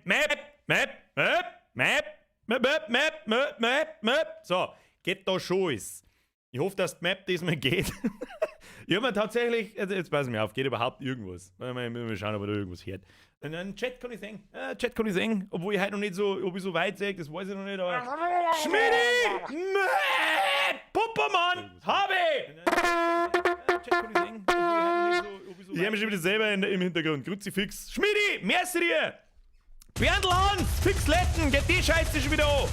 Map, Map, Map, Map, Map, Map, Map, Map, Map, Map. So, geht da schon alles. Ich hoffe, dass die Map diesmal geht. Ich habe mir tatsächlich, also jetzt pass mir auf, geht überhaupt irgendwas? Mal, mal schauen, ob er da irgendwas hört. Und einen Chat kann ich sehen. Chat kann ich sehen, obwohl ich heute noch nicht so, ob ich so weit sehe, das weiß ich noch nicht. Aber Schmidi! Map! Puppermann! Habe! Ich höre mich schon wieder selber im Hintergrund. Kruzifix. Schmidi! Merci dir! Berndl Hans! Fix Letten! Geht die Scheiße schon wieder an!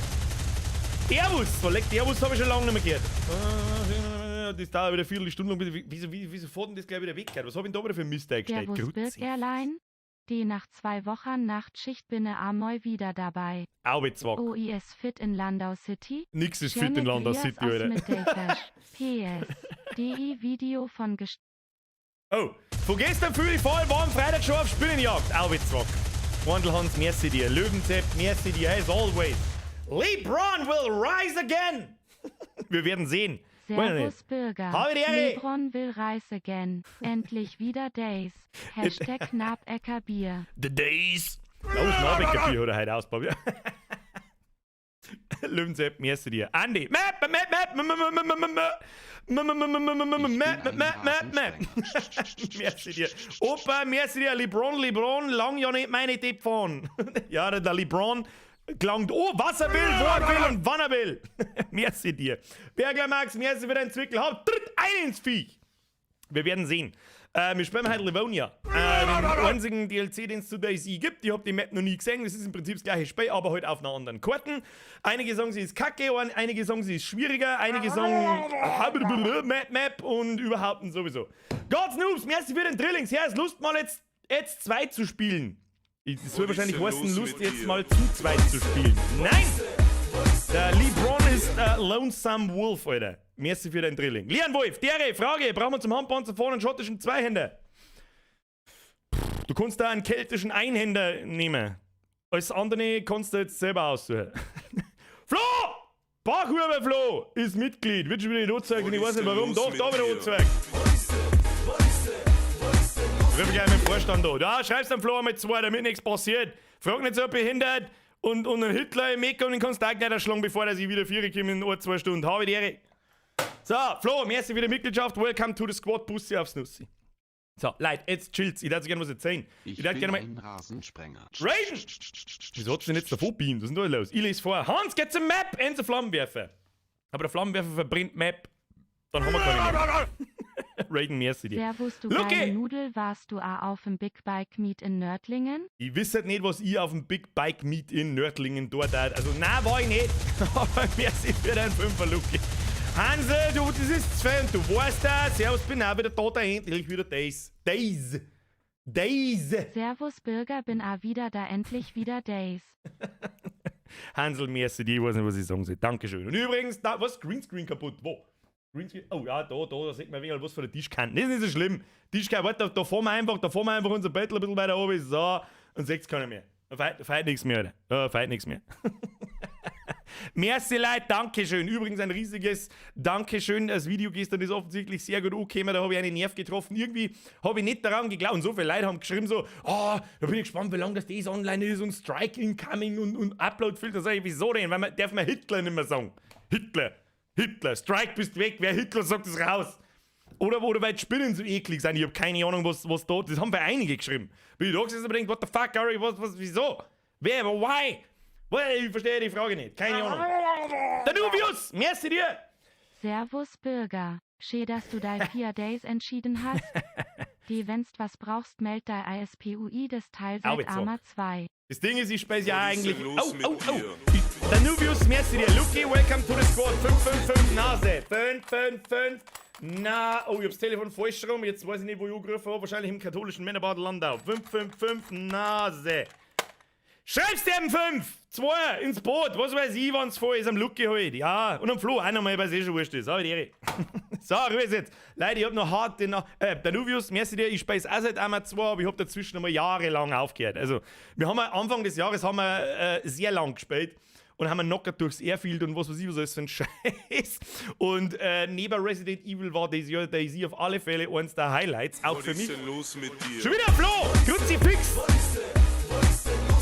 Servus! Verleckt, Servus habe ich schon lange nicht mehr gehört. Das dauert wieder eine Viertelstunde lang. Wieso fährt denn das gleich wieder weg? Was habe ich denn da wieder für Mist eingestellt? Servus Birk Airline. Die nach 2 Wochen Nachtschicht binne amoi wieder dabei. Aubezwack. OIS fit in Landau City? Nix ist fit in Landau City, Alter. PS. DI Video von Gest Oh, von gestern fühle ich voll, war am Freitag schon auf Spinnenjagd. Aubezwack. Wandel Hans, merci dir. Löwenzepp, merci dir, as always. LeBron will rise again. Wir werden sehen. Servus Bürger. Habe die Ehre. LeBron will rise again. Endlich wieder Days. #KnapeckerBier. The Days. Oh, Knabecker Bier hat er heute ausprobiert. Löwenzepp, merci dir. Andi. Map, map, map, map, map, map, map, map. Map, map, map, map. Merci dir. Opa, merci dir. LeBron, LeBron, lang ja nicht meine Tipp fahren. Ja, der LeBron gelangt. Oh, was er will, wo er will und wann er will. Merci dir. Bergler Max, merci für deinen Zwickel. Hab, tritt ein ins Viech. Wir werden sehen. Wir spielen heute Livonia. Den einzigen DLC, den es zu DayZ gibt. Ich habe die Map noch nie gesehen. Das ist im Prinzip das gleiche Spiel, aber halt auf einer anderen Karten. Einige sagen, sie ist kacke, einige sagen, sie ist schwieriger, einige sagen Map, Map und überhaupt und sowieso. God's Noobs, merci für den Drillings. Ja, es Lust mal jetzt zwei zu spielen. Das soll wahrscheinlich heißen, Lust jetzt mal zu zweit zu spielen. Nein! Der LeBron ist Lonesome Wolf, Alter. Merci für dein Drilling. Leon Wolf, dere Frage: Brauchen wir zum Handpanzer fahren einen schottischen Zweihänder? Du kannst da einen keltischen Einhänder nehmen. Alles andere kannst du jetzt selber aussuchen. Flo! Bachhuber Flo ist Mitglied. Wird schon wieder nicht angezeigt und ich weiß nicht, warum. Doch, da wieder angezeigt. Ruf gleich mit dem Vorstand da. Da schreibst am Flo mit zwei, damit nichts passiert. Frag nicht so behindert und einen Hitler im Eck und den kannst du auch gleich erschlagen, bevor er sich wieder vier kommt in ein, 2 Stunden. Habe die Ehre. So, Flo, merci für die Mitgliedschaft. Welcome to the squad. Bussi aufs Nussi. So, Leute, jetzt chillt's. Ich darf gerne was erzählen. Ich Ich darf bin gerne mal. ein Rasensprenger. Raiden! Wieso hat's denn jetzt davon beamt? Was ist denn da los? Ich lese vor. Hans, geht zum Map! Enzo Flammenwerfer. Aber der Flammenwerfer verbrennt Map. Dann haben wir keine mehr. Raiden, merci dir. Servus, du Lucky! geile Nudel, warst du a auf dem Big Bike Meet in Nördlingen? Ich wüsste halt nicht, was ich auf dem Big Bike Meet in Nördlingen dort hat. Also, nein, war ich nicht. Aber merci für deinen Fünfer, Lucky. Hansel, du, das ist Sven, du weißt das. Servus, bin auch wieder da, da endlich wieder Days. Days. Days. Servus Bürger, bin a wieder da, endlich wieder Days. Hansel, merci dir, ich weiß nicht, was ich sagen soll. Dankeschön. Und übrigens, da, was? Greenscreen kaputt. Wo? Greenscreen? Oh ja, da sieht man ein wenig was von der Tischkante. Das ist nicht so schlimm. Tischkante, warte, da fahren wir einfach unser Bett ein bisschen weiter oben. So, und seht's keiner mehr. Da fehlt nichts mehr, Alter. Da fehlt nichts mehr. Merci, Leute, Dankeschön. Übrigens ein riesiges Dankeschön. Das Video gestern ist offensichtlich sehr gut angekommen. Da habe ich einen Nerv getroffen. Irgendwie habe ich nicht daran geglaubt. Und so viele Leute haben geschrieben so: „Oh, da bin ich gespannt, wie lange das online ist und Strike incoming und Upload-Filter.“ Sag ich, wieso denn? Weil man darf man Hitler nicht mehr sagen. Hitler, Hitler, Strike, bist weg. Wer Hitler sagt, ist raus. Oder weil die Spinnen so eklig sind. Ich habe keine Ahnung, was da. Das haben wir einige geschrieben. Bin ich da gesessen und gedacht: „What the fuck, Gary, was, wieso? Wer, why?“ Well, ich verstehe die Frage nicht. Keine Ahnung. Danubius, merci dir. Servus Bürger. Schee, dass du dei fir DayZ entschieden hast. Die wennst was brauchst, meld dei ISPUI des Teil seit Aubezog. Arma 2. Das Ding ist, ich spiele ja Was ist eigentlich. denn los Oh, mit oh, oh. dir? Danubius, merci dir. Lucky, welcome to the squad. 555 Nase. 555 Na. Oh, ich hab's Telefon falsch rum. Jetzt weiß ich nicht, wo ich angerufen habe. Wahrscheinlich im katholischen Männerbad Landau. 555 Nase. Schreib's dir 5, 2 ins Boot, was weiß ich, wann's voll ist, am Lucky halt. Ja, und am Flo auch nochmal, weil es eh schon wurscht ist. Aber die Ehre. So, Ruhe ist jetzt. Leute, ich hab noch hart den, Danuvius, merci dir, ich speise auch seit einmal zwei, aber ich hab dazwischen einmal jahrelang aufgehört. Also, wir haben Anfang des Jahres haben wir sehr lang gespielt und haben knockert durchs Airfield und was weiß ich, was alles für ein Scheiß. Und neben Resident Evil war das Jahr DayZ auf alle Fälle eins der Highlights, auch Was für ist mich. denn los mit dir? Schon wieder Flo! Kruzifix!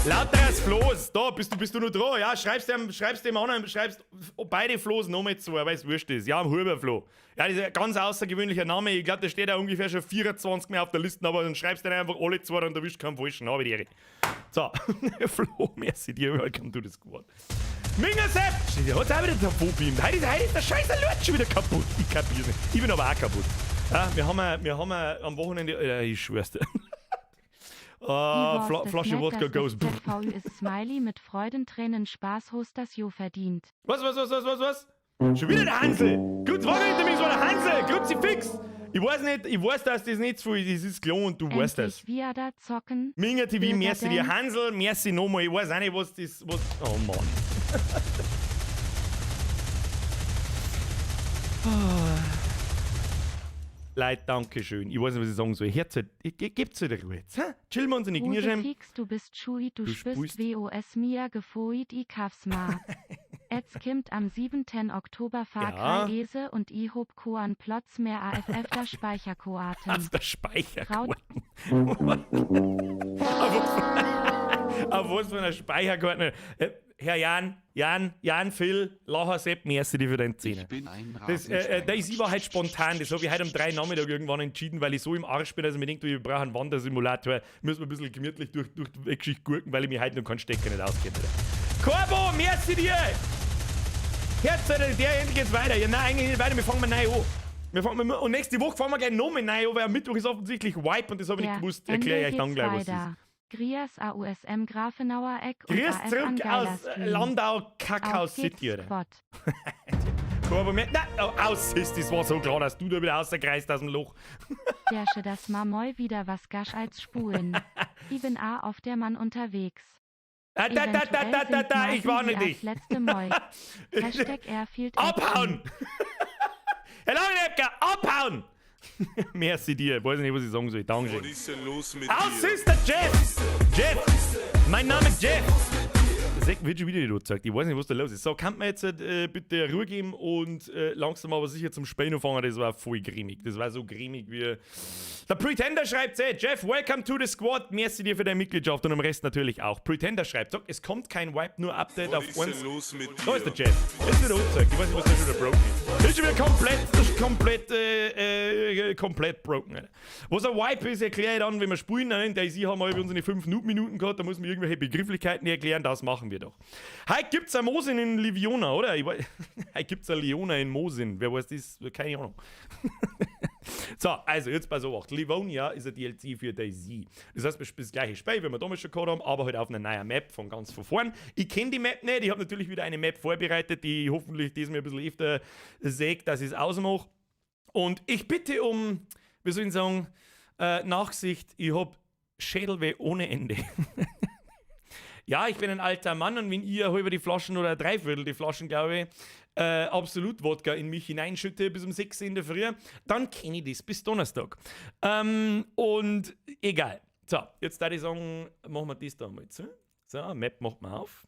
Lauteres Floß, da bist du noch dran. Ja, schreibst dem anderen, schreibst beide Floß nochmal zu, weil es wurscht ist. Ja, am Huberflo. Ja, das ist ein ganz außergewöhnlicher Name. Ich glaube, der steht da ungefähr schon 24 mehr auf der Liste, aber dann schreibst du einfach alle zwei und erwischt keinen falschen. Habe die Ehre. So, Flo, merci dir, welcome to the squad. Mingersepp! Der hat's auch wieder davon beamt. Heute ist der scheiß Alert schon wieder kaputt. Ich kapier's nicht. Ich bin aber auch kaputt. Ja, wir haben am Wochenende, ich schwör's dir. Flasche Wodka goes. ZVÜ ist Smiley mit Freudentränen Spaß host das Jo verdient. Was? Schon wieder der Hansel! Gut, war nicht, nämlich war der Hansel! Kruzifix! Ich weiß nicht, ich weiß, dass das nicht zu viel ist, das ist klar und du Endlich weißt das. Wir da zocken. Minga TV, merci dir. Dance. Hansel, merci nochmal. Ich weiß auch nicht, was das. Was, oh Mann. Leute, danke schön. Ich weiß nicht, was ich sagen soll. Herz, gebt's halt Ruhe jetzt. Hä? Chillen wir uns in die Knie. Fix, du bist Schui, du Du spürst spulst. WOS mia gefoid i kafsma. Etz kimmt am 7. Oktober Ja. Fahr Ese und i hob Koan Plotz mehr AFF der Speicherkoaten. Auf der Speicherkarten. Auf was für einer Speicherkarte? Herr Jan, Phil, Lacher Sepp, merci dir für deine Zähne. Ich bin ein Das, Rasensprenger. das war halt spontan, das habe ich heute um 3 Nachmittag irgendwann entschieden, weil ich so im Arsch bin, dass ich mir denke, ich brauche einen Wandersimulator, müssen wir ein bisschen gemütlich durch die Geschichte gurken, weil ich mich heute noch keinen Stecker nicht auskenne. Corbo, merci dir! Herz, der endlich geht's weiter. Ja, nein, eigentlich nicht weiter, wir fangen mal neu an. Und nächste Woche fangen wir gleich nochmal neu an, weil am Mittwoch ist offensichtlich Wipe und das habe ich nicht gewusst. Erkläre ich euch dann gleich, was das ist. Grias AUSM Grafenauer Eck und Grüß AF zurück aus Landau Kakao Auf geht's, City, oder? Squad. Aber mir, nein, oh, aus ist, das war so klar, dass du da wieder rausgreist aus dem Loch. Dersche das Marmoi wieder was gasch als Spulen. Ich bin A auf der Mann unterwegs. Ah, da, da, da, da, da, da, ich warne dich. Letzte Moi. Hashtag Airfield Action. Abhauen! Herr Langenepker, abhauen! Merci dir, weiß nicht, was ich sagen soll. Dankeschön. Was ist denn los mit Aus dir? ist der Jeff! Jeff! Mein Name ist Jeff! Das wird schon wieder nicht gezeigt. Ich weiß nicht, was da los ist. So, kann man jetzt bitte Ruhe geben und langsam aber sicher zum Spielen anfangen. Das war voll grimmig. Das war so grimmig wie. Der Pretender schreibt, hey, Jeff, welcome to the squad. Merci dir für deine Mitgliedschaft und am Rest natürlich auch. Pretender schreibt, sag, es kommt kein Wipe, nur Update Was auf ist 1. denn los mit dir? Da ist der Jeff. Jetzt wieder angezeigt. Ich weiß nicht, was da schon wieder broken ist. Das ist schon wieder komplett, das ist komplett, komplett broken. Alter. Was ein Wipe ist, erkläre ich dann, wenn wir spielen. In DayZ haben wir unsere 5 Noob-Minuten gehabt, da muss man irgendwelche Begrifflichkeiten erklären, das machen wir doch. Heute gibt's ein Mosin in Liviona, oder? Ich weiß, heute gibt's ein Leona in Mosin. Wer weiß das? Keine Ahnung. So, also jetzt pass auf. Livonia ist ein DLC für DayZ. Das heißt, wir spielen das gleiche Spiel, wie wir damals schon gehabt haben, aber halt auf einer neuen Map von ganz von vorn. Ich kenne die Map nicht. Ich habe natürlich wieder eine Map vorbereitet, die ich hoffentlich diesmal ein bisschen öfter sehe, dass ich es ausmache. Und ich bitte um, wie soll ich sagen, Nachsicht. Ich habe Schädelweh ohne Ende. Ja, ich bin ein alter Mann und wenn ihr halber die Flaschen oder dreiviertel die Flaschen, glaube ich, absolut Wodka in mich hineinschütte bis um 6 in der Früh, dann kenne ich das bis Donnerstag. Und egal. So, jetzt da ich sagen, machen wir das da mal zu. So, Map macht man auf.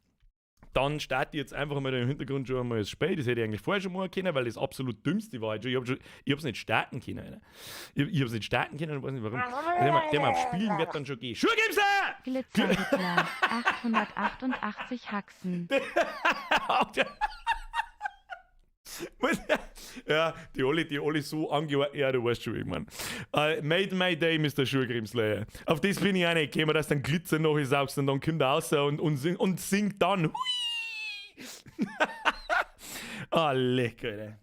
Dann starte ich jetzt einfach mal im Hintergrund schon einmal das Spiel. Das hätte ich eigentlich vorher schon mal können, weil das absolut dümmste war. Ich hab's nicht starten können. Alter. Ich hab's nicht starten können und weiß nicht warum. Der mal auf Spielen wird dann schon gehen. Schuhgibser! Glitzerhitler, 888 Haxen. Ja, die alle so angeordnet. Ja, du weißt schon, wie ich mein. Made my day, Mr. Schuhgrimsler. Auf das bin ich auch nicht gekommen, dass dann Glitzer noch saugst und dann kommt er raus und singt dann. Hui! Ah, lecker, Alter.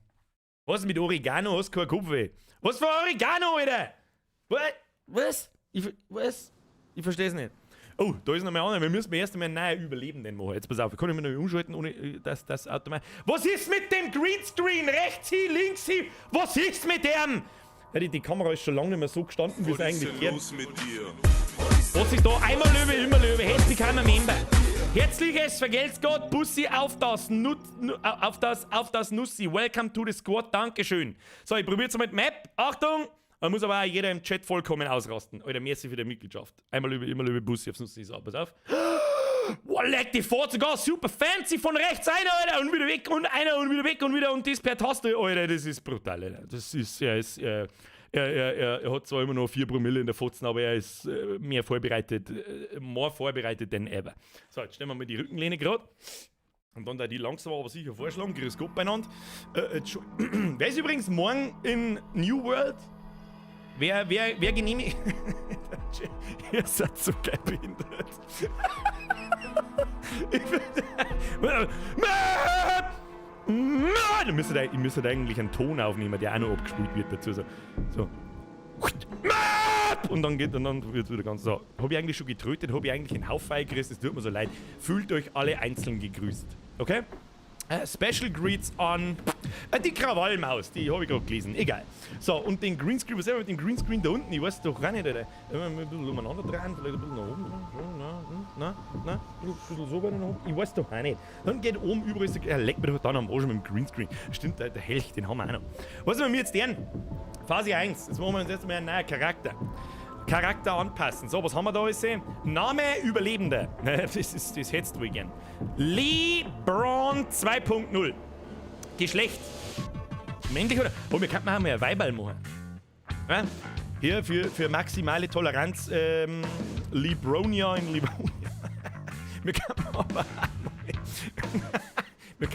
Was mit Oregano? Hast du keinen Kopfweh? Was für Oregano, Alter? Was? Was? Ich versteh's nicht. Oh, da ist noch mal einer. Wir müssen erst einmal einen neuen Überlebenden machen. Jetzt pass auf, ich kann mich noch umschalten, ohne dass das automatisch. Was ist mit dem Greenscreen? Rechts hin, links hin. Was ist mit dem? Ja, die Kamera ist schon lange nicht mehr so gestanden, wie es Was ist eigentlich denn gehört. los mit dir? Was ist da? Einmal Löwe, immer Löwe. Herzlich willkommen, Member. Herzliches Vergelt's Gott, Bussi auf das auf das Nussi. Welcome to the Squad, Dankeschön. So, ich probier's mal mit Map. Achtung! Man muss aber auch jeder im Chat vollkommen ausrasten. Alter, merci für die Mitgliedschaft. Einmal Löwe, immer Löwe, Bussi aufs Nussi. So, pass auf. Boah, leck die fährt sogar super fancy von rechts einer, Alter, und wieder weg und einer und wieder weg und wieder und das per Taste, Alter, das ist brutal, Alter. Das ist, Er hat zwar immer noch 4 Promille in der Fotzen, aber er ist mehr vorbereitet, more vorbereitet than ever. So, jetzt stellen wir mal die Rückenlehne gerade. Und dann da die langsam aber sicher vorschlagen. Grüß Gott beieinander. Wer ist übrigens morgen in New World? Wer genehmigt? Ihr seid so geil behindert. Ich bin. Ihr müsstet eigentlich einen Ton aufnehmen, der auch noch abgespielt wird dazu. So. So. Und dann wird es wieder ganz so. Habe ich eigentlich schon getrötet? Habe ich eigentlich einen Haufen eingerissen? Es tut mir so leid. Fühlt euch alle einzeln gegrüßt. Okay? Special Greets an die Krawallmaus, die habe ich gerade gelesen. Egal. So, und den Greenscreen, was ist mit dem Greenscreen da unten? Ich weiß doch gar nicht, Alter. Ein bisschen umeinander drehen, vielleicht ein bisschen nach oben. Na, na, na, ein bisschen so weiter nach oben. Ich weiß doch auch nicht. Dann geht oben überall so, er leckt mir doch dann am Arsch mit dem Greenscreen. Stimmt, der Helch, den haben wir auch noch. Was haben wir jetzt denn? Phase 1. Jetzt machen wir uns erstmal einen neuen Charakter. Charakter anpassen. So, was haben wir da alles? Name Überlebender. Das hättest du wohl gern. LeBron 2.0. Geschlecht. Männlich oder? Oh, wir könnten auch mal ein Weiberl machen. Ja? Hier für maximale Toleranz, Lebronia in Livonia. Wir könnten aber auch mal. Wir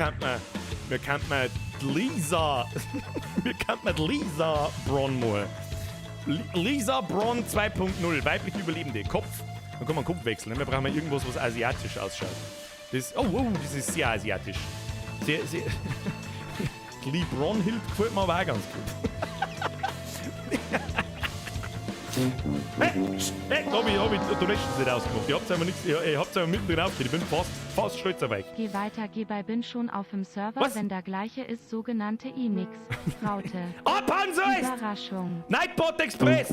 könnten Lisa. Wir könnten Lisa Bron machen. Lisa Bron 2.0, weiblich Überlebende. Kopf. Dann kann man Kopf wechseln. Wir brauchen mal irgendwas, was asiatisch ausschaut. Oh, das ist sehr asiatisch. Sehr, sehr. LeBron Hild gefällt mir aber auch ganz gut. Hey, hey, da hab ich die Donations nicht ausgemacht. Ihr habt einfach nichts, ihr habt einfach mittendrin aufgehört. Ich bin fast stolz auf euch. Geh weiter, geh bei, bin schon auf dem Server, Was? Wenn da gleiche ist, sogenannte I-Nix. Raute. Abhauen sollst! Überraschung. Nightbot Express!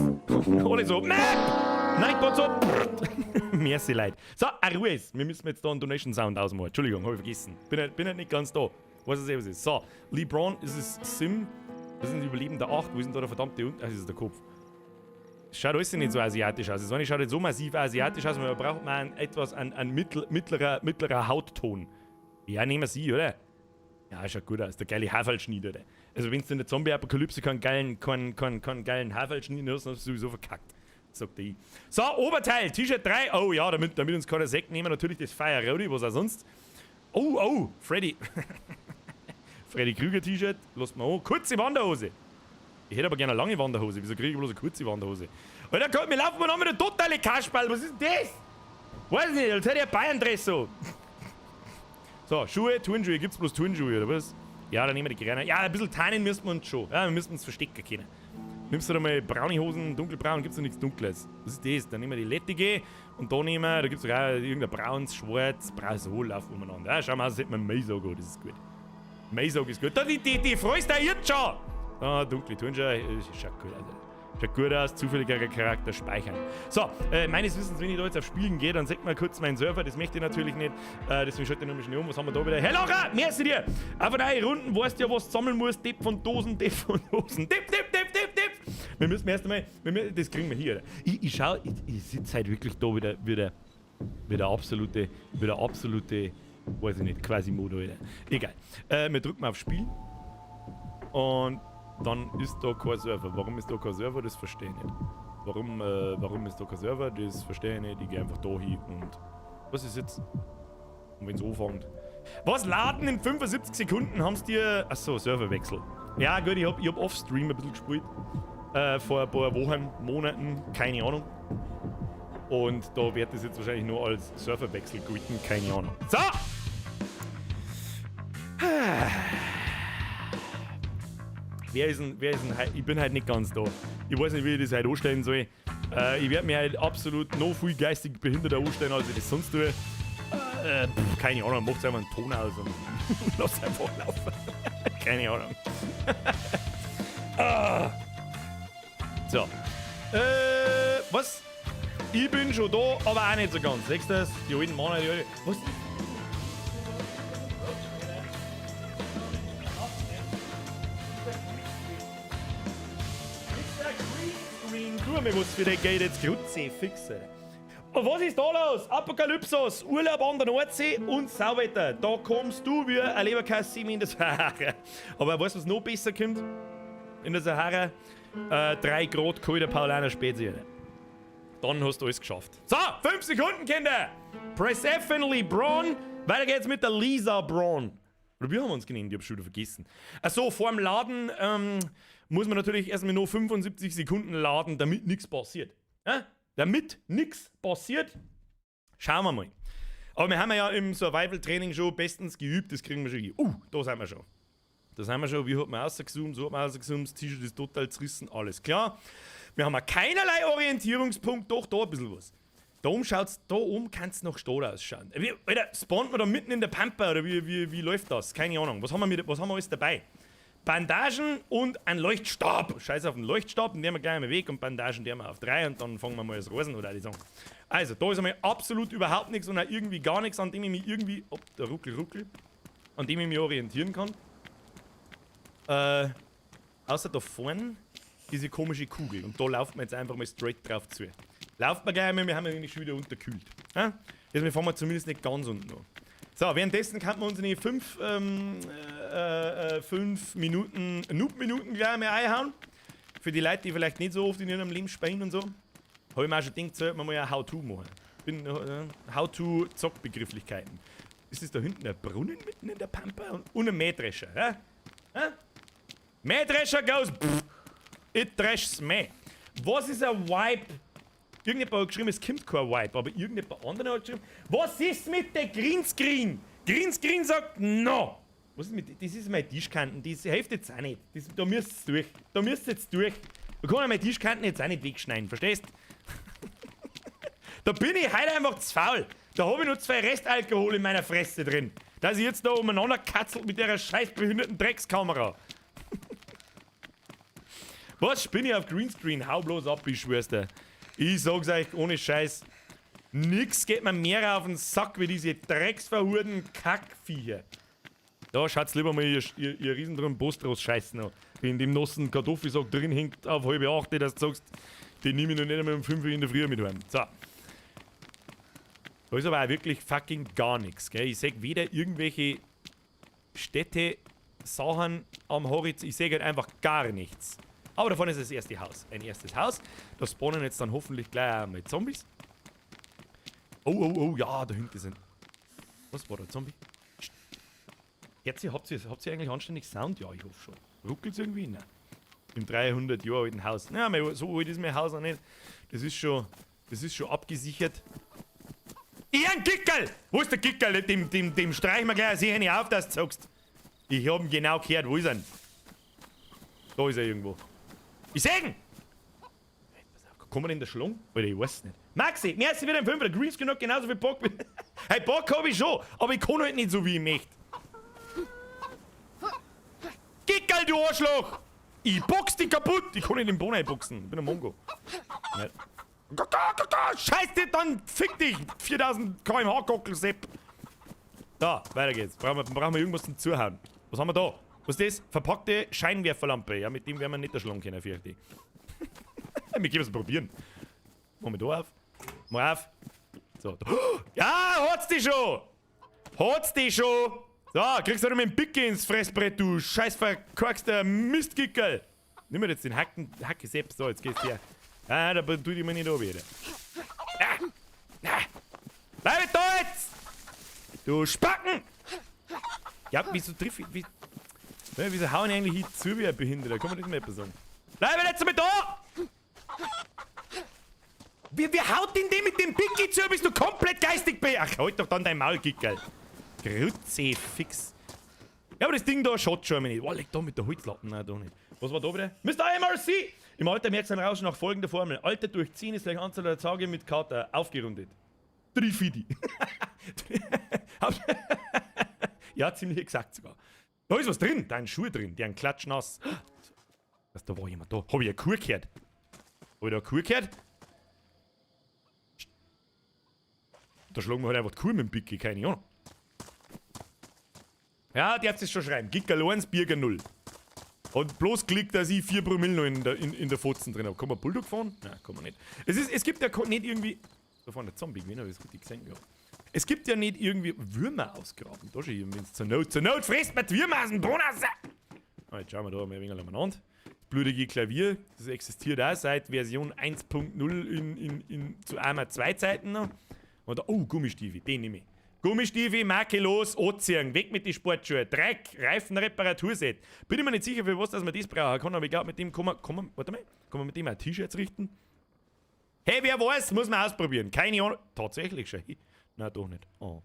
Alle so, Map! Nightbot so, merci, Leute. So, Ruhe ist. Wir müssen jetzt da einen Donation Sound ausmachen. Entschuldigung, hab ich vergessen. Bin halt nicht ganz da. Weiß es eh, was ist. So, LeBron ist es Sim. Das sind die Überlebende 8. Wo ist denn da der verdammte Unter-, das ist der Kopf. Schaut alles nicht so asiatisch aus. Es schaut nicht so massiv asiatisch aus, aber braucht man etwas an mittlerer Hautton. Ja, nehmen wir sie, oder? Ja, schaut gut aus. Der geile Haferlschnitt, oder? Also, wenn du in der Zombie-Apokalypse keinen geilen Haferlschnitt hast, dann hast du sowieso verkackt. Sagt der ich. So, Oberteil, T-Shirt 3. Oh ja, damit uns keiner Sekt nehmen, natürlich das Fire Rowdy, was auch sonst. Oh, oh, Freddy. Freddy Krüger T-Shirt, lasst mal an. Kurze Wanderhose. Ich hätte aber gerne eine lange Wanderhose. Wieso kriege ich bloß eine kurze Wanderhose? Alter Gott, wir laufen mal mit der totale Kasperl. Was ist denn das? Weiß nicht, als hätte ich ein Bayern-Dress so. So, Schuhe, Turnschuhe. Gibt's bloß Turnschuhe, oder was? Ja, dann nehmen wir die Gräner. Ja, ein bisschen tarnen müssen wir uns schon. Ja, wir müssen uns verstecken können. Nimmst du da mal braune Hosen, dunkelbraun, gibt's noch nichts Dunkles. Was ist das? Dann nehmen wir die Lettige und da nehmen wir, da gibt's doch auch irgendein braunes, schwarz, braun, so laufen umeinander. Ja, schau mal, das hätte man Maisog, das ist gut. Maisog ist gut. Da, die freust du jetzt schon! Ah, dunkle Turnschuhe, schaut gut aus. Schaut gut aus, zufälliger Charakter speichern. So, meines Wissens, wenn ich da jetzt auf Spielen gehe, dann sagt mal kurz meinen Server, das möchte ich natürlich nicht. Deswegen schalte ich nochmal schnell um. Was haben wir da wieder? Hey Laura, merci dir! Auf neue Runden, weißt du ja, was du sammeln musst. Depp von Dosen, Depp von Dosen. Depp, Depp, Depp, Depp, Depp! Wir müssen erst einmal, wir müssen, das kriegen wir hier. Oder? Ich sitze halt wirklich da wieder absolute, weiß ich nicht, Quasimodo, Alter. Egal. Wir drücken mal auf Spielen. Und dann ist da kein Server. Warum ist da kein Server? Das verstehe ich nicht. Warum ist da kein Server? Das verstehe ich nicht. Ich gehe einfach da hin und... Was ist jetzt? Und wenn's anfängt. Was laden in 75 Sekunden? Haben's dir... Achso, Serverwechsel. Ja gut, ich hab Off-Stream ein bisschen gespielt. Vor ein paar Wochen, Monaten, keine Ahnung. Und da wird das jetzt wahrscheinlich nur als Serverwechsel gelten, keine Ahnung. So! Wer ist denn, wer ist denn ich bin halt nicht ganz da. Ich weiß nicht, wie ich das heute anstellen soll. Ich werd mir halt absolut noch viel geistig behinderter anstellen, als ich das sonst tue. Pff, keine Ahnung, macht's einfach einen Ton aus und lass einfach laufen. Keine Ahnung. Ah. So. Was? Ich bin schon da, aber auch nicht so ganz. Siehst du das? Die alten Männer, die alten. Was? Du mir was für dein Geld jetzt Grütze fix, Alter. Und was ist da los? Apokalypsos, Urlaub an der Nordsee und Sauwetter. Da kommst du wie ein Leberkäse in der Sahara. Aber weißt du, was noch besser kommt? In der Sahara? 3 Grad kalter Paulaner Spezi. Dann hast du alles geschafft. So, 5 Sekunden, Kinder! Press F in LeBron. Weiter geht's mit der Lisa Braun. Oder wie haben wir uns genannt? Ich hab's schon wieder vergessen. Achso, vorm Laden muss man natürlich erstmal nur 75 Sekunden laden, damit nichts passiert. Ja? Damit nichts passiert, schauen wir mal. Aber wir haben ja im Survival-Training schon bestens geübt, das kriegen wir schon hin. Da sind wir schon. Da sind wir schon. Wie hat man rausgezoomt? So hat man rausgezoomt. Das T-Shirt ist total zerrissen, alles klar. Wir haben ja keinerlei Orientierungspunkt, doch da ein bisschen was. Da oben schaut's, da oben kann's noch Stadt ausschauen. Wie, Alter, spawnt man da mitten in der Pampa oder wie läuft das? Keine Ahnung. Was haben wir alles dabei? Bandagen und ein Leuchtstab. Scheiß auf den Leuchtstab, den nehmen wir gleich einmal weg und Bandagen nehmen wir auf 3 und dann fangen wir mal das Rosen oder die sagen. Also, da ist einmal absolut überhaupt nichts und auch irgendwie gar nichts, an dem ich mich irgendwie. Ob der Ruckel, Ruckel. An dem ich mich orientieren kann. Außer da vorne diese komische Kugel. Und da lauft man jetzt einfach mal straight drauf zu. Lauft man gleich einmal, wir haben ja nämlich schon wieder unterkühlt. Ja? Jetzt fahren wir zumindest nicht ganz unten noch. So, währenddessen kann man uns in die 5 Minuten, Noob-Minuten gleich einmal einhauen. Für die Leute, die vielleicht nicht so oft in ihrem Leben spielen und so. Habe ich mir auch schon gedacht, sollte man mal ein How-To machen. Bin How-To-Zock-Begrifflichkeiten. Ist das da hinten ein Brunnen mitten in der Pampa? Und ein Mähdrescher, ja? Ja? Mähdrescher goes. Pff, it dreschs Mäh. Was ist ein Wipe? Irgendjemand hat geschrieben, es kommt kein Wipe, aber irgendjemand anderer hat geschrieben, was ist mit der Greenscreen? Greenscreen sagt no. Was ist mit, das ist meine Tischkanten, das hilft jetzt auch nicht. Das, da müsst ihr durch. Da müsst ihr jetzt durch. Da kann ich meine Tischkanten jetzt auch nicht wegschneiden, verstehst? Da bin ich heute einfach zu faul. Da habe ich noch 2 Restalkohol in meiner Fresse drin. Dass ich jetzt da umeinander katzelt mit der scheiß behinderten Dreckskamera. Was spinne ich auf Greenscreen? Hau bloß ab, ich schwör's dir. Ich sag's euch ohne Scheiß. Nix geht mir mehr auf den Sack wie diese drecksverhurten Kackviecher. Da schaut's lieber mal ihr riesendrum Bostros Scheiß noch. Die in dem nassen Kartoffelsack drin hängt auf 7:30, dass du sagst, den nehme ich noch nicht einmal um 5 Uhr in der Früh mit heim. So. Da ist aber auch wirklich fucking gar nichts, gell? Ich seh weder irgendwelche Städte, Sachen am Horizont, ich seh halt einfach gar nichts. Aber davon ist das erste Haus. Ein erstes Haus. Da spawnen jetzt dann hoffentlich gleich auch mal Zombies. Oh, oh, oh, ja, da hinten sind. Was war da, Zombie? Jetzt, habt ihr eigentlich anständig Sound? Ja, ich hoffe schon. Ruckelt's irgendwie? Nein. Im 300 Jahre alten Haus. Ja, so alt ist mein Haus noch nicht. Das ist schon abgesichert. Ich ein Gickerl! Wo ist der Gickerl? Dem streichen wir gleich eine Sehne auf, dass du sagst. Ich hab ihn genau gehört. Wo ist er denn? Da ist er irgendwo. Ich seh ihn! Kann man in der Schlung? Alter, ich weiß nicht. Maxi, mir ist wieder ein Fünfer. Greenscreen hat genauso viel Bock wie. Hey, Bock hab ich schon, aber ich kann halt nicht so, wie ich möchte. Gickerl, du Arschloch! Ich box dich kaputt! Ich kann nicht in den Boden einboxen. Ich bin ein Mongo. Ja. Scheiß dich, dann fick dich! 4000 km/h Gockel, Sepp. Da, weiter geht's. Brauchen wir irgendwas zum Zuhauen. Was haben wir da? Was ist das? Verpackte Scheinwerferlampe. Ja, mit dem werden wir nicht erschlagen können, fürchte ich. Wir können es probieren. Machen wir da auf. Mal auf. So. Ja, hat's dich schon! Hat's dich schon! So, kriegst du mit dem Picke ins Fressbrett, du scheiß verkorkster Mistgickerl! Nimm mir jetzt den Hacken, Hacke Sepp. So, jetzt geht's her. Ah, da tue ich mir nicht an wieder. Ah, ah. Bleib da jetzt! Du Spacken! Ja, wieso triff ich. Wieso hauen ich eigentlich hier zu wie ein Behinderter? Kann man das mal etwas sagen? Bleib jetzt mit da! Wie haut denn den mit dem Picki zu? Bist du komplett geistig be. Ach, halt doch dann dein Maul, Gickerl. Kruzifix. Ja, aber das Ding da schaut schon einmal nicht. Oh, leg da mit der Holzlappen. Nein, da nicht. Was war da wieder? Mr. MRC! Im Alter merkst du ein Rauschen nach folgender Formel. Alter durch 10 ist gleich Anzahl der Tage mit Kater. Aufgerundet. Trifidi. Ja, ziemlich exakt sogar. Da ist was drin. Da ist ein Schuh drin. Der ein klatschnass. Was, da war jemand da. Hab ich eine Kuh gehört? Hab ich da eine Kuh gehört? Da schlagen wir halt einfach die Kuh mit dem Pickel, keine Ahnung. Ja, darfst es schon schreiben. Gickerl 1, Birger 0. Und bloß Glück, dass ich 4 Promille noch in der Fotzen drin hab. Kann man Bulldog fahren? Nein, kann man nicht. Es gibt ja nicht irgendwie. Da vorne der Zombie gewesen, hab ich das richtig gesehen gehabt. Es gibt ja nicht irgendwie Würmer ausgraben. Da schon, wenn's zur Not frisst man die Würmer aus dem Boden raus. Ah, jetzt schauen wir da mal ein wenig umeinander. Blutige Klavier, das existiert auch seit Version 1.0 zu Arma 2 Zeiten noch. Und da, oh, Gummistiefel, den nehme ich. Gummistiefel, makellos, anziehen, weg mit den Sportschuhen, Dreck, Reifenreparaturset. Bin ich mir nicht sicher, für was dass man das brauchen kann, aber ich glaube, mit dem kann man, warte mal, kann man mit dem auch T-Shirts richten? Hey, wer weiß, muss man ausprobieren. Keine Ahnung. Tatsächlich schon. Nein, doch nicht. Oh.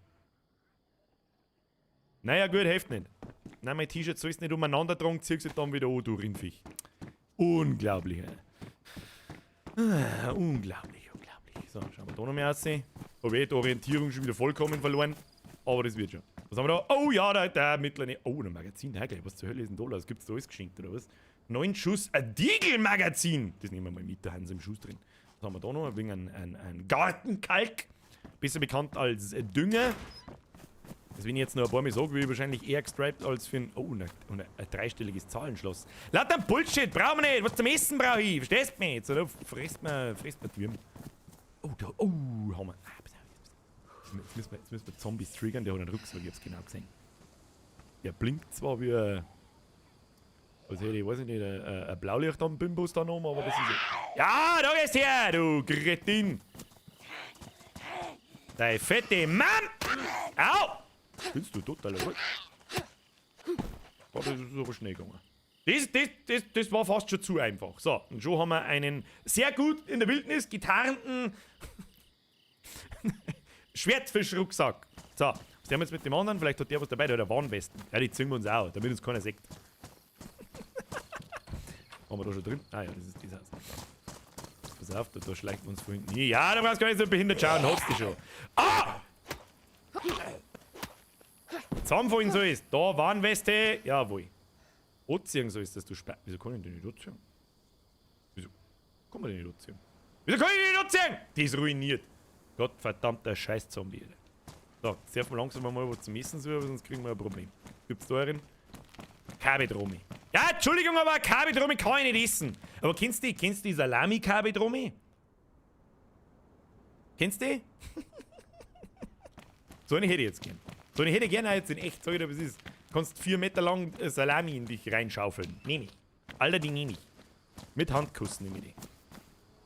Naja, gut, hilft nicht. Nein, mein T-Shirt sollst nicht umeinander tragen, ziehst du dann wieder an, du Rindviech. Unglaublich, ey. Ah, unglaublich, unglaublich. So, schauen wir da noch mehr aussehen. Habe eh die Orientierung schon wieder vollkommen verloren. Aber das wird schon. Was haben wir da? Oh ja, da, der mittlere. Oh, ein Magazin. Ja, gleich. Was zur Hölle ist denn da los? Gibt's da alles geschenkt oder was? 9 Schuss. Ein Deagle-Magazin. Das nehmen wir mal mit, da haben sie im Schuss drin. Was haben wir da noch? Wegen ein Gartenkalk. Besser bekannt als Dünger. Das, wenn ich jetzt noch ein paar Mal sage, will ich wahrscheinlich eher gestriped als für ein. Oh, ein dreistelliges Zahlenschloss. Lauter Bullshit, brauchen wir nicht. Was zum Essen brauche ich. Verstehst du mich jetzt? Oder frisst man die Würmer? Oh, da. Oh, haben wir. Ah, pass auf, jetzt müssen wir Zombies triggern. Der hat einen Rucksack, ich hab's genau gesehen. Der blinkt zwar wie ein. Was hätte ich, weiß ich nicht, ein Blaulicht am Bimbus da noch, aber das ist. Ja, da gehst her, du Kretin! Dein fette Mann! Au! Bist du total ruhig? Oh, das ist aber schnell gegangen. Das war fast schon zu einfach. So, und schon haben wir einen sehr gut in der Wildnis getarnten Schwertfischrucksack. So, was haben wir jetzt mit dem anderen? Vielleicht hat der was dabei, der hat eine Warnwesten. Ja, die ziehen wir uns auch, damit uns keiner sieht. Haben wir da schon drin? Ah ja, das ist das Haus. Pass auf, da schleicht wir uns von hinten hin. Ja, da brauchst du gar nicht so behindert schauen, hast du schon. Ah! Zusammenfallen soll es. Da, Warnweste. Jawohl. Anziehen soll es, dass du spe. Wieso kann ich den nicht anziehen? Wieso kann man den nicht anziehen? Wieso kann ich den nicht anziehen? Die ist ruiniert. Gottverdammter Scheiß-Zombie, Alter. So, jetzt dürfen wir langsam mal was zum Essen suchen, sonst kriegen wir ein Problem. Gibt's da einen? Kabedromi. Ja, Entschuldigung, aber Kabedromi kann ich nicht essen. Aber kennst du die Salami-Kabedromi? Kennst du die? So eine hätte ich jetzt gern. So eine hätte ich gerne jetzt in echt, sag ich dir, was ist. Kannst 4 Meter lang Salami in dich reinschaufeln. Nehme ich. Alter, die nehme ich. Mit Handkuss nehme ich die.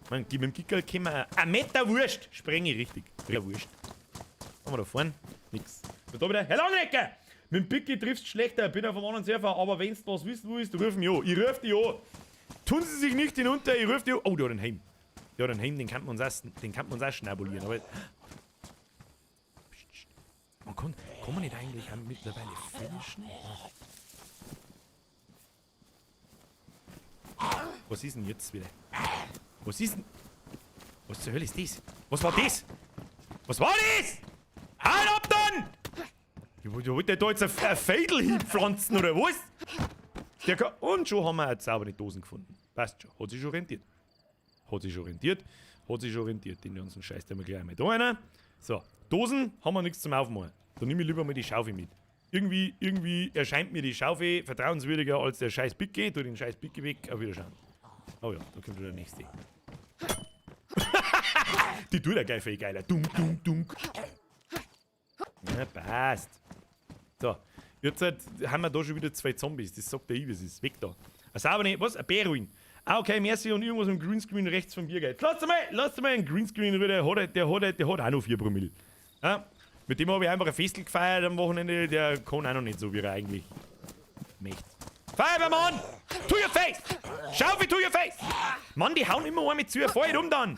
Man, mit dem Kickerl können wir ein Meter Wurst sprenge ich richtig. Ja, Wurst. Was haben wir da vorne? Nix. Und da wieder, Herr Langnecker! Mit dem Picki triffst du schlechter, bin auf einem anderen Server, aber wenn du was wissen willst, ruf mich an. Ich ruf dich an. Tun Sie sich nicht hinunter, ich ruf dich an. Oh, der hat einen Helm. Der hat einen Helm, den kann man uns auch schnabulieren. Aber kann man nicht eigentlich auch mittlerweile finishen? Was ist denn jetzt wieder? Was ist denn? Was zur Hölle ist das? Was war das? Was war das? Halt ab dann! Wollte der da jetzt ein Fädel hinpflanzen oder was? Und schon haben wir eine saubere Dosen gefunden. Passt schon. Hat sich schon rentiert. Hat sich schon rentiert. Hat sich schon rentiert. Den ganzen Scheiß, den wir gleich einmal da rein. So, Dosen haben wir nichts zum Aufmachen. Da nehme ich lieber mal die Schaufel mit. Irgendwie erscheint mir die Schaufel vertrauenswürdiger als der scheiß Picke. Tu den scheiß Picke weg. Auf Wiederschauen. Oh ja, da kommt schon der nächste. Die tut ja gleich viel geiler. Dunk, dunk, dunk. Ja, passt. So, jetzt halt haben wir da schon wieder zwei Zombies. Das sagt der ich, wie es ist. Weg da. Ein saubere, was? Ein Beruin. Ah, okay, merci und irgendwas im Greenscreen rechts vom Biergeld. Lass mal einen Greenscreen rüber, der hat auch noch 4 Promille. Ja? Mit dem habe ich einfach ein Festel gefeiert am Wochenende, der kann auch noch nicht so, wie er eigentlich möchte. Feuerwehrmann! To your face! Schaufel to your face! Mann, die hauen immer einmal zu, fall um dann!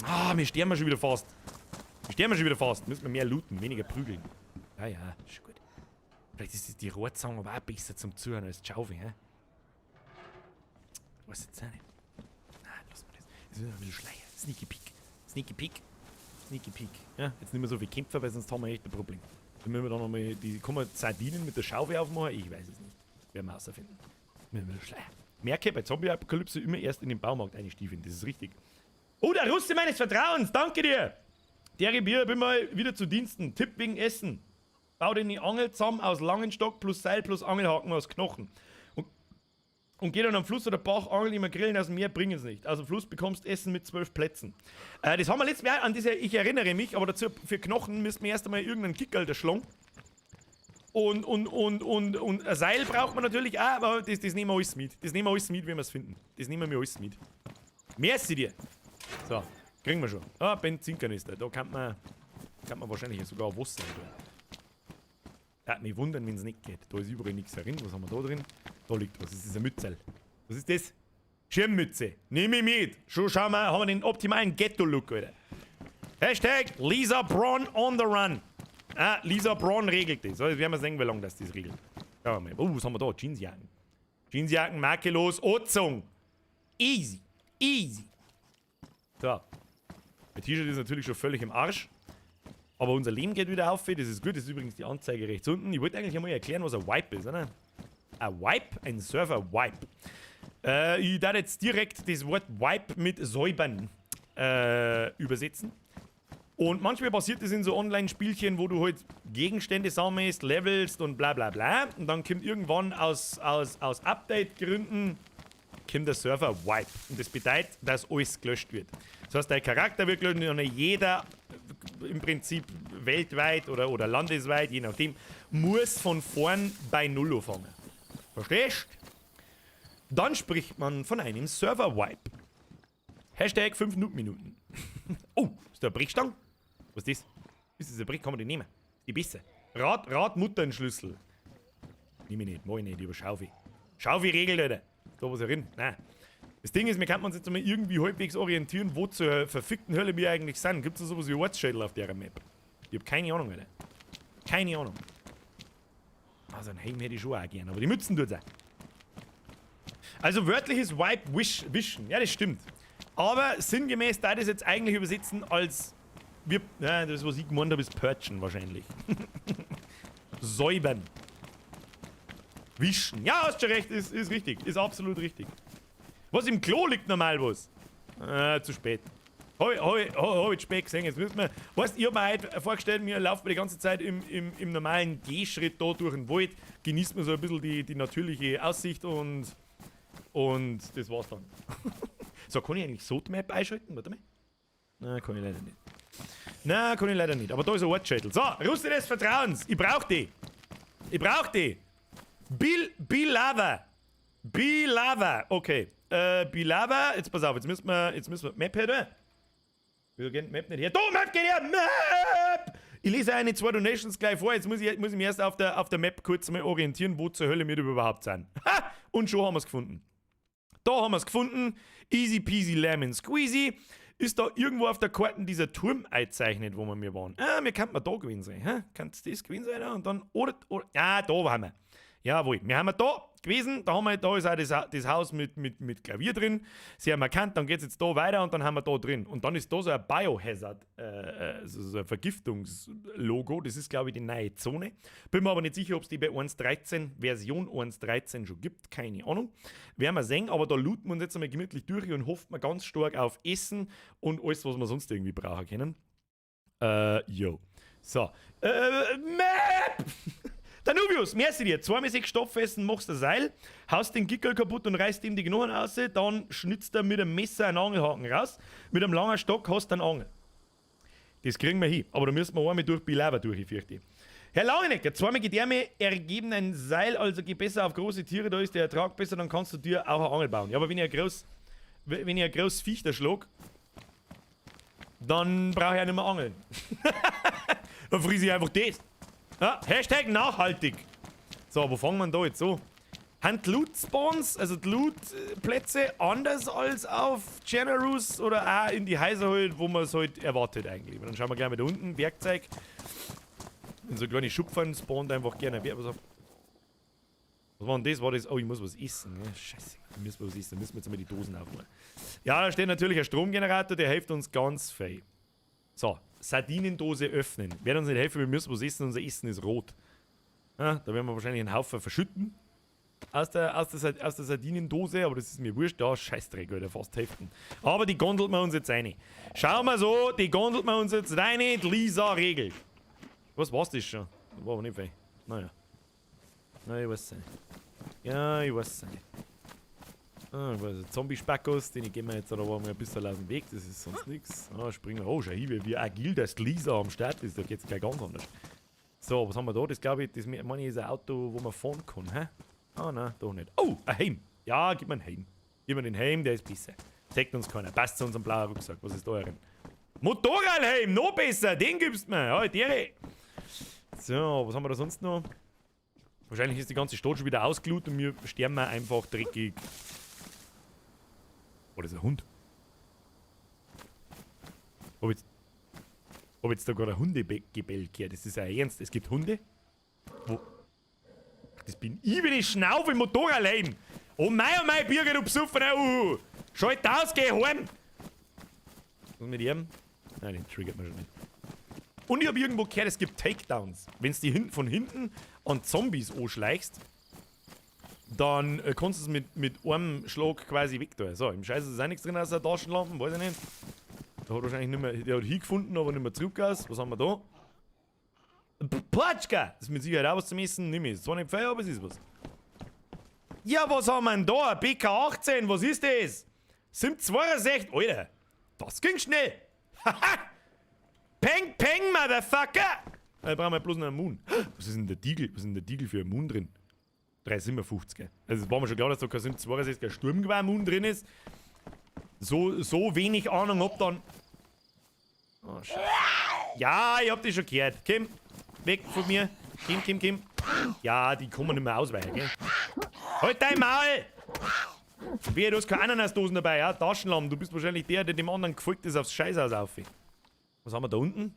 Ah, wir sterben schon wieder fast. Wir sterben schon wieder fast. Müssen wir mehr looten, weniger prügeln. Ja, ja, ist gut. Vielleicht ist die Rohrzange aber auch besser zum Zuhören als die Schaufel, hä? Weiß jetzt auch nicht. Nein, lass mal das. Das ist ein bisschen Schleier. Sneaky Peek. Sneaky Peek. Sneaky Peek. Ja, jetzt nicht mehr so viel kämpfen, weil sonst haben wir echt ein Problem. Dann müssen wir da nochmal die. Kann man Sardinen mit der Schaufel aufmachen? Ich weiß es nicht. Werden wir herausfinden. Müssen wir Schleier. Merke bei Zombie-Apokalypse immer erst in den Baumarkt einstiefeln. Das ist richtig. Oh, der Russe meines Vertrauens. Danke dir. Der Bier, bin mal wieder zu Diensten. Tipp wegen Essen. Bau dir die Angel zusammen aus langen Stock plus Seil plus Angelhaken aus Knochen. Und geh dann am Fluss oder Bach angeln, die Makrelen aus dem Meer bringen es nicht. Also Fluss bekommst Essen mit 12 Plätzen. Das haben wir letztes Jahr, an diese, ich erinnere mich, aber dazu für Knochen müssten wir erst einmal irgendeinen Kickerl der schlagen. Und ein Seil braucht man natürlich auch, aber das nehmen wir alles mit. Das nehmen wir alles mit, wenn wir es finden. Das nehmen wir alles mit. Merci dir. So, kriegen wir schon. Ah, Benzinkanister. Da kann man wahrscheinlich sogar Wasser rein tun. Würde mich wundern, wenn es nicht geht. Da ist überall nichts drin. Was haben wir da drin? Da liegt was. Das ist ein Mützel. Was ist das? Schirmmütze. Nehme ich mit. Schon schauen wir, haben wir den optimalen Ghetto-Look, Alter. #LisaBraun on the run. Ah, Lisa Braun regelt das. So, jetzt werden wir sehen, wie lange das regelt. Schauen wir mal. Oh, was haben wir da? Jeansjacken. Jeansjacken, makellos, Ozung. Easy. Easy. So. Der T-Shirt ist natürlich schon völlig im Arsch. Aber unser Leben geht wieder auf. Das ist gut. Das ist übrigens die Anzeige rechts unten. Ich wollte eigentlich einmal erklären, was ein Wipe ist, oder? Ein Wipe? Ein Server-Wipe. Ich darf jetzt direkt das Wort Wipe mit säubern übersetzen. Und manchmal passiert das in so Online-Spielchen, wo du halt Gegenstände sammelst, levelst und bla bla bla. Und dann kommt irgendwann aus Update-Gründen kommt der Server Wipe. Und das bedeutet, dass alles gelöscht wird. Das heißt, dein Charakter wird gelöscht und jeder im Prinzip weltweit oder landesweit, je nachdem, muss von vorn bei Null anfangen. Verstehst? Dann spricht man von einem Server-Wipe. #5 Noob-Minuten. Oh, ist da eine Brechstange? Was ist das? Ist das eine Brech? Kann man die nehmen? Ist die besser? Radmutternschlüssel. Nehme ich nicht, mach ich nicht, über Schaufi. Schaufi regelt, Alter. Ist da was drin? Nein. Das Ding ist, wir könnten uns jetzt mal irgendwie halbwegs orientieren, wo zur verfickten Hölle wir eigentlich sind. Gibt es da sowas wie Ortsschädel auf der Map? Ich hab keine Ahnung, Alter. Keine Ahnung. Also ein Helm hätte ich schon auch gern, aber die Mützen tut's auch. Also wörtliches Wipe Wish, Wischen. Ja, das stimmt. Aber sinngemäß da das jetzt eigentlich übersetzen als wir, ja, das, was ich gemeint habe, ist Purgen wahrscheinlich. Säubern. Wischen. Ja, hast schon recht, ist richtig. Ist absolut richtig. Was, im Klo liegt normal was? Zu spät. Hab ich spät gesehen. Jetzt müssen wir. Weißt, ich hab mir heute vorgestellt, mir laufen wir die ganze Zeit im normalen Gehschritt da durch den Wald, genießt man so ein bisschen die natürliche Aussicht und das war's dann. So, kann ich eigentlich so die Map einschalten? Warte mal. Nein, kann ich leider nicht. Nein, kann ich leider nicht. Aber da ist ein Ortsschädel. So, Russe des Vertrauens. Ich brauch die. Ich brauch die. Bill, Bilava. Bilava. Okay. Bilava. Jetzt pass auf, jetzt müssen wir Map her, da. Wieso geht Map nicht her? Da, Map geht her! Map! Ich lese eine, zwei Donations gleich vor. Jetzt muss ich mich erst auf der Map kurz mal orientieren, wo zur Hölle wir überhaupt sind. Ha! Und schon haben wir es gefunden. Da haben wir es gefunden. Easy peasy lemon squeezy. Ist da irgendwo auf der Karte dieser Turm eingezeichnet, wo wir mir waren? Ah, mir kann man da gewesen sein. Hä? Kann das gewesen sein? Und dann, oder, ja, da waren wir. Jawohl, wir haben da gewesen, da, haben wir, da ist auch das Haus mit Klavier drin, sehr markant, dann geht es jetzt da weiter und dann haben wir da drin. Und dann ist da so ein Biohazard, so ein Vergiftungslogo, das ist, glaube ich, die neue Zone. Bin mir aber nicht sicher, ob es die bei 1.13, Version 1.13 schon gibt, keine Ahnung. Werden wir sehen, aber da looten wir uns jetzt einmal gemütlich durch und hoffen wir ganz stark auf Essen und alles, was wir sonst irgendwie brauchen können. Jo. So. Map! Danubius, merci dir. Zweimal sechs Stopfessen, machst ein Seil, haust den Gickel kaputt und reißt ihm die Knochen raus, dann schnitzt er mit einem Messer einen Angelhaken raus. Mit einem langen Stock hast du einen Angel. Das kriegen wir hin. Aber da müssen wir einmal durch Bilava durch, ich fürchte. Herr Langenecker, zweimal Gedärme ergeben ein Seil, also geh besser auf große Tiere, da ist der Ertrag besser, dann kannst du dir auch eine Angel bauen. Ja, aber wenn ich ein großes Viech da schlag, dann brauche ich auch nicht mehr angeln. Dann friss ich einfach das. Ja, #nachhaltig. So, wo fangen wir da jetzt so? Haben die Loot-Spawns, also die Loot-Plätze, anders als auf Chernarus oder auch in die Häuser halt, wo man es halt erwartet eigentlich? Dann schauen wir gleich mal da unten, Werkzeug. In so kleine Schupfern spawnt einfach gerne. Was, was war denn das? War das? Oh, ich muss was essen. Ne? Scheiße, ich muss was essen. Da müssen wir jetzt mal die Dosen aufmachen. Ja, da steht natürlich ein Stromgenerator, der hilft uns ganz fein. So, Sardinendose öffnen. Wird uns nicht helfen, wir müssen was essen, unser Essen ist rot. Ja, da werden wir wahrscheinlich einen Haufen verschütten. Aus der Sardinendose, aber das ist mir wurscht. Ja, Scheißdreck, Alter, fast Hälften. Aber die gondelt wir uns jetzt rein. Schauen wir so, die gondelt wir uns jetzt rein. Die Lisa regelt. Was war's das schon? Das war aber nicht viel. Naja. Na, ich weiß es nicht. Ja, ich weiß es nicht. Ah, Zombie-Spackos, den gehen wir jetzt aber mal ein bisschen aus dem Weg, das ist sonst nichts. Ah, springen wir. Oh, schau hier, wie agil das Lisa am Start ist, da geht's gleich ganz anders. So, was haben wir da? Das, glaube ich, das meine ich, ist ein Auto, wo man fahren kann, hä? Ah, nein, doch nicht. Oh, ein Helm. Ja, gib mir einen Helm. Gib mir den Helm, der ist besser. Zeigt uns keiner. Passt zu unserem blauen Rucksack. Was ist da drin? Motorradhelm, noch besser. Den gibst mir. Ja, der. So, was haben wir da sonst noch? Wahrscheinlich ist die ganze Stadt schon wieder ausgelootet und wir sterben einfach dreckig. Oh, das ist ein Hund. Hab jetzt da gerade ein Hundegebell gehört? Das ist ja ernst. Es gibt Hunde? Wo? Das bin ich, wenn ich schnaufe im Motorradhelm. Oh mei, Birger, du Besoffener. Schalt aus, geh heim. Was mit ihm? Nein, den triggert man schon nicht. Und ich hab irgendwo gehört, es gibt Takedowns. Wenn du die hinten von hinten an Zombies anschleichst, dann kannst du es mit einem Schlag quasi weg tun. So, im Scheiß ist auch nichts drin außer Taschenlampen, weiß ich nicht. Der hat wahrscheinlich nicht mehr, der hat hingefunden, aber nicht mehr zurück aus. Was haben wir da? Platschka! Das ist mit Sicherheit auch was zum Essen. Nimm ich. Ist zwar nicht viel, aber es ist was. Ja, was haben wir denn da? BK18, was ist das? 762, Alter. Das ging schnell. Haha! Peng, peng, Motherfucker! Da brauchen wir bloß noch einen Moon. Was ist denn der Deagle? Was ist denn der Deagle für ein Moon drin? 357. Also es war mir schon klar, dass da kein 762er Sturmgewehr Moon drin ist. So, so wenig Ahnung hab dann. Oh, Scheiße. Ja, ich hab dich schon gehört. Komm, weg von mir. Komm, komm, komm. Ja, die kann man nicht mehr ausweichen, gell? Halt dein Maul! Wehe, du hast keine Ananasdosen dabei, ja? Taschenlampen, du bist wahrscheinlich der, der dem anderen gefolgt ist aufs Scheißhaus auf. Was haben wir da unten?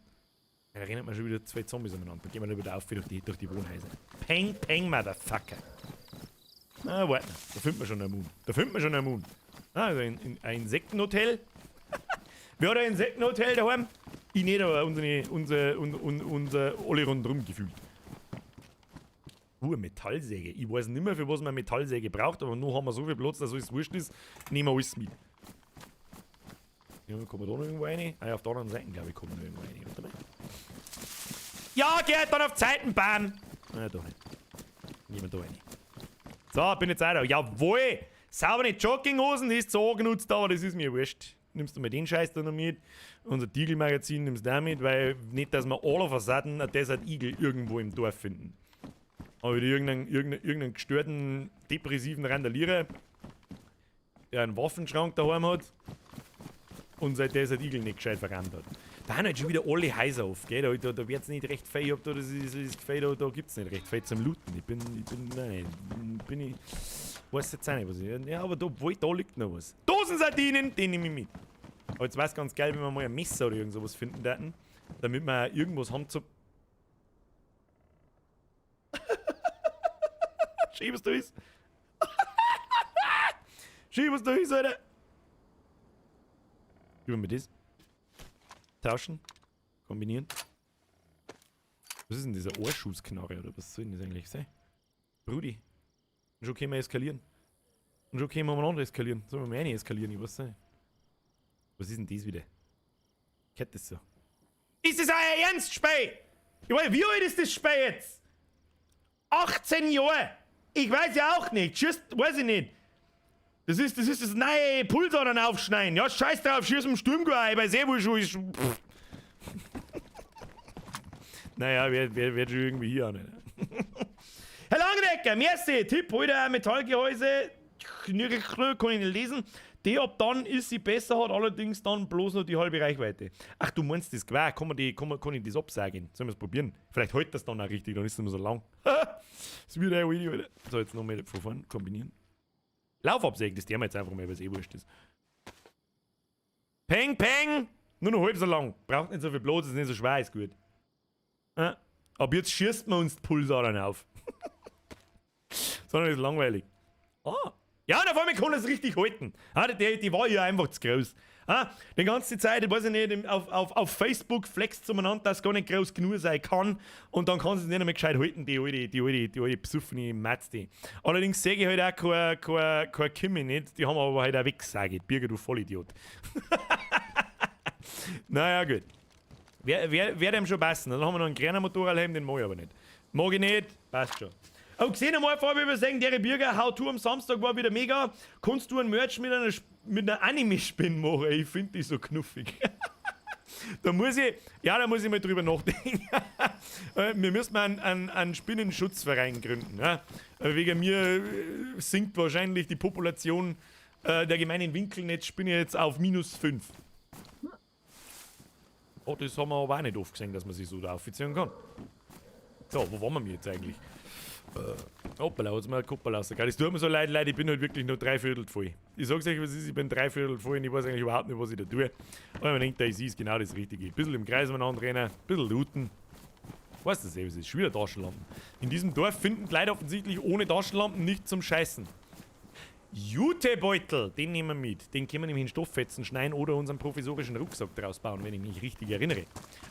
Ja, da rennen wir schon wieder zwei Zombies umeinander. Da gehen wir lieber auf durch die Wohnhäuser. Peng, peng, Motherfucker. Ah, warte. Da findet man schon einen Moon. Da findet man schon einen Moon. Ah, also ein Insektenhotel. Wer hat ein Insektenhotel daheim? Ich nicht, aber unsere, unsere, un, un, unser alle rundherum gefühlt. Metallsäge. Ich weiß nicht mehr, für was man Metallsäge braucht, aber nur haben wir so viel Platz, dass alles wurscht ist. Nehmen wir alles mit. Ja, kommen wir da noch irgendwo rein? Ah ja, auf der anderen Seite, glaube ich, kommen wir noch irgendwo rein. Warte mal. Ja, geht dann auf Zeitenbahn! Nein, doch nicht. Nehmen wir da rein. So, bin jetzt auch da. Jawohl! Saubere Jogginghosen, die ist so angenutzt, aber das ist mir wurscht. Nimmst du mal den Scheiß da noch mit? Unser Deagle-Magazin nimmst du auch mit, weil nicht, dass wir all of a sudden ein Desert Eagle irgendwo im Dorf finden. Aber wieder irgendeinen gestörten, depressiven Randalierer, der einen Waffenschrank daheim hat und sein Desert Eagle nicht gescheit verrammt hat. Da haben halt schon wieder alle Häuser auf, gell? Da wird's nicht recht viel, ich hab da das Gefühl, da gibt's nicht recht viel zum Looten. Ich bin, nein, bin ich, weiß jetzt auch nicht, was ich, ja, aber da, wo, da liegt noch was. Dosensardinen, den nehme ich mit. Aber jetzt wär's ganz geil, wenn wir mal ein Messer oder irgend sowas finden würden, damit wir irgendwas haben zu. Schön, was da ist. Schön, was da ist, Alter. Über mir das. Tauschen. Kombinieren. Was ist denn dieser Ohrschussknarre oder was soll denn das eigentlich sein? Brudi. Und schon können wir eskalieren. Und schon können wir umeinander eskalieren. Sollen wir mal eine eskalieren? Ich weiß nicht. Was ist denn das wieder? Kennt das so? Ist das euer Ernst, Spiel? Ich weiß, wie alt ist das Spiel jetzt? 18 Jahre! Ich weiß ja auch nicht. Tschüss, weiß ich nicht. Das ist das neue Pulsadern aufschneiden. Ja, scheiß drauf, schieß im Sturmgewehr, weil sehr wohl schon ist. Pff. Naja, wer schon irgendwie hier auch nicht. Herr Langrecker, merci. Tipp, heute ein Metallgehäuse. Kann ich nicht lesen. Die ab dann ist sie besser, hat allerdings dann bloß noch die halbe Reichweite. Ach, du meinst das Gewehr? Kann ich das absagen? Sollen wir es probieren? Vielleicht hält das dann auch richtig, dann ist es nicht mehr so lang. Das wird auch Video, Alter. So, jetzt nochmal von vorn kombinieren. Laufabsägen, das tun wir jetzt einfach mal, weil es eh wurscht ist. Peng, peng! Nur noch halb so lang. Braucht nicht so viel Platz, ist nicht so schwer, ist gut. Ja. Aber jetzt schießt man uns die Pulsadern auf. Sondern ist langweilig. Ah. Ja, und auf einmal kann es richtig halten. Ah, die war ja einfach zu groß. Ah, die ganze Zeit, ich weiß ich nicht, auf Facebook flext umeinander, dass es gar nicht groß genug sein kann. Und dann kann sie es nicht mehr gescheit halten, die alte besoffene Matz, die. Allerdings sehe ich halt auch kein Kimi nicht, die haben aber halt auch weggesagt. Birger, du Vollidiot. Naja, gut. Wer dem schon passen. Dann haben wir noch einen kleinen Motorradhelm, den mag ich aber nicht. Mag ich nicht, passt schon. Oh, gesehen einmal vorher übersehen, der Birger, How to am Samstag war wieder mega. Kannst du ein Merch mit einer Anime-Spinne machen? Ich finde die so knuffig. Da muss ich, ja, da muss ich mal drüber nachdenken. Wir müssen mal einen Spinnenschutzverein gründen. Ja? Wegen mir sinkt wahrscheinlich die Population der gemeinen Winkelnetzspinne jetzt auf -5. Oh, das haben wir aber auch nicht oft gesehen, dass man sich so da aufziehen kann. So, wo waren wir jetzt eigentlich? Hoppala, hat's mir ein Koppel rausgegangen. Es tut mir so leid, Leute, ich bin halt wirklich nur dreiviertel voll. Ich sag's euch, was ist, ich bin dreiviertel voll und ich weiß eigentlich überhaupt nicht, was ich da tue. Aber man denkt, das ist genau das Richtige. Ein bisschen im Kreis umeinander rennen, ein bisschen looten. Weißt du das eh, es ist schon wieder Taschenlampen. In diesem Dorf finden die Leute offensichtlich ohne Taschenlampen nicht zum Scheißen. Jutebeutel, den nehmen wir mit. Den können wir nämlich in Stofffetzen schneiden oder unseren provisorischen Rucksack draus bauen, wenn ich mich richtig erinnere.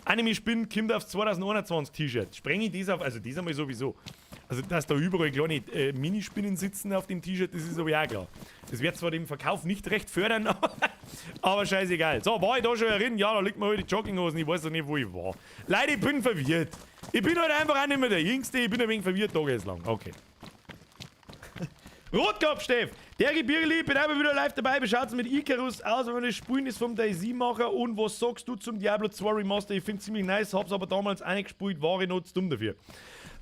Anime-Spinn kommt aufs 2021 T-Shirt. Sprenge ich das auf, also das einmal sowieso. Also, dass da überall kleine Minispinnen sitzen auf dem T-Shirt, das ist aber auch klar. Das wird zwar dem Verkauf nicht recht fördern, aber scheißegal. So, war ich da schon herin? Ja, da liegt mir halt die Jogginghosen, ich weiß doch nicht, wo ich war. Leute, ich bin verwirrt. Ich bin halt einfach auch nicht mehr der Jüngste, ich bin ein wenig verwirrt, tageslang. Okay. Rotkopf, Steff! Der Gebirgeli, bin einfach wieder live dabei. Schaut's mit Icarus aus, wenn man das Spielen ist vom DayZ-Macher. Und was sagst du zum Diablo 2 Remaster? Ich find's ziemlich nice, hab's aber damals auch nicht gespielt, war ich noch zu dumm dafür.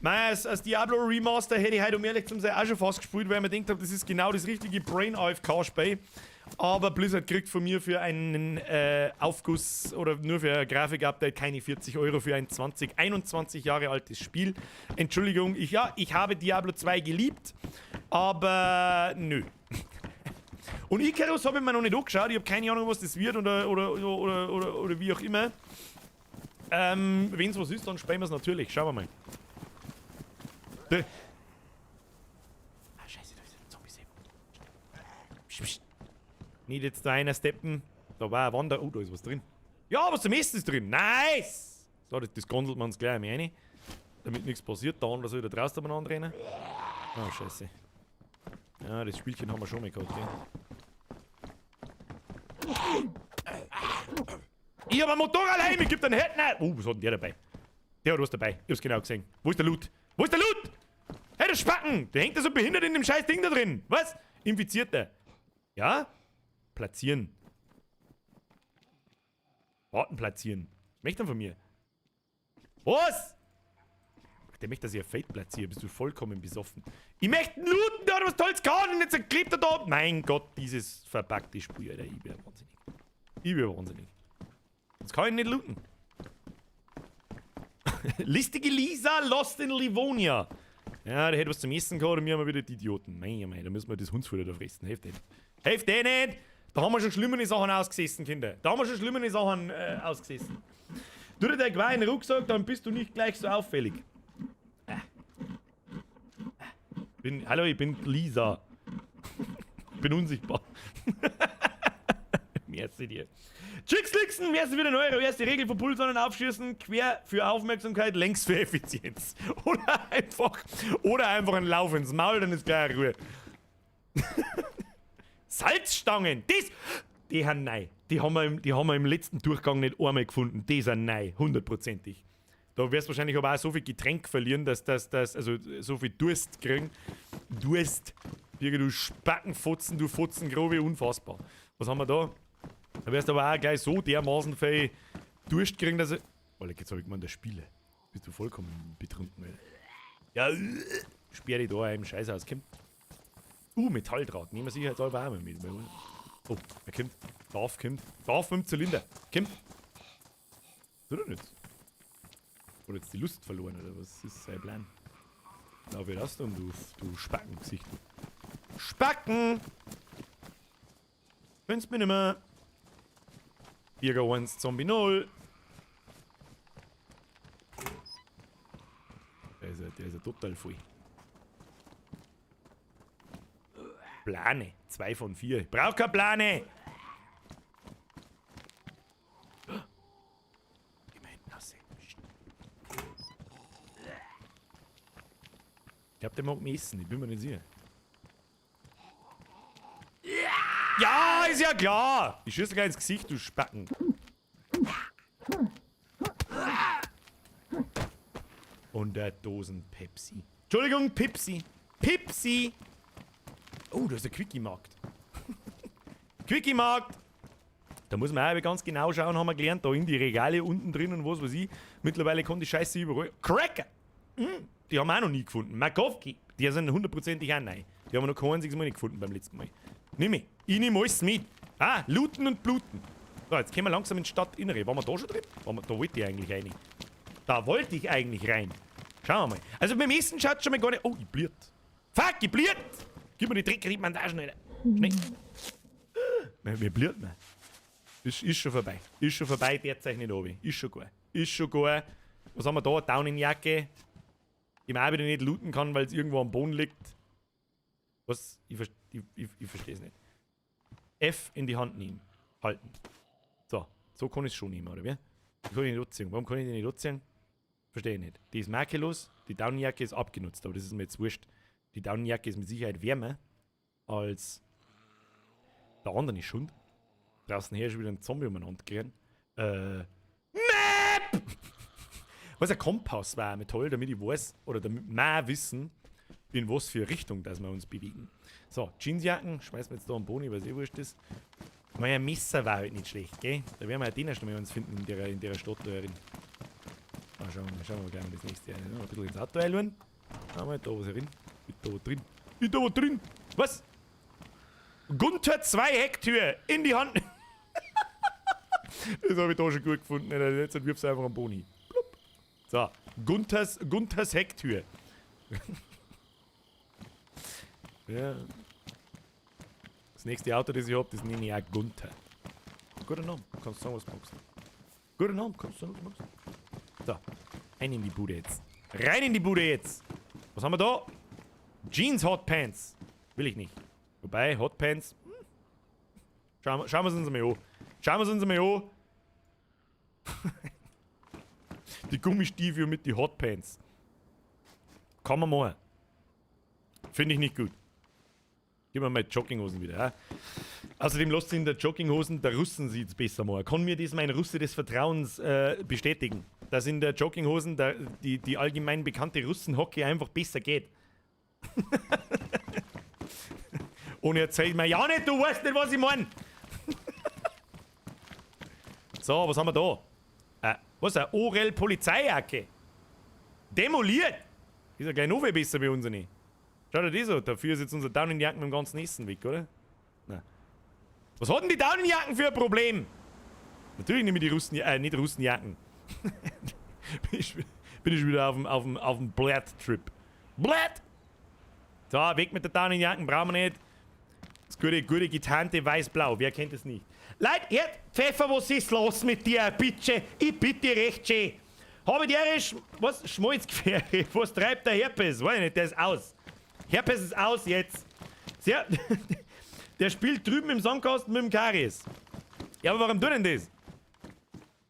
Mei, als Diablo Remaster hätte ich heute, um ehrlich zu sein, auch schon fast gespielt, weil ich mir gedacht hab, das ist genau das richtige Brain AFK-Spiel. Aber Blizzard kriegt von mir für einen Aufguss oder nur für ein Grafik-Update keine 40 Euro für ein 21 Jahre altes Spiel. Entschuldigung, ich habe Diablo 2 geliebt, aber nö. Und Icarus habe ich mir noch nicht angeschaut, ich habe keine Ahnung, was das wird oder wie auch immer. Wenn's was ist, dann spielen wir's natürlich. Schauen wir mal. Ah, scheiße, da ist ein Zombie-Sebo. Psst, psst. Nicht jetzt da einer steppen. Da war ein Wander. Oh, da ist was drin. Ja, was zum Essen ist drin. Nice! So, das gondelt man uns gleich einmal rein. Damit nichts passiert. Da andere soll wieder draußen umeinander rennen. Oh, scheiße. Ja, das Spielchen haben wir schon mal gehabt, gell? Ich hab ein Motorrad heim, ich geb den Head. Nein! Oh, was hat denn der dabei? Der hat was dabei. Ich hab's genau gesehen. Wo ist der Loot? Wo ist der Loot? Hey, der Spacken! Der hängt da so behindert in dem scheiß Ding da drin. Was? Infizierter. Ja? Platzieren. Warten platzieren. Was möchte er von mir? Was? Der möchte, dass ich ein Feld platziere. Bist du vollkommen besoffen. Ich möchte einen looten, der hat was Tolles gehabt und jetzt klebt er da. Mein Gott, dieses verpackte Spiel, Alter. Ich wär wahnsinnig. Ich wär wahnsinnig. Jetzt kann ich nicht looten. Listige Lisa, Lost in Livonia. Ja, der hätte was zum Essen gehabt und wir haben wieder die Idioten. Mei, mei, da müssen wir das Hundsfutter da fressen. Hilft nicht. Hilft eh nicht! Da haben wir schon schlimmere Sachen ausgesessen, Kinder. Da haben wir schon schlimmere Sachen ausgesessen. Du dir deinen kleinen Rucksack, dann bist du nicht gleich so auffällig. Hallo, ich bin Lisa. Bin unsichtbar. Merci dir. Chicks Lixen, merci für den Euro. Erste Regel von Pulsern aufschießen, quer für Aufmerksamkeit, längs für Effizienz. Oder einfach ein Lauf ins Maul, dann ist gleich Ruhe. Salzstangen, das, die sind neu. Die haben wir im letzten Durchgang nicht einmal gefunden. Die sind neu, hundertprozentig. Da wirst du wahrscheinlich aber auch so viel Getränk verlieren, dass das, also so viel Durst kriegen. Durst. Birger, du Spackenfotzen, du Fotzengrobe, unfassbar. Was haben wir da? Da wirst du aber auch gleich so dermaßen viel Durst kriegen, dass ich. Alter, jetzt hab ich gemeint, der Spiele. Bist du vollkommen betrunken, Alter. Ja, sperr dich da im Scheiß aus, komm. Metalldraht. Nehmen wir sicherheitshalber auch mal mit. Oh, er kommt. Darf kommt. Darf mit dem Zylinder. Kommt. Tut er nicht. Oder jetzt die Lust verloren, oder was ist sein Plan? Lauf ich raus, du Spackengesicht. Spacken! Findest mich nicht mehr. Birger 1, Zombie 0. Der ist ja total voll. Plane. 2 von 4. Ich brauch keine Plane! Geh mal hinten raus. Ich glaub, der mag mich essen. Ich bin mir nicht sicher. Ja, ist ja klar! Ich schieße gleich ins Gesicht, du Spacken. Und der Dosen Pepsi. Entschuldigung, Pepsi. Pepsi! Oh, da ist der Quickie-Markt. Quickie-Markt! Da muss man auch ganz genau schauen, haben wir gelernt, da in die Regale unten drin und was weiß ich. Mittlerweile kann die Scheiße überall. Cracker! Die haben wir auch noch nie gefunden. Makowki, die sind hundertprozentig auch neu. Die haben wir noch kein einziges Mal nicht gefunden beim letzten Mal. Nimm ich. Ich nehme alles mit. Ah, looten und bluten. So, jetzt kommen wir langsam ins Stadtinnere. Waren wir da schon drin? Da wollte ich eigentlich rein. Da wollte ich eigentlich rein. Schauen wir mal. Also beim Essen schaut schon mal gar nicht. Oh, ich bliert. Fuck, ich bliert! Gib mir die Dreckbandagen, Alter. Schnell. Mir bliert mir. Ist schon vorbei. Ist schon vorbei, derzeit nicht runter. Ist schon gut. Ist schon gut. Was haben wir da? Daunenjacke. Die man auch wieder nicht looten kann, weil es irgendwo am Boden liegt. Was? Ich verstehe es nicht. F in die Hand nehmen. Halten. So. So kann ich es schon nehmen, oder wie? Ich kann die nicht anziehen. Warum kann ich die nicht anziehen? Verstehe ich nicht. Die ist makellos. Die Daunenjacke ist abgenutzt, aber das ist mir jetzt wurscht. Die Daunenjacke ist mit Sicherheit wärmer als der andere Schund. Draußen her ist wieder ein Zombie umeinander gerannt. Map! Was ein Kompass war mit toll, damit ich weiß, oder damit wir wissen, in was für Richtung dass wir uns bewegen. So, Jeansjacken, schmeißen wir jetzt da am Boni, weil es eh wurscht ist. Mein Messer war halt nicht schlecht, gell? Da werden wir ja den erst mal uns finden in der Stadt da drin. Ah, schauen wir gleich mal das nächste. Ja, ein bisschen ins Auto reinschauen. Schauen wir mal, da was drin. Ist da was drin? Ist da was drin? Was? Gunther 2 Hecktür in die Hand. Das habe ich da schon gut gefunden. Jetzt wirfst du einfach am Boni. Plupp. So, Gunthers Hecktür. Ja. Das nächste Auto, das ich hab, das nenne ich auch Gunther. Guter Name, kannst du sagen, was du magst. Guter Name, kannst du sagen, was du magst. So, rein in die Bude jetzt. Rein in die Bude jetzt! Was haben wir da? Jeans Hot Pants. Will ich nicht. Wobei, Hot Pants. Schauen wir es uns mal an. Schauen wir es uns mal an. Die Gummistiefel mit die Hot Pants. Kann man machen. Finde ich nicht gut. Gib mir mal Jogginghosen wieder. Ja? Außerdem lässt sich in der Jogginghosen der Russen sieht's besser machen. Kann mir das mein Russe des Vertrauens bestätigen, dass in der Jogginghosen die allgemein bekannte Russenhockey einfach besser geht. Und erzählt mir, ja nicht, du weißt nicht, was ich mein. So, was haben wir da? Was, eine Orel Polizeijacke? Demoliert! Ist ja gleich noch viel besser bei uns nicht. Schau dir das an, dafür ist jetzt unser Daunenjacken mit dem ganzen Essen weg, oder? Nein. Was hat denn die Daunenjacken für ein Problem? Natürlich nehme ich die Russen, nicht Russenjacken. Bin ich wieder auf dem Blatt-Trip. Blatt! So, weg mit der Daunenjacken, brauchen wir nicht. Das gute getarnte Weiß-Blau, wer kennt es nicht? Leute, hört, Pfeffer, was ist los mit dir? Bitte, ich bitte recht schön. Habe ich was? Schmalzgefähre, was treibt der Herpes? Weiß ich nicht, der ist aus. Herpes ist aus jetzt. Sehr, der spielt drüben im Sandkasten mit dem Karies. Ja, aber warum tut denn das?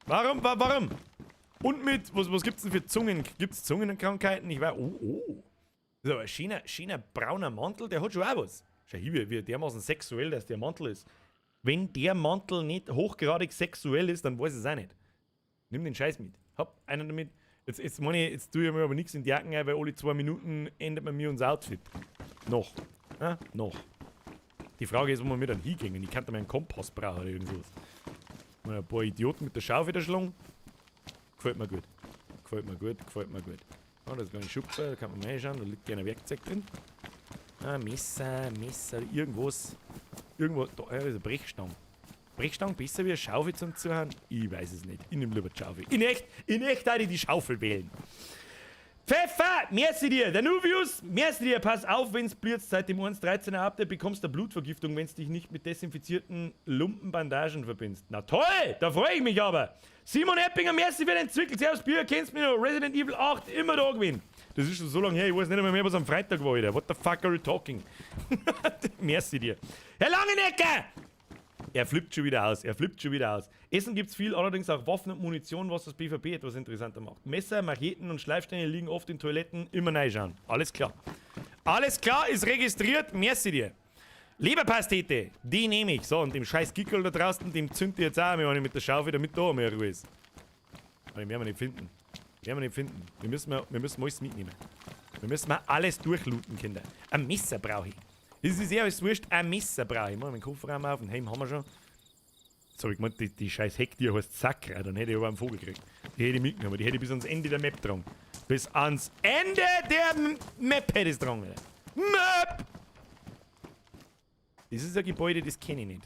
Warum, warum? Und mit, was gibt's denn für Zungen? Gibt's Zungenkrankheiten? Ich weiß, oh, oh. So, ein schöner brauner Mantel, der hat schon auch was. Schau hier, wie dermaßen sexuell, dass der Mantel ist. Wenn der Mantel nicht hochgradig sexuell ist, dann weiß ich es auch nicht. Nimm den Scheiß mit. Hab einen damit. Jetzt meine ich, jetzt tue ich mir aber nichts in die Jacken ein, weil alle 2 Minuten ändert man mir unser Outfit. Noch. Ja, noch. Die Frage ist, wo wir mit dann hingehen. Ich könnte mal einen Kompass brauchen oder irgendwas. Mal ein paar Idioten mit der Schaufel da schlagen. Gefällt mir gut. Gefällt mir gut, gefällt mir gut. Oh, da ist gar nicht Schuppe, da kann man mal reinschauen, da liegt gerne Werkzeug drin. Ah, Messer, Messer, irgendwas. Irgendwo, da ist eine Brechstange. Brechstange besser wie eine Schaufel zum Zuhören? Ich weiß es nicht. Ich nehme lieber die Schaufel. In echt würde ich die Schaufel wählen. Pfeffer, merci dir. Der Nuvius, merci dir. Pass auf, wenn's blitzt. Seit dem 1.13er Update bekommst du Blutvergiftung, wenn's dich nicht mit desinfizierten Lumpenbandagen verbindest. Na toll, da freue ich mich aber. Simon Eppinger, merci für den Zwickel. Servus, Bier, kennst mich noch. Resident Evil 8, immer da gewesen. Das ist schon so lange her, ich weiß nicht einmal mehr, was am Freitag war, Alter. What the fuck are you talking? Merci dir. Herr Langenecker! Er flippt schon wieder aus, er flippt schon wieder aus. Essen gibt's viel, allerdings auch Waffen und Munition, was das PvP etwas interessanter macht. Messer, Macheten und Schleifsteine liegen oft in Toiletten, immer reinschauen. Alles klar. Alles klar, ist registriert, merci dir. Leberpastete, die nehme ich. So, und dem scheiß Gickel da draußen, dem zünd ich jetzt auch, wenn ich mit der Schaufel damit da mehr Ruhe ist. Aber den werden wir nicht finden. Den werden wir nicht finden. Wir müssen alles mitnehmen. Wir müssen mal alles durchlooten, Kinder. Ein Messer brauche ich. Das ist ja alles wurscht, ein Messer brauche ich. Ich mach meinen Kofferraum auf, einen Helm haben wir schon. Jetzt hab ich gemeint, die scheiß Heck, die heißt Sakra, dann hätte ich aber einen Vogel gekriegt. Die hätte ich mitgenommen, die hätte ich bis ans Ende der Map getragen. Bis ans Ende der Map hätte ich es getragen. Map! Das ist ein Gebäude, das kenne ich nicht.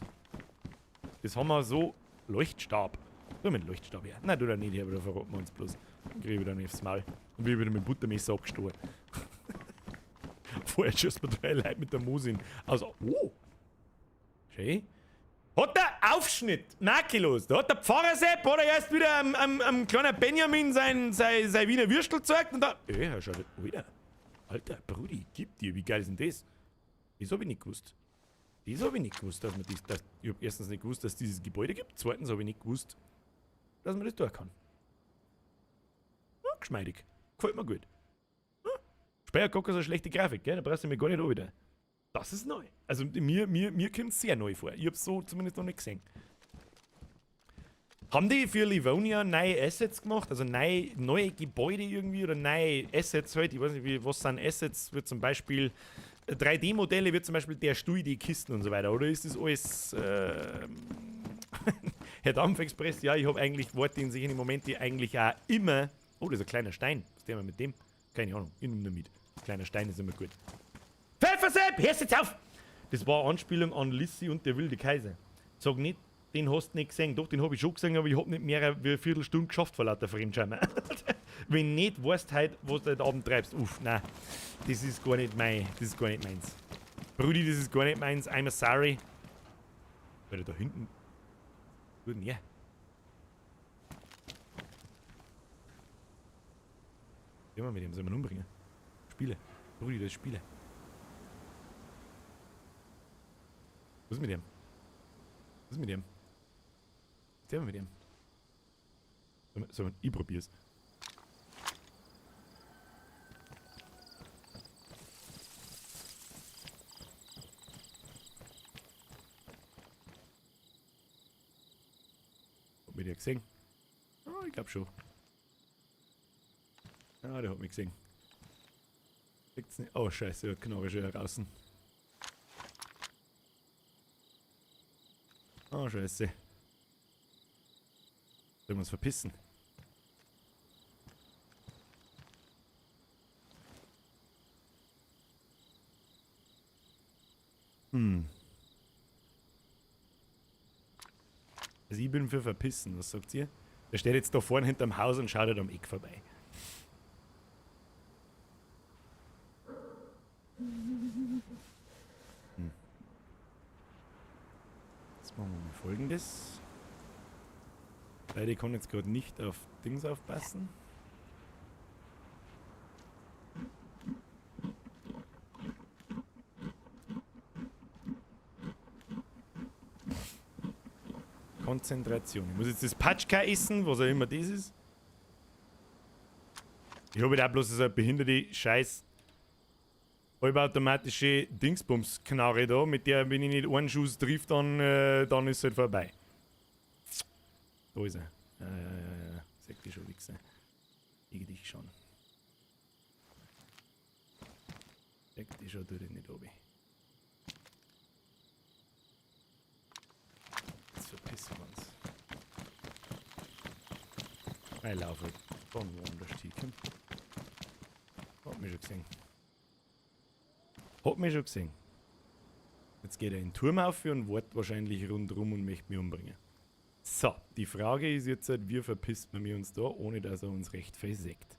Das haben wir so... Leuchtstab. So mit Leuchtstab her. Nein, du da nicht her, aber da verraten wir uns bloß. Dann krieg ich wieder nicht aufs Maul. Und wir wieder mit dem Buttermesser abgestochen. Vorher schießt man 3 Leute mit der Mosin. Also, oh! Schön. Hat der Aufschnitt, makellos. Da hat der Pfarrer Sepp, hat er erst wieder am kleinen Benjamin sein Wiener Würstel gezeigt und da. Ey, schau, Alter. Alter, Brudi, gib dir, wie geil ist denn das? Das hab ich nicht gewusst. Das hab ich nicht gewusst, dass man das, dass, ich hab erstens nicht gewusst, dass es dieses Gebäude gibt. Zweitens hab ich nicht gewusst, dass man das tun kann. Ja, geschmeidig. Gefällt mir gut. Ja. Speyer gar keine so schlechte Grafik, gell? Da brauchst du mir gar nicht wieder. Das ist neu. Also mir kommt's sehr neu vor. Ich hab's so zumindest noch nicht gesehen. Haben die für Livonia neue Assets gemacht? Also neue Gebäude irgendwie oder neue Assets halt? Ich weiß nicht, was sind Assets? Wird zum Beispiel 3D-Modelle, wird zum Beispiel der Stuhl, die Kisten und so weiter. Oder ist das alles... Herr Dampfexpress, ja, ich hab eigentlich Worte in sich in dem Moment, die eigentlich auch immer... Oh, das ist ein kleiner Stein. Was tun wir mit dem? Keine Ahnung, ich nehme mit. Kleiner Stein ist immer gut. Pfeffersepp, hörst jetzt auf! Das war eine Anspielung an Lissi und der wilde Kaiser. Sag nicht, den hast du nicht gesehen. Doch, den hab ich schon gesehen, aber ich hab nicht mehr als eine Viertelstunde geschafft vor lauter Fremdscheimer. Wenn nicht, weißt halt, was du heute Abend treibst. Uff, nein. Das ist gar nicht mein, das ist gar nicht meins. Brudi, das ist gar nicht meins. I'm sorry. Alter, da hinten. Gut, ja. Immer mit dem soll man umbringen. Spiele. Brudi, das ist Spiele. Was ist mit dem? Was ist mit dem? Was ist mit dem? Soll man, ich probier's. Hat mich der gesehen? Oh, ich glaub schon. Ah, der hat mich gesehen. Liegt's nicht? Oh, scheiße, der hat Knarre schon draußen. Oh, scheiße. Sollen wir uns verpissen? Also ich bin für verpissen, was sagt ihr? Der steht jetzt da vorne hinterm Haus und schaut halt am Eck vorbei. Jetzt machen wir mal Folgendes. Beide können jetzt gerade nicht auf Dings aufpassen. Konzentration. Ich muss jetzt das Patschka essen, was auch immer das ist. Ich habe halt auch bloß so eine behinderte scheiß halbautomatische Dingsbums-Knarre da, mit der, wenn ich nicht einen Schuss trifft, dann ist es halt vorbei. Da ist er. Ja, ja, ja, ja. Sag dich schon, Wichser. Ich dich schon. Sag dich schon, tu dich nicht oben. Jetzt verpissen wir uns. Ich laufe halt von woanders hin. Hat mich schon gesehen. Hat mich schon gesehen. Jetzt geht er in den Turm auf und wartet wahrscheinlich rundherum und möchte mich umbringen. So, die Frage ist jetzt halt, wie verpisst man uns da, ohne dass er uns recht versägt.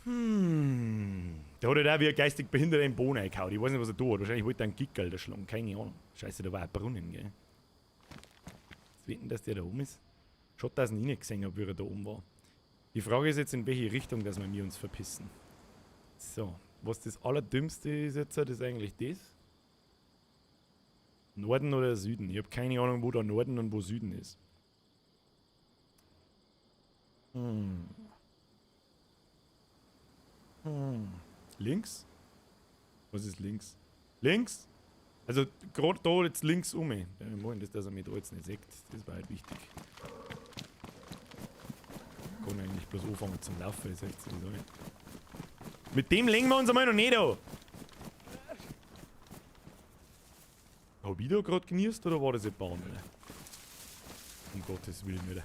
Der hat halt auch wie ein geistig Behinderter im Boden reingehauen. Ich weiß nicht, was er da hat. Wahrscheinlich wollte er einen Gickerl da schlagen. Keine Ahnung. Scheiße, da war ein Brunnen, gell. Jetzt wetten, dass der da oben ist. Schaut, dass ich ihn nicht gesehen hab, wie er da oben war. Die Frage ist jetzt, in welche Richtung, dass wir uns verpissen. So, was das Allerdümmste ist jetzt, das ist eigentlich das. Norden oder Süden? Ich hab keine Ahnung, wo da Norden und wo Süden ist. Links? Was ist links? Links? Also grad da jetzt links um. Ja, wir wollen das, dass er mich da jetzt nicht sieht. Das war halt wichtig. Ich kann eigentlich bloß anfangen zum Laufen, das heißt sowieso nicht. Mit dem legen wir uns einmal noch nicht an. Hab ich da grad geniest oder war das ein Baum? Um Gottes Willen wieder.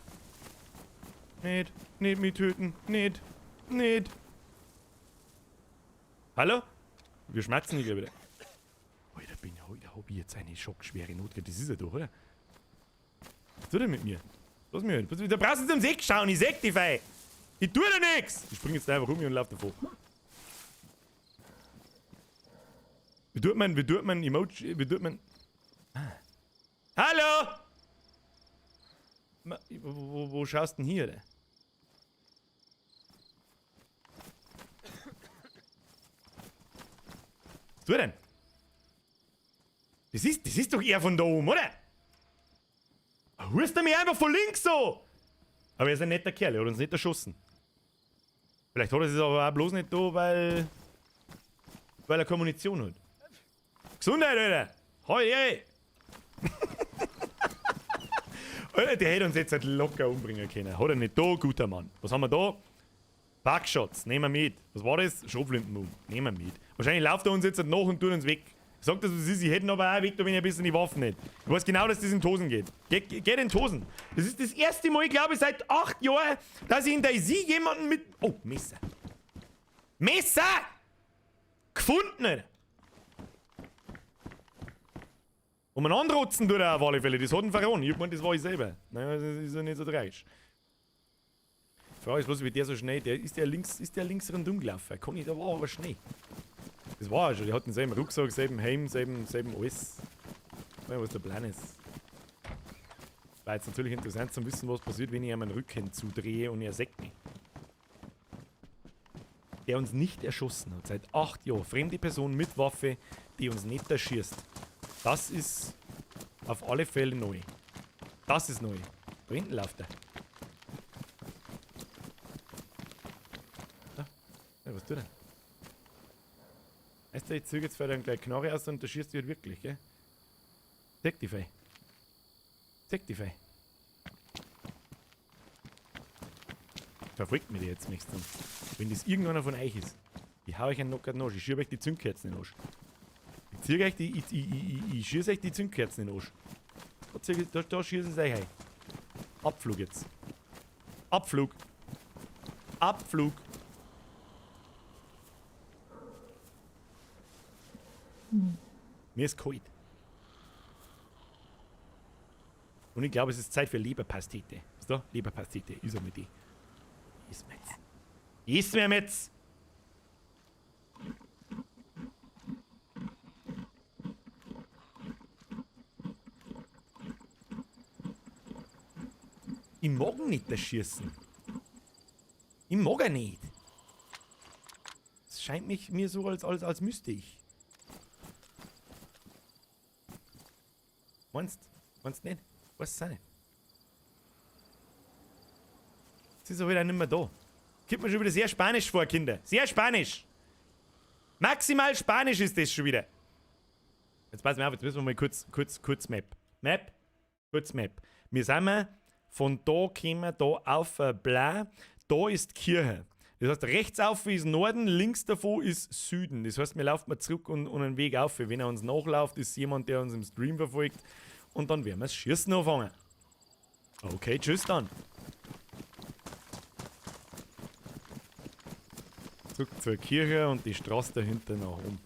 Nicht, nicht mich töten, nicht, nicht. Hallo? Wir schmerzen nicht wieder. Alter, hab ich jetzt eine schockschwere Not gehabt. Das ist ja doch, oder? Was tut er mit mir? Lass mich halt. Da brauchst du zum Sekt schauen, ich seh dich fei. Ich tu da nix! Ich spring jetzt einfach um und lauf davon. Wie tut man Emoji, wie tut man... Ah. Hallo! Wo schaust denn hier, oder? Was tut denn? Das ist doch eher von da oben, oder? Hörst du mich einfach von links so? Aber er ist ein netter Kerl, er hat uns nicht erschossen. Vielleicht hat er es aber auch bloß nicht da, weil er keine Munition hat. Gesundheit, Alter! Hoi, ey! Alter, der hätte uns jetzt halt locker umbringen können. Hat er nicht da, guter Mann. Was haben wir da? Buckshots, nehmen wir mit. Was war das? Schrotflinten, nehmen wir mit. Wahrscheinlich läuft er uns jetzt halt nach und tut uns weg. Ich sag das, was ist, ich hätte ihn aber auch weg, da wenn ich ein bisschen die Waffen nicht. Ich weiß genau, dass das in die Hosen geht. Geht in die Hosen. Das ist das erste Mal, glaube ich, seit 8 Jahren, dass ich in DayZ jemanden mit... Oh, Messer. Messer! Gefunden, Alter. Und man anrotzen tut er auf alle Fälle. Das hat einen Verrohren. Ich meine, das war ich selber. Naja, das ist ja nicht so tragisch. Die Frage ist bloß, wie der so schnell... Ist der links rundum gelaufen? Kann ich, der war aber schnell. Das war er schon. Die hatten denselben Rucksack, selben Helm, selben alles. Ich weiß nicht, was der Plan ist. War jetzt natürlich interessant zu wissen, was passiert, wenn ich ihm einen Rücken zudrehe und er sägt mich. Der uns nicht erschossen hat. Seit 8 Jahren. Fremde Person mit Waffe, die uns nicht erschießt. Das ist auf alle Fälle neu. Das ist neu. Da hinten läuft er. Da. Ja, was tut er? Weißt du, ich züge jetzt dann gleich Knarre aus und da schießt du halt wirklich, gell? Zeig die Fei. Zeig die Fei. Verfolgt mich jetzt, möchtest du. Wenn das irgendeiner von euch ist, ich hau euch einen Knockout in den Arsch. Ich schieb euch die Zündkerzen in den Arsch. Ich zieh euch die, ich schieß euch die Zündkerzen in den Arsch. Da schieß ich euch ein. Abflug jetzt. Abflug. Abflug. Mir ist kalt. Und ich glaube, es ist Zeit für Leberpastete. Was da? Leberpastete. Ist mit die. Ist mir jetzt. Ist mir jetzt! Ich mag nicht das Schießen. Ich mag ja nicht. Es scheint mir so, als müsste ich. Meinst du nicht? Weiß es auch nicht. Jetzt ist er wieder nicht mehr da. Kommt mir schon wieder sehr spanisch vor, Kinder. Sehr spanisch. Maximal spanisch ist das schon wieder. Jetzt pass mal auf, jetzt müssen wir mal kurz Map. Map, kurz Map. Wir sind mal von da kommen wir da auf bla. Da ist Kirche. Das heißt, rechts auf ist Norden, links davon ist Süden. Das heißt, wir laufen mal zurück und einen Weg auf. Wenn er uns nachläuft, ist jemand, der uns im Stream verfolgt. Und dann werden wir das Schießen anfangen. Okay, tschüss dann. Zurück zur Kirche und die Straße dahinter nach oben.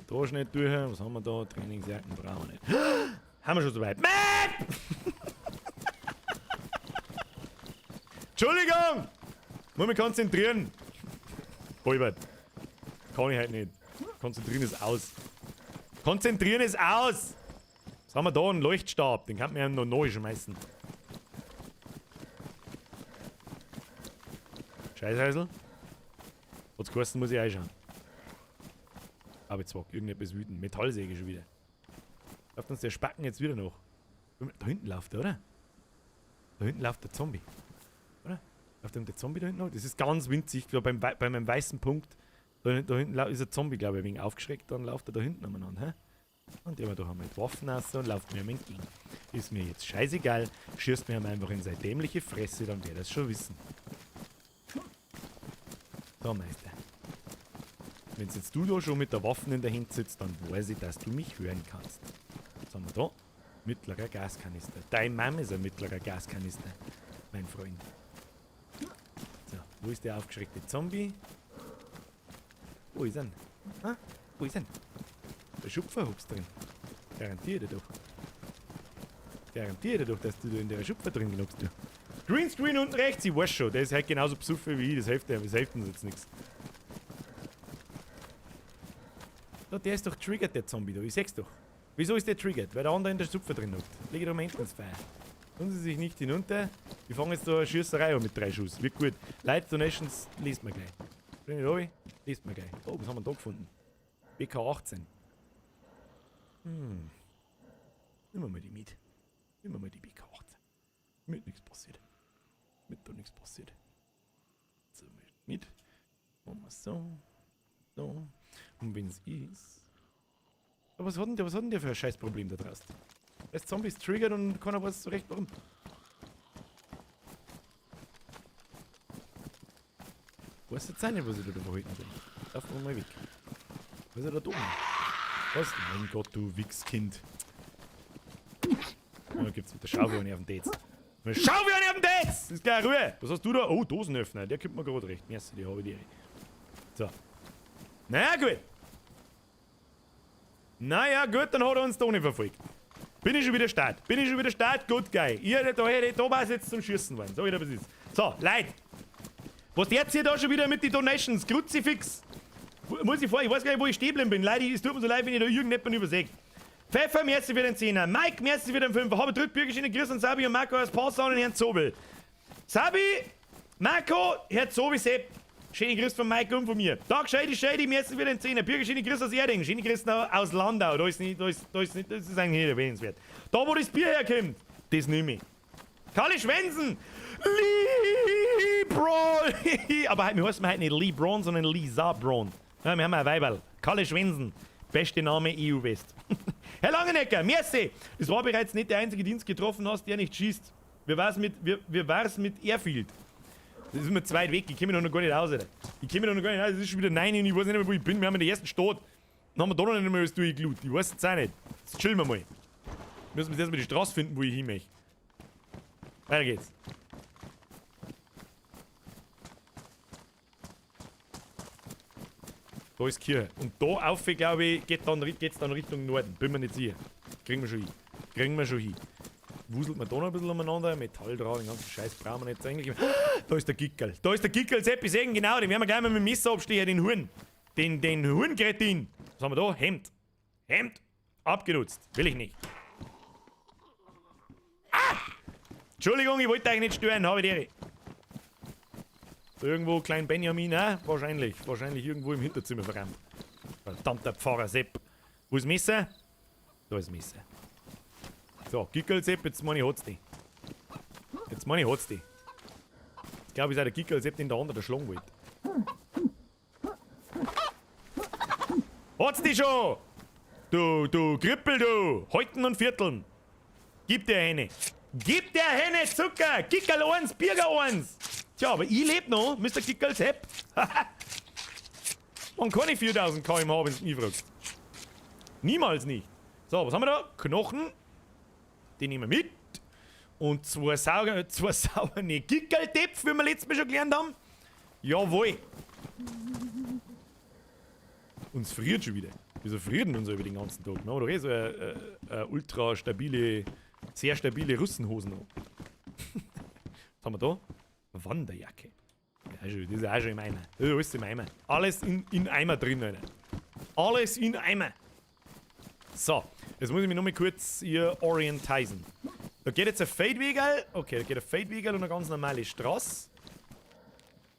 Da schnell durch. Was haben wir da? Trainingsjacken brauchen wir nicht. Haben wir schon soweit. Map! Entschuldigung! Muss mich konzentrieren. Albert. Kann ich halt nicht. Konzentrieren ist aus. Konzentrieren ist aus! Was haben wir da? Einen Leuchtstab. Den kann man ja noch neu schmeißen. Scheißhäusl. Was kosten muss ich einschauen. Aber jetzt war irgendetwas wütend. Metallsäge schon wieder. Läuft uns der Spacken jetzt wieder noch? Da hinten läuft er, oder? Da hinten läuft der Zombie. Oder? Läuft der Zombie da hinten noch? Das ist ganz winzig. Da bei meinem weißen Punkt. Da hinten ist ein Zombie, glaube ich, ein wenig aufgeschreckt. Dann läuft er da hinten umeinander. Hä? Und der hat da mit Waffen raus und läuft mir entgegen. Ist mir jetzt scheißegal. Schießt mir einfach in seine dämliche Fresse, dann wird er es schon wissen. So, Meister. Wenn jetzt du da schon mit der Waffe in der Hand sitzt, dann weiß ich, dass du mich hören kannst. Was haben wir da? Mittlerer Gaskanister. Dein Mann ist ein mittlerer Gaskanister, mein Freund. So, wo ist der aufgeschreckte Zombie? Wo ist er? Ha? Wo ist er? Der Schupfer hupst drin. Garantiere doch. Garantiere doch, dass du da in der Schupfer drin genutzt du. Greenscreen unten rechts, ich weiß schon, der ist halt genauso besoffen wie ich, das hilft, das hilft uns jetzt nichts. Da, der ist doch triggert, der Zombie da, ich seh's doch. Wieso ist der triggert? Weil der andere in der Schupfer drin hockt. Leg doch mal hinten ins Feuer. Tun Sie sich nicht hinunter. Wir fangen jetzt da eine Schießerei an mit 3 Schuss. Wird gut. Leute, Donations liest man gleich. Bring ich runter, liest man gleich. Oh, was haben wir da gefunden? BK18. Hm. Nehmen wir mal die mit. Nehmen wir mal die BK18. Mit nichts passiert. Mit da nichts passiert. So, mit. Machen wir so. So. Und wenn's ist. Aber was hat denn der für ein Scheißproblem da draußen? Der Zombie ist triggert und keiner weiß so recht warum. Weiß jetzt auch nicht, was ich da verhalten soll. Lauf mal weg. Was ist er da oben? Was? Mein Gott, du Wichskind. Da gibt's mit der Schaufel auf den Dates. Schau, wie auf den Dates! Ist gleich Ruhe! Was hast du da? Oh, Dosenöffner. Der kommt mir gerade recht. Merci, die habe ich dir. So. Na gut. Naja, gut, dann hat er uns da nicht verfolgt. Bin ich schon wieder start. Bin ich schon wieder start? Gut, geil. Ihr, da hätte da war's jetzt zum Schießen wollen. So, wieder was ist. So, Leute. Was jetzt hier da schon wieder mit den Donations? Kruzifix. Muss ich vor, ich weiß gar nicht, wo ich stehen geblieben bin. Leute, es tut mir so leid, wenn ich da irgendjemanden übersehe. Pfeffer, merci für den 10er. Mike, merci für den 5er. Habe drückt Bürgerschine, Grüß an Sabi und Marco aus Passau und Herrn Zobel. Sabi, Marco, Herr Zobel, Sepp. Schöne Grüße von Mike und von mir. Tag, Shady, Shady, merci für den 10er. Bürgerschöne Grüße aus Erding. Schöne Grüße aus Landau. Da ist nicht, da ist, da ist nicht, das ist eigentlich nicht erwähnenswert. Da, wo das Bier herkommt, das nehme ich. Kalle Schwensen! Lebron! Aber wir heißen heute nicht Lebron, sondern Lisa Braun. Ja, wir haben ein Weiberl. Kalle Schwensen. Beste Name EU West. Herr Langenecker, merci! Das war bereits nicht der einzige Dienst getroffen hast, der nicht schießt. Wie war's mit, wie war's mit Airfield? Das ist mir zu weit weg, ich komme noch gar nicht raus, Alter. Ich komme noch gar nicht raus, es ist schon wieder 9 und ich weiß nicht mehr, wo ich bin. Wir haben in der ersten Stadt. Dann haben wir da noch nicht mehr alles durchgelut. Ich weiß es auch nicht. Jetzt chillen wir mal. Müssen wir jetzt erstmal die Straße finden, wo ich hin möchte. Weiter geht's. Da ist Kirche. Und da auf, glaube ich, geht's dann Richtung Norden. Bin mir nicht sicher. Kriegen wir schon hin. Kriegen wir schon hin. Wuselt man da noch ein bisschen umeinander. Metall drauf, den ganzen Scheiß brauchen wir nicht eigentlich. Da ist der Gickerl. Da ist der Gickerl, Seppi Segen, genau. Den werden wir gleich mal mit dem Messer abstehen, den Huren. Den Hurenkretin. Was haben wir da? Hemd. Hemd. Abgenutzt. Will ich nicht. Ah! Entschuldigung, ich wollte eigentlich nicht stören. Habe ich die. Irgendwo Klein Benjamin, ne? Wahrscheinlich. Wahrscheinlich irgendwo im Hinterzimmer verrammt. Verdammter Pfarrer Sepp. Wo ist Messer? Da ist Messer. So, Gickerl Sepp, jetzt meine ich hat's die. Jetzt meine ich hat's die. Ich glaube, ich sei der Gickerl Sepp, den der andere schlagen wollte. Hat's die schon! Du Krippel, du! Halten und Vierteln! Gib der Henne! Gib der Henne Zucker! Gickerl 1, Birger 1! Tja, aber ich lebe noch, Mr. Gickerl Sepp. Man kann nicht 4000 km/h, wenn du mich fragst. Niemals nicht. So, was haben wir da? Knochen. Den nehmen wir mit. Und zwei saubere Gickerl-Töpfe, wie wir letztes Mal schon gelernt haben. Jawohl. Uns friert schon wieder. Wieso friert denn uns über den ganzen Tag? Wir haben doch eh so eine ultra stabile, sehr stabile Russenhosen an. Was haben wir da? Wanderjacke. Ja, das ist auch schon im Eimer. Das ist alles im Eimer. Alles in Eimer drin, Alter. Alles in Eimer. So, jetzt muss ich mich nochmal kurz hier orientisen. Da geht jetzt ein Feldwegel. Okay, da geht ein Feldwegel und eine ganz normale Straße.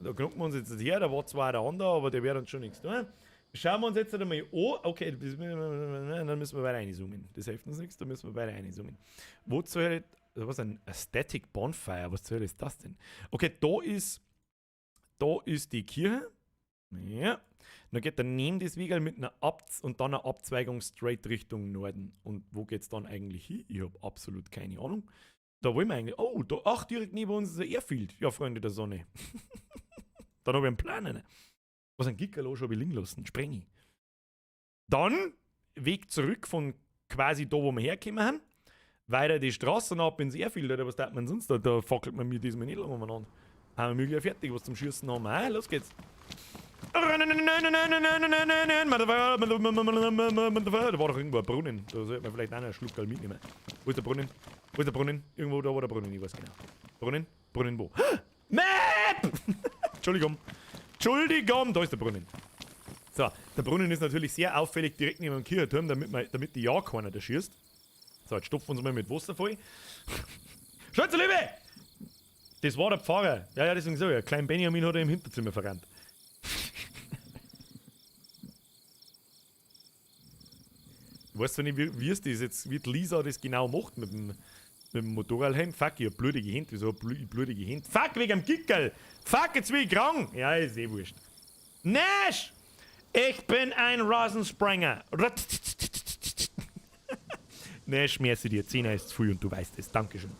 Da gucken wir uns jetzt her. Da war zwar der andere, aber der wird uns schon nichts tun. Schauen wir uns jetzt einmal an. Okay, dann müssen wir weiter reinzoomen. Das hilft uns nichts, da müssen wir weiter reinzoomen. Wo zur Hölle. Was ein Aesthetic Bonfire? Was zur Hölle ist das denn? Okay, da ist die Kirche. Ja. Dann geht daneben das Wegel mit einer und dann einer Abzweigung straight Richtung Norden. Und wo geht's dann eigentlich hin? Ich habe absolut keine Ahnung. Da wollen wir eigentlich. Oh, da, ach, direkt neben uns ist ein Airfield. Ja, Freunde der Sonne. Dann habe ich einen Plan. Ne? Was ein Gickerl schon habe ich liegen lassen. Spreng ich. Dann Weg zurück von quasi da, wo wir hergekommen sind. Weiter die Straßen ab ins Airfield, oder was darf man sonst da? Da fackelt man mir diesmal nicht lange umeinander. Haben wir gleich fertig, was zum Schießen haben. Ah, los geht's. Da war doch irgendwo ein Brunnen. Da sollte man vielleicht auch noch einen Schluck mitnehmen. Wo ist der Brunnen? Wo ist der Brunnen? Irgendwo da war der Brunnen, ich weiß genau. Brunnen? Brunnen wo? Map! Entschuldigung. Entschuldigung, da ist der Brunnen. So, der Brunnen ist natürlich sehr auffällig direkt neben dem Kirchturm, damit die ja keiner da schießt. So, jetzt stopfen wir uns mal mit Wasser voll. Schatz, Liebe! Das war der Pfarrer. Ja, ja, deswegen so. Ja. Klein Benjamin hat er im Hinterzimmer verrannt. Ich weiß zwar nicht, wie es das jetzt, wie die Lisa das genau macht mit dem Motorradhelm. Fuck, ich hab blutige Hände. Wieso hab ich blutige Hände? Fuck, wegen dem Gickerl! Fuck, jetzt bin ich krank! Ja, ist eh wurscht. Nash! Ich bin ein Rasensprenger. Nash, merci dir. 10 ist zu früh und du weißt es. Dankeschön.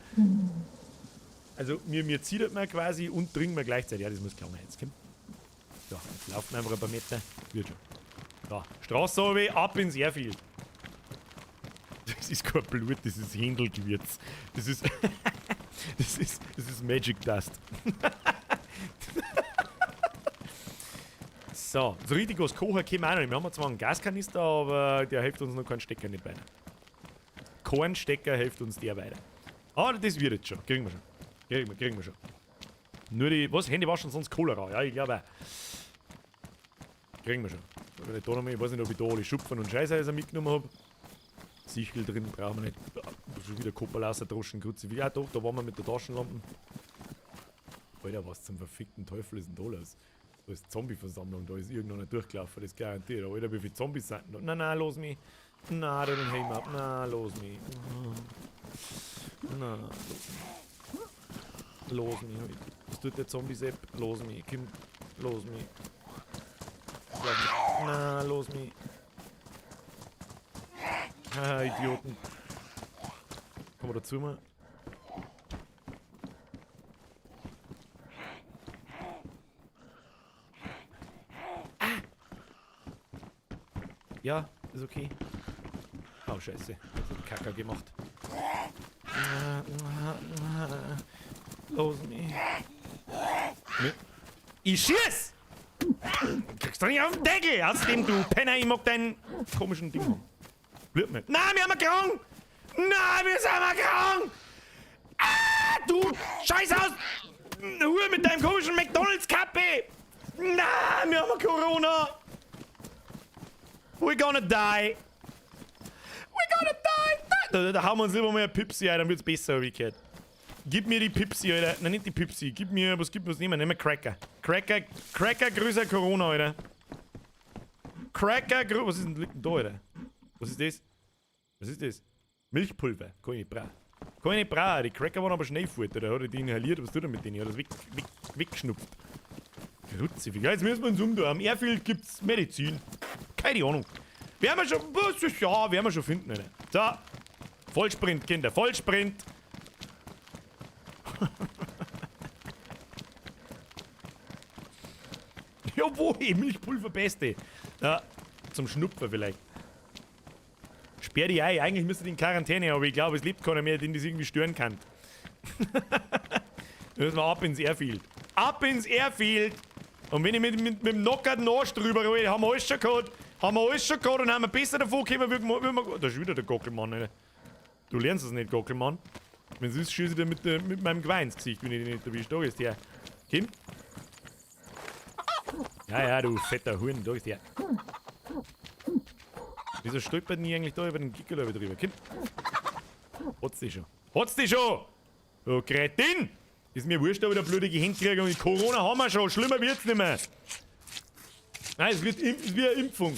Also, mir zittert man quasi und trinken wir gleichzeitig. Ja, das muss klar jetzt kommen. So, jetzt laufen einfach ein paar Meter. Wird schon. So, Straße runter, ab ins Airfield. Das ist kein Blut, das ist Händelgewürz. Das ist. das ist Magic Dust. So, so richtig was kochen können wir auch noch nicht. Wir haben zwar einen Gaskanister, aber der hilft uns noch keinen Stecker nicht weiter. Kein Stecker hilft uns der weiter. Aber das wird jetzt schon. Kriegen wir schon. Kriegen wir schon. Nur die. Was? Hände waschen, sonst Cholera. Ja, ich glaube auch. Kriegen wir schon. Ich weiß nicht, ob ich da alle Schupfen und Scheißhäuser mitgenommen habe. Sichel drin brauchen wir nicht. Schon wieder Kopperlasser, Droschen, Kruzifix. Ja doch, da waren wir mit der Taschenlampe. Alter, was zum verfickten Teufel ist denn da los? Da ist Zombie-Versammlung, da ist irgendeiner durchgelaufen, das ist garantiert. Alter, wie viele Zombies sind denn da? Nein, nein, los mich. Nein, den Helm ab. Nein, los mich. Nein, los mich. Los mich. Was tut der Zombie-Sepp? Los mich. Komm, los mich. Nein, los mich. Ah, Idioten. Kommen wir dazu mal. Ah. Ja, ist okay. Oh, scheiße. Jetzt hab ich Kacker gemacht. Los mich. Ich schieß! Kriegst du nicht auf den Deckel! Außerdem, du Penner, ich mag deinen komischen Ding haben. Blöd mir. Nein, wir haben krank! Nein, wir sind krank! Ah, du Scheiß aus! Ruhe mit deinem komischen McDonalds-Kappe! Nein, wir haben Corona! We're gonna die! We're gonna die! Da hauen wir uns lieber mal eine Pipsi ein, dann wird's besser, hab ich gehört. Gib mir die Pipsi, Alter. Nein, nicht die Pipsi. Gib mir, was gibt was nehmen? Nehmen wir Cracker. Cracker, Cracker, größer Corona, Alter. Cracker, was ist denn da, Alter? Was ist das? Was ist das? Milchpulver. Kann ich nicht brauchen. Kann ich nicht brauchen. Die Cracker waren aber schnell fort. Oder hat er die inhaliert? Was tut er mit denen? Hat er das weggeschnupft? Kruzifix. Ja, jetzt müssen wir uns umtun. Am Airfield gibt's Medizin. Keine Ahnung. Werden wir schon. Ja, werden wir schon finden, Alter. So. Vollsprint, Kinder. Vollsprint. Jawohl, Milchpulver beste. Ja, zum Schnupfen vielleicht. Sperr die ein. Eigentlich müsste die in Quarantäne, aber ich glaube, es lebt keiner mehr, den das irgendwie stören kann. Dann müssen wir ab ins Airfield. Ab ins Airfield! Und wenn ich mit dem nockerten Arsch drüber roll, haben wir alles schon gehabt. Haben wir alles schon gehabt und haben wir besser davon gekommen, wie wir. Da ist wieder der Gockelmann, Alter. Du lernst es nicht, Gockelmann. Wenn es ist, schieße ich dir mit meinem Geweih ins Gesicht, wenn ich dich nicht erwische. Da ist der. Kim? Ja, ja, du fetter Huhn, da ist der. Wieso stolpert denn ich eigentlich da über den Gickerl drüber? Kim? Hat's dich schon? Hat's dich schon? Du Kretin! Ist mir wurscht, ob ich da blutige Hände kriege und Corona haben wir schon. Schlimmer wird's nicht mehr. Nein, es wird wie eine Impfung.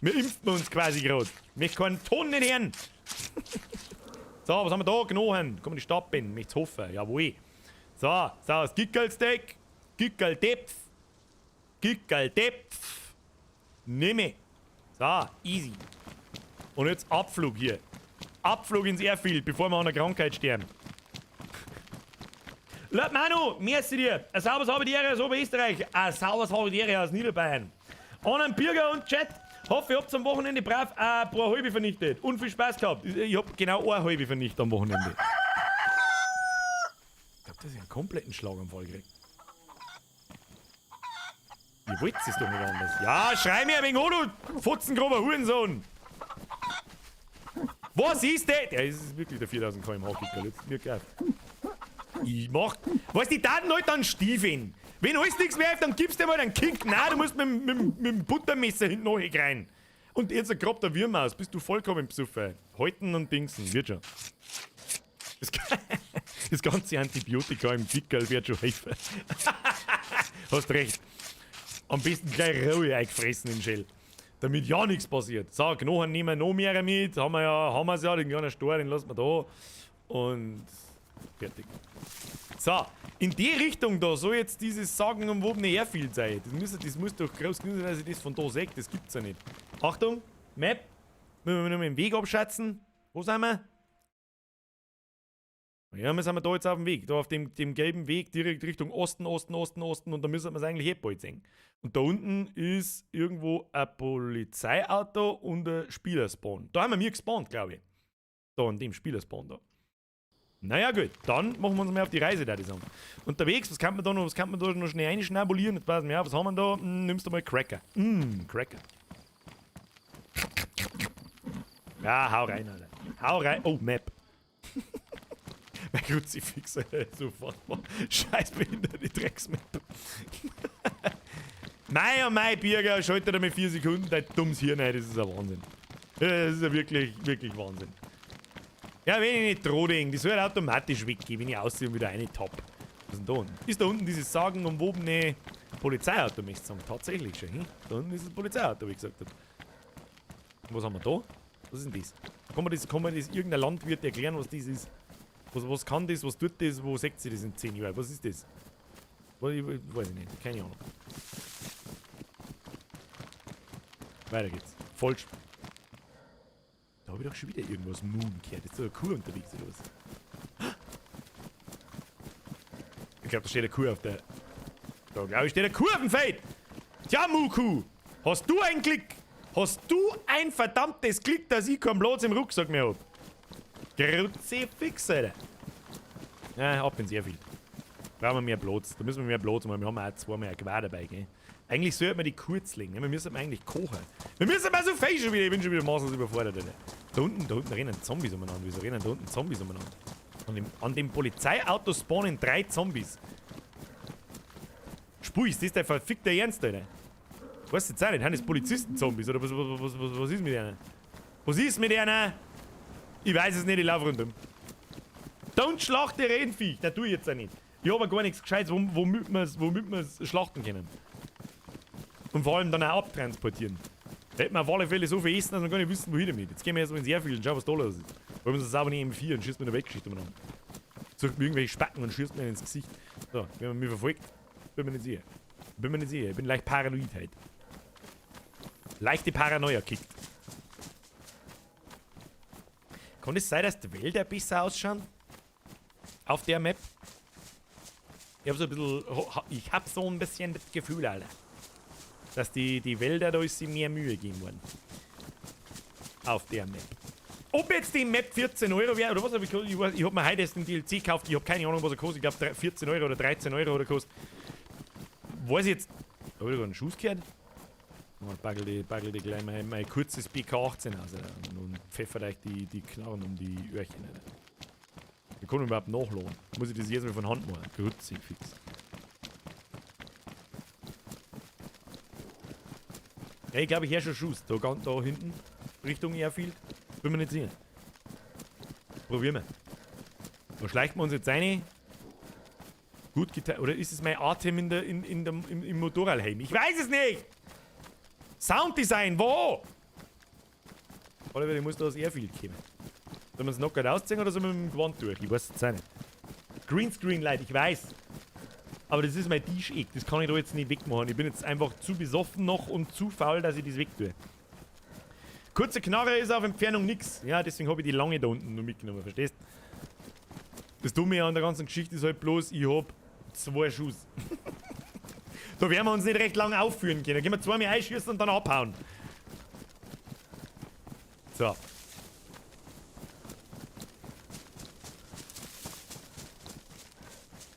Wir impfen uns quasi gerade. Ich möchte keinen Ton nicht hören. So, was haben wir da? Knochen. Komm in die Stadt bin. Möcht's hoffen. Jawohl. So, so, das Gickerlsteak. Gickerldepf. Gickerldepf. Nehme. So, easy. Und jetzt Abflug hier. Abflug ins Airfield, bevor wir an einer Krankheit sterben. Laut Manu, merci dir. Ein sauberes Habitäre aus Oberösterreich. Ein sauberes Habitäre aus Niederbayern. An einen Bürger und Chat. Hoffe, ihr habt am Wochenende brav ein paar halbe vernichtet und viel Spaß gehabt. Ich hab genau eine halbe vernichtet am Wochenende. Ich glaub, das ist einen kompletten Schlaganfall gekriegt. Ihr wollt es doch nicht anders. Ja, schrei mir ein wenig an, du fotzengrober Hurensohn! Was ist der? Der ist wirklich der 4000 km/h Kicker. Jetzt mir gekauft. Ich mach. Was die Daten halt dann stiefeln. Wenn alles nichts mehr hilft, dann gibst du dir mal einen Kick. Nein, du musst mit dem Buttermesser hinten rein. Und jetzt grabt der Würm aus. Bist du vollkommen besoffen. Halten und Dingsen. Wird schon. Das ganze Antibiotika im Kickerl wird schon helfen. Hast recht. Am besten gleich Ruhe eingefressen im Shell. Damit ja nichts passiert. So, Knochen nehmen wir noch mehr mit. Haben wir ja, haben wir's ja, den kleinen Stor, den lassen wir da. Und fertig. So, in die Richtung da soll jetzt dieses sagenumwobene Airfield sein. Das muss doch groß genug sein, dass ich das von da sehe. Das gibt's ja nicht. Achtung, Map. Müssen wir nur mit dem Weg abschätzen. Wo sind wir? Ja, wir sind da jetzt auf dem Weg. Da auf dem gelben Weg direkt Richtung Osten, Osten, Osten, Osten. Und da müssen wir es eigentlich eh bald sehen. Und da unten ist irgendwo ein Polizeiauto und ein Spielerspawn. Da haben wir mir gespawnt, glaube ich. Da an dem Spielerspawn da. Naja gut, dann machen wir uns mal auf die Reise, da ich sagen. Unterwegs, was kann man da noch, was kann man da noch schnell einschnabulieren? Jetzt pass mir auf, was haben wir da? Nimmst du mal Cracker. Cracker. Ja, hau rein, Alter. Hau rein. Oh, Map. Mein Kruzifix, Alter, ist so furchtbar. Scheiß behinderte Drecksmap. Mei oh mei, Birger, schaltet er mit 4 Sekunden dein dummes Hirn ein, das ist ein Wahnsinn. Das ist ja wirklich, wirklich Wahnsinn. Ja, wenn ich nicht droh, das soll halt automatisch weggehen, wenn ich aussehe und wieder eine tapp. Was ist denn da unten? Ist da unten dieses sagenumwobene Polizeiauto, möchte ich sagen. Tatsächlich schon, hm? Da unten ist das Polizeiauto, wie ich gesagt habe. Und was haben wir da? Was ist denn das? Kann man das irgendein Landwirt erklären, was das ist? Was kann das? Was tut das? Wo seht ihr das in 10 Jahren? Was ist das? Ich weiß ich nicht. Keine Ahnung. Weiter geht's. Falsch. Da hab ich doch schon wieder irgendwas Moon gehört. Ist da eine Kuh unterwegs oder was? Ich glaub, da steht eine Kuh auf der... Da glaub ich, steht eine Kuh auf dem Feld! Tja, Muku! Hast du ein Glück? Hast du ein verdammtes Glück, dass ich keinen Platz im Rucksack mehr hab? Kruzifix, Alter. Ja, ab ins Airfield. Brauchen wir mehr Platz. Da müssen wir mehr Platz machen. Wir haben auch zweimal ein Gewehr dabei, gell? Eigentlich sollte man die kurz legen, ne? Wir müssen eigentlich kochen. Wir müssen mal so fein schon wieder. Ich bin schon wieder maßlos überfordert, Alter. Da unten rennen Zombies umeinander. Wieso rennen da unten Zombies umeinander? An dem Polizeiauto spawnen 3 Zombies. Spui, ist das der verfickte Ernst, Alter? Weißt du jetzt auch nicht? Sind das Polizisten-Zombies? Oder was ist mit denen? Was ist mit denen? Ich weiß es nicht, ich laufe rundum. Don't schlachte Rennviech. Das tue ich jetzt auch nicht. Ich hab aber gar nichts Gescheites, womit wir's schlachten können. Und vor allem dann auch abtransportieren. Da hätten wir auf alle Fälle so viel Essen, dass wir gar nicht wissen, wohin damit. Jetzt gehen wir erstmal ins Airfield und schauen, was da los ist. Wollen wir uns sauber nicht M4 und schießen mit der Weggeschichte umeinander. Sucht mir irgendwelche Spacken und schießt mir ins Gesicht. So, wenn man mich verfolgt, bin mir nicht sicher. Bin mir nicht sicher. Ich bin leicht paranoid halt. Leichte Paranoia kickt. Kann es sein, dass die Wälder besser ausschauen? Auf der Map? Ich hab so ein bisschen, ich hab so ein bisschen das Gefühl, Alter. Dass die Wälder da ist, sie mehr Mühe geben worden. Auf der Map. Ob jetzt die Map 14 Euro wäre, oder was hab ich gekostet? Ich weiß, ich hab mir heute erst den DLC gekauft, ich hab keine Ahnung, was er kostet. Ich glaub, 14 Euro oder 13 Euro oder kostet. Weiß ich jetzt. Hab ich da einen Schuss gehört? Oh, bagel die gleich mein kurzes BK18 aus, Alter. Und pfeffert euch die Knarren um die Öhrchen, Alter. Wir können überhaupt nachladen. Muss ich das jetzt mal von Hand machen? Kruzifix. Ja, ich glaube, ich höre schon Schuss. Da, ganz da hinten, Richtung Airfield. Bin mir nicht sicher. Probieren wir. Da schleicht wir uns jetzt rein. Gut geteilt. Oder ist es mein Atem im Motorradhelm? Ich weiß es nicht! Sounddesign, wo? Warte, ich muss da das Airfield kommen. Sollen wir uns noch gerade ausziehen oder sollen wir mit dem Gewand durch? Ich weiß es auch nicht. Greenscreen, Leute, ich weiß. Aber das ist mein Tisch-Eck, das kann ich da jetzt nicht wegmachen. Ich bin jetzt einfach zu besoffen noch und zu faul, dass ich das wegtue. Kurze Knarre ist auf Entfernung nix. Ja, deswegen hab ich die lange da unten nur mitgenommen, verstehst? Das Dumme an der ganzen Geschichte ist halt bloß, ich hab 2 Schuss. Da werden wir uns nicht recht lange aufführen können. Da können wir zweimal einschießen und dann abhauen. So.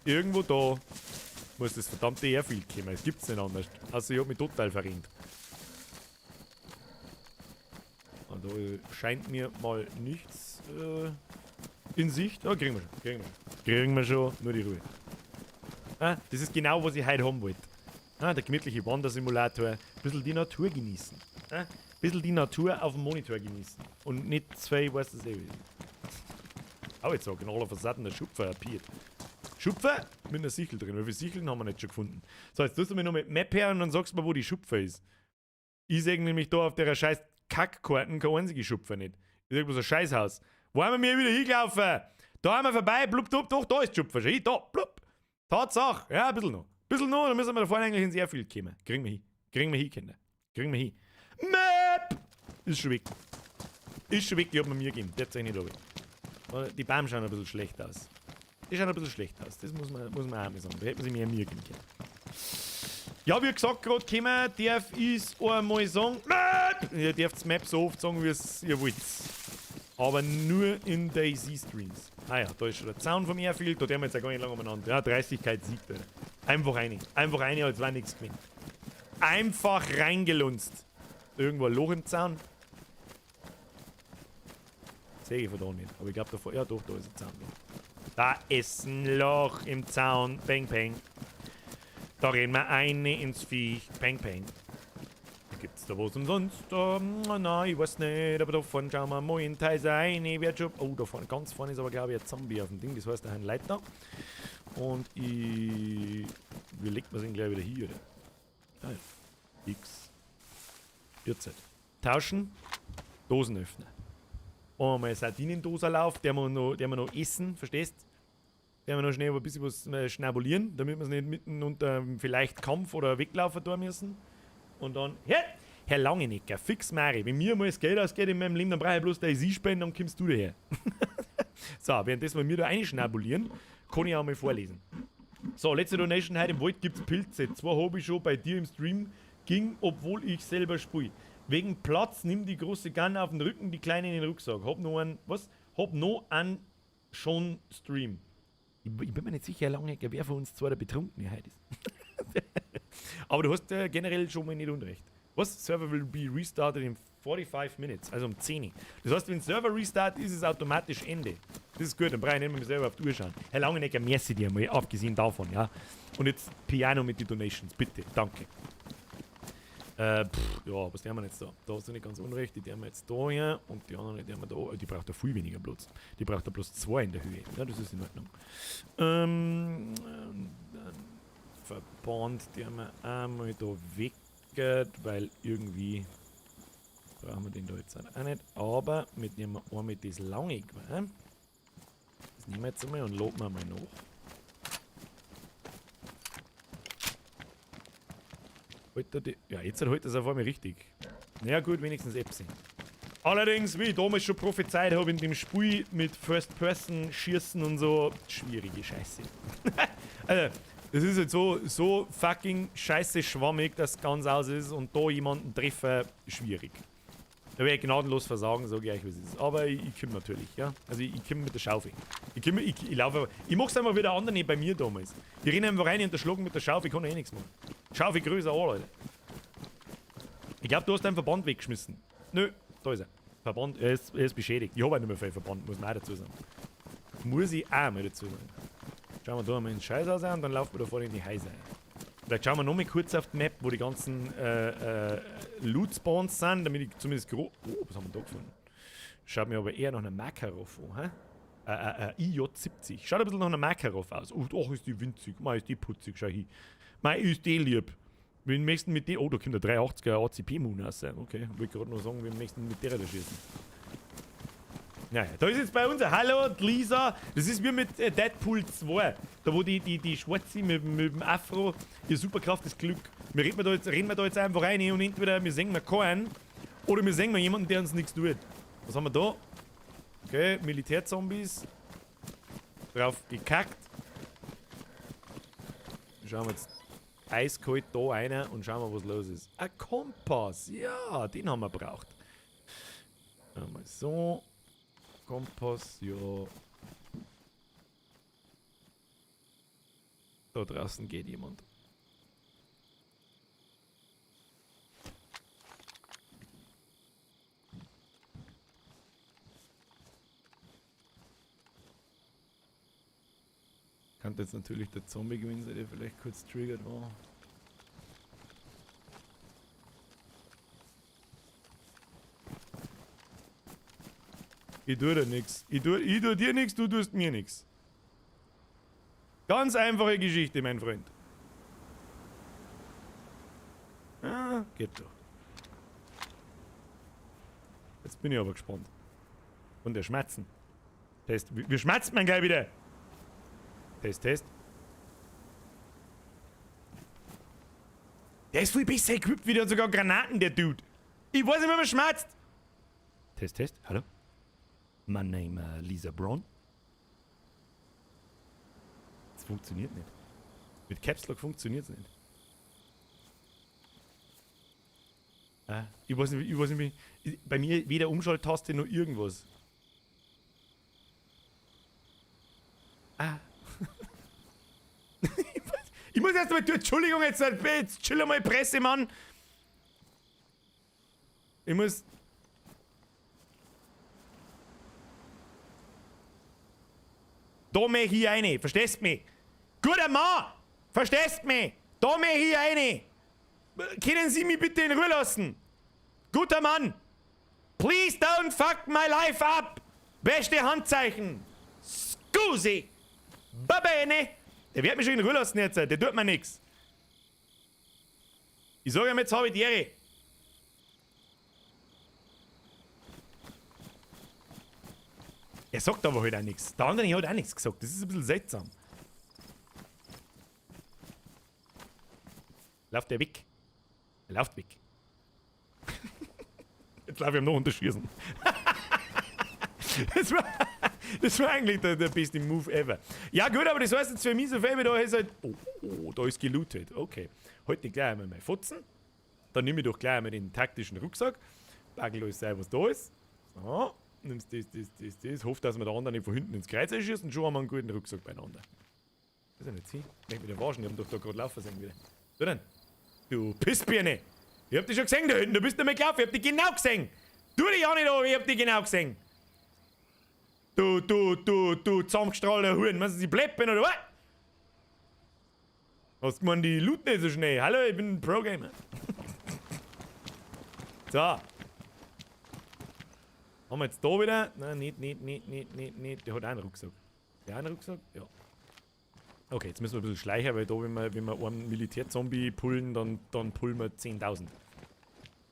Irgendwo da muss das verdammte Airfield kommen. Es gibt's nicht anders. Also ich hab mich total verrennt. Und da scheint mir mal nichts in Sicht. Oh, kriegen wir schon. Kriegen wir schon. Kriegen wir schon. Nur die Ruhe. Ah, das ist genau, was ich heute haben wollte. Ah, der gemütliche Wandersimulator. Ein bisschen die Natur genießen. Ah, ein bisschen die Natur auf dem Monitor genießen. Und nicht zwei, weiß das eh. Auch jetzt auch, genau auf der Seite der Schupfer appeared. Schupfer mit einer Sichel drin. Wie viele Sicheln haben wir nicht schon gefunden? So, jetzt tust du mir noch mit Map her und dann sagst du mir, wo die Schupfer ist. Ich sehe nämlich da auf der scheiß Kackkarten keine einzige Schupfer nicht. Ich sehe bloß ein Scheißhaus. Wo haben wir wieder hingelaufen? Da haben wir vorbei, blub, blub, doch, da ist die Schupfer. Schau, da, blub. Tatsache. Ja, ein bisschen noch. Ein bisschen noch, dann müssen wir da vorne eigentlich ins Airfield kommen. Kriegen wir hin. Kriegen wir hin, Kinder. Kriegen wir hin. Map! Ist schon weg. Ist schon weg, die hat mir mir gegeben. Der hat sich nicht runter. Die Bäume schauen ein bisschen schlecht aus. Die schauen ein bisschen schlecht aus. Das muss man auch mal sagen. Da hätte man sich mehr Mühe geben können. Ja, wie gesagt, gerade kommen, darf ich einmal sagen, Map! Ihr dürft Map so oft sagen, wie es ihr wollt. Aber nur in DayZ-Streams. Ah ja, da ist schon der Zaun vom Airfield, da dürfen wir jetzt auch gar nicht lange umeinander. Ja, Dreistigkeit siegt, Alter. Einfach eine. Einfach eine, als wäre nichts gewesen. Einfach reingelunzt. Irgendwo ein Loch im Zaun. Sehe ich von da nicht. Aber ich glaube, da vor. Ja, doch, da ist ein Zaun. Da ist ein Loch im Zaun. Peng, peng. Da rennen wir eine ins Viech. Peng, peng. Gibt's da was umsonst? Nein, ich weiß nicht. Aber da vorne schauen wir mal in Teil rein. Wird schon. Oh, da vorne, ganz vorne ist aber, glaube ich, ein Zombie auf dem Ding. Das heißt, da ein Leiter. Und ich. Wie legt man es denn gleich wieder hier, oder? Ah, ja. X. 14. Tauschen. Dosen öffnen. Machen wir mal eine Sardinendose auf, der wir noch essen, verstehst? Der wir noch schnell ein bisschen was schnabulieren, damit wir es nicht mitten unter vielleicht Kampf oder weglaufen tun müssen. Und dann, ja, Herr Langenecker, fix Mari, wenn mir mal das Geld ausgeht in meinem Leben, dann brauche ich bloß deine Sie-Spenden, dann kommst du daher. So, währenddessen wir mir da einschnabulieren, kann ich auch mal vorlesen. So, letzte Donation heute im Wald gibt's Pilze. Zwei habe ich schon bei dir im Stream, ging, obwohl ich selber spiele. Wegen Platz nimm die große Gun auf den Rücken, die kleine in den Rucksack. Hab noch einen, was? Hab noch einen schon Stream. Ich bin mir nicht sicher, Herr Langenecker, wer von uns zwei der Betrunkene heute ist. Aber du hast generell schon mal nicht unrecht. Was? Server will be restarted in 45 minutes, also um 10 Uhr. Das heißt, wenn Server restart, ist es automatisch Ende. Das ist gut, dann brauche ich nicht mehr selber auf die Uhr schauen. Herr Langenecker, merci dir mal, abgesehen davon, ja. Und jetzt Piano mit den Donations, bitte, danke. Ja, was tun wir jetzt da? Da hast du nicht ganz unrecht, die tun wir jetzt da her und die anderen, die haben wir da. Die braucht ja viel weniger Platz. Die braucht ja bloß 2 in der Höhe. Ja, das ist in Ordnung. Verband, die haben wir einmal da weg, weil irgendwie brauchen wir den da jetzt auch nicht. Aber mit nehmen wir einmal das lange Geweih. Das nehmen wir jetzt einmal und laden wir mal nach. Die, ja, jetzt halt das auf einmal richtig. Na ja, gut, wenigstens Epsi. Allerdings, wie ich damals schon prophezeit habe, in dem Spiel mit First-Person-Schießen und so, schwierige Scheiße. Also, das ist jetzt so fucking scheiße schwammig, dass es ganz aus ist und da jemanden treffen, schwierig. Da werde ich gnadenlos versagen, sage ich euch, wie es ist. Aber ich komme natürlich, ja. Also ich komme mit der Schaufel. Ich laufe einfach. Ich mach's einfach wieder andere bei mir damals. Ich renne einfach rein und erschlagen mit der Schaufel, ich kann eh nichts machen. Schaufel größer an, Leute. Ich glaube, du hast deinen Verband weggeschmissen. Nö, da ist er. Verband, er ist beschädigt. Ich habe auch nicht mehr viel Verband, muss man auch dazu sagen. Muss ich auch mal dazu sagen. Schauen wir da mal ins Scheißhaus an und dann laufen wir da vorne in die Häuser rein. Vielleicht schauen wir noch mal kurz auf die Map, wo die ganzen Loot-Spawns sind, damit ich zumindest grob. Oh, was haben wir da gefunden? Schaut mir aber eher nach einer Makarov an, hä? IJ70. Schaut ein bisschen nach einer Makarov aus. Oh, ach, ist die winzig. Mei, ist die putzig. Schau hin. Mei, ist die lieb. Wir möchten mit der. Oh, da kommt der 380er ACP-Moon raus. Okay, wollte gerade noch sagen, wir möchten mit der da schießen. Naja, da ist jetzt bei uns, hallo Lisa, das ist wie mit Deadpool 2, da wo die Schwarze mit dem Afro, ihr Superkraft ist Glück. Wir reden wir da jetzt einfach rein und entweder wir sehen wir keinen oder wir sehen wir jemanden, der uns nichts tut. Was haben wir da? Okay, Militärzombies. Drauf gekackt. Schauen wir jetzt eiskalt da rein und schauen wir, was los ist. Ein Kompass, ja, den haben wir braucht. Einmal so. Kompass, ja. Da draußen geht jemand. Kann jetzt natürlich der Zombie gewesen sein, der vielleicht kurz triggert war. Ich tue dir nichts. Ich tue dir nichts, du tust mir nichts. Ganz einfache Geschichte, mein Freund. Ah, geht doch. Jetzt bin ich aber gespannt. Und der Schmerzen. Test. Wie schmerzt man gleich wieder? Test, Test. Der ist viel besser equipped wieder und sogar Granaten, der Dude. Ich weiß nicht, wie man schmerzt. Test, Test. Hallo? My name Lisa Braun. Das funktioniert nicht. Mit Caps Lock funktioniert es nicht. Ah, ich weiß nicht, wie, bei mir weder Umschalttaste noch irgendwas. Ah. Ich muss erst mal, Entschuldigung, jetzt chill mal Presse, Mann. Ich muss... Da mach ich eine, verstehst mich? Guter Mann, verstehst mich? Da mach ich eine. Können Sie mich bitte in Ruhe lassen? Guter Mann. Please don't fuck my life up. Beste Handzeichen. Scusi. Va bene. Der wird mich schon in Ruhe lassen jetzt, der tut mir nichts. Ich sage ihm, jetzt habe ich die Ehre. Er sagt aber halt auch nichts. Der andere hat auch nichts gesagt. Das ist ein bisschen seltsam. Lauft der weg? Er läuft weg. Jetzt laufe ich ihm noch unterschießen. Das war eigentlich der beste Move ever. Ja gut, aber das heißt jetzt für mich so viel, da ist halt... Oh, oh, da ist gelootet. Okay. Heute gleich einmal mein Fotzen. Dann nehme ich doch gleich einmal den taktischen Rucksack. Packel alles sein, was da ist. So. Nimmst das, das, das, das. Hoff, dass wir der andere nicht von hinten ins Kreuz schießt und schon haben wir einen guten Rucksack beieinander. Das ist ja nicht sie. Ich möchte wieder waschen, ich hab doch da gerade laufen sehen wieder. So denn? Du Pissbirne! Ich hab dich schon gesehen da hinten, du bist nicht mehr gelaufen, ich hab dich genau gesehen! Tu dich auch nicht an, ich hab dich genau gesehen! Du, zusammengestrahlter Huren, meinst du, sie blöd bin oder was? Hast du gemeint, die looten nicht so schnell? Hallo, ich bin ein Pro-Gamer. So. Haben wir jetzt da wieder? Nein, nicht. Der hat auch einen Rucksack. Der hat einen Rucksack? Ja. Okay, jetzt müssen wir ein bisschen schleichen, weil da, wenn wir einen Militärzombie pullen, dann pullen wir 10.000.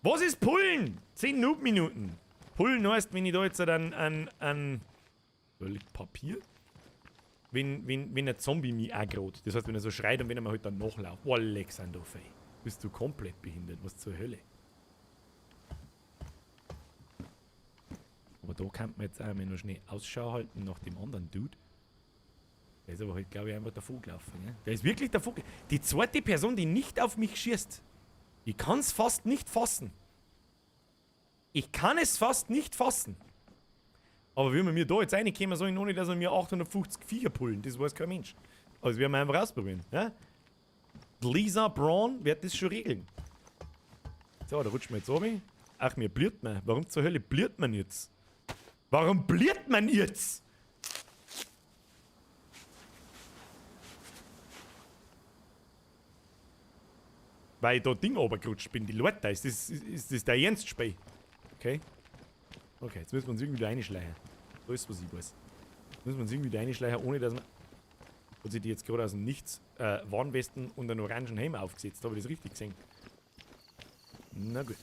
Was ist pullen? 10 Noob-Minuten. Pullen heißt, wenn ich da jetzt dann an da liegt Papier. Wenn ein Zombie mich aggrot. Das heißt, wenn er so schreit und wenn er mir halt dann nachlauft. Oh, Alexander, fei. Bist du komplett behindert? Was zur Hölle? Aber da kann man jetzt auch mal noch schnell Ausschau halten nach dem anderen Dude. Der ist aber halt, glaube ich, einfach davon gelaufen. Ne? Der ist wirklich davon gelaufen. Die zweite Person, die nicht auf mich schießt. Ich kann es fast nicht fassen. Ich kann es fast nicht fassen. Aber wenn wir mir da jetzt reinkommen sollen, ohne dass wir mir 850 Viecher pullen, das weiß kein Mensch. Also werden wir einfach ausprobieren. Ja? Lisa Braun wird das schon regeln. So, da rutscht man jetzt runter. Ach, mir bliert man. Warum zur Hölle bliert man jetzt? Warum bliert man jetzt? Weil ich da Ding runtergerutscht bin, die Leute, ist das der Ernstspiel? Okay. Okay, jetzt müssen wir uns irgendwie da reinschleichen. So ist, was ich weiß. Jetzt müssen wir uns irgendwie da reinschleichen, ohne dass man... Hat sich die jetzt gerade aus dem Nichts Warnwesten und einen orangen Helm aufgesetzt. Habe ich das richtig gesehen? Na gut.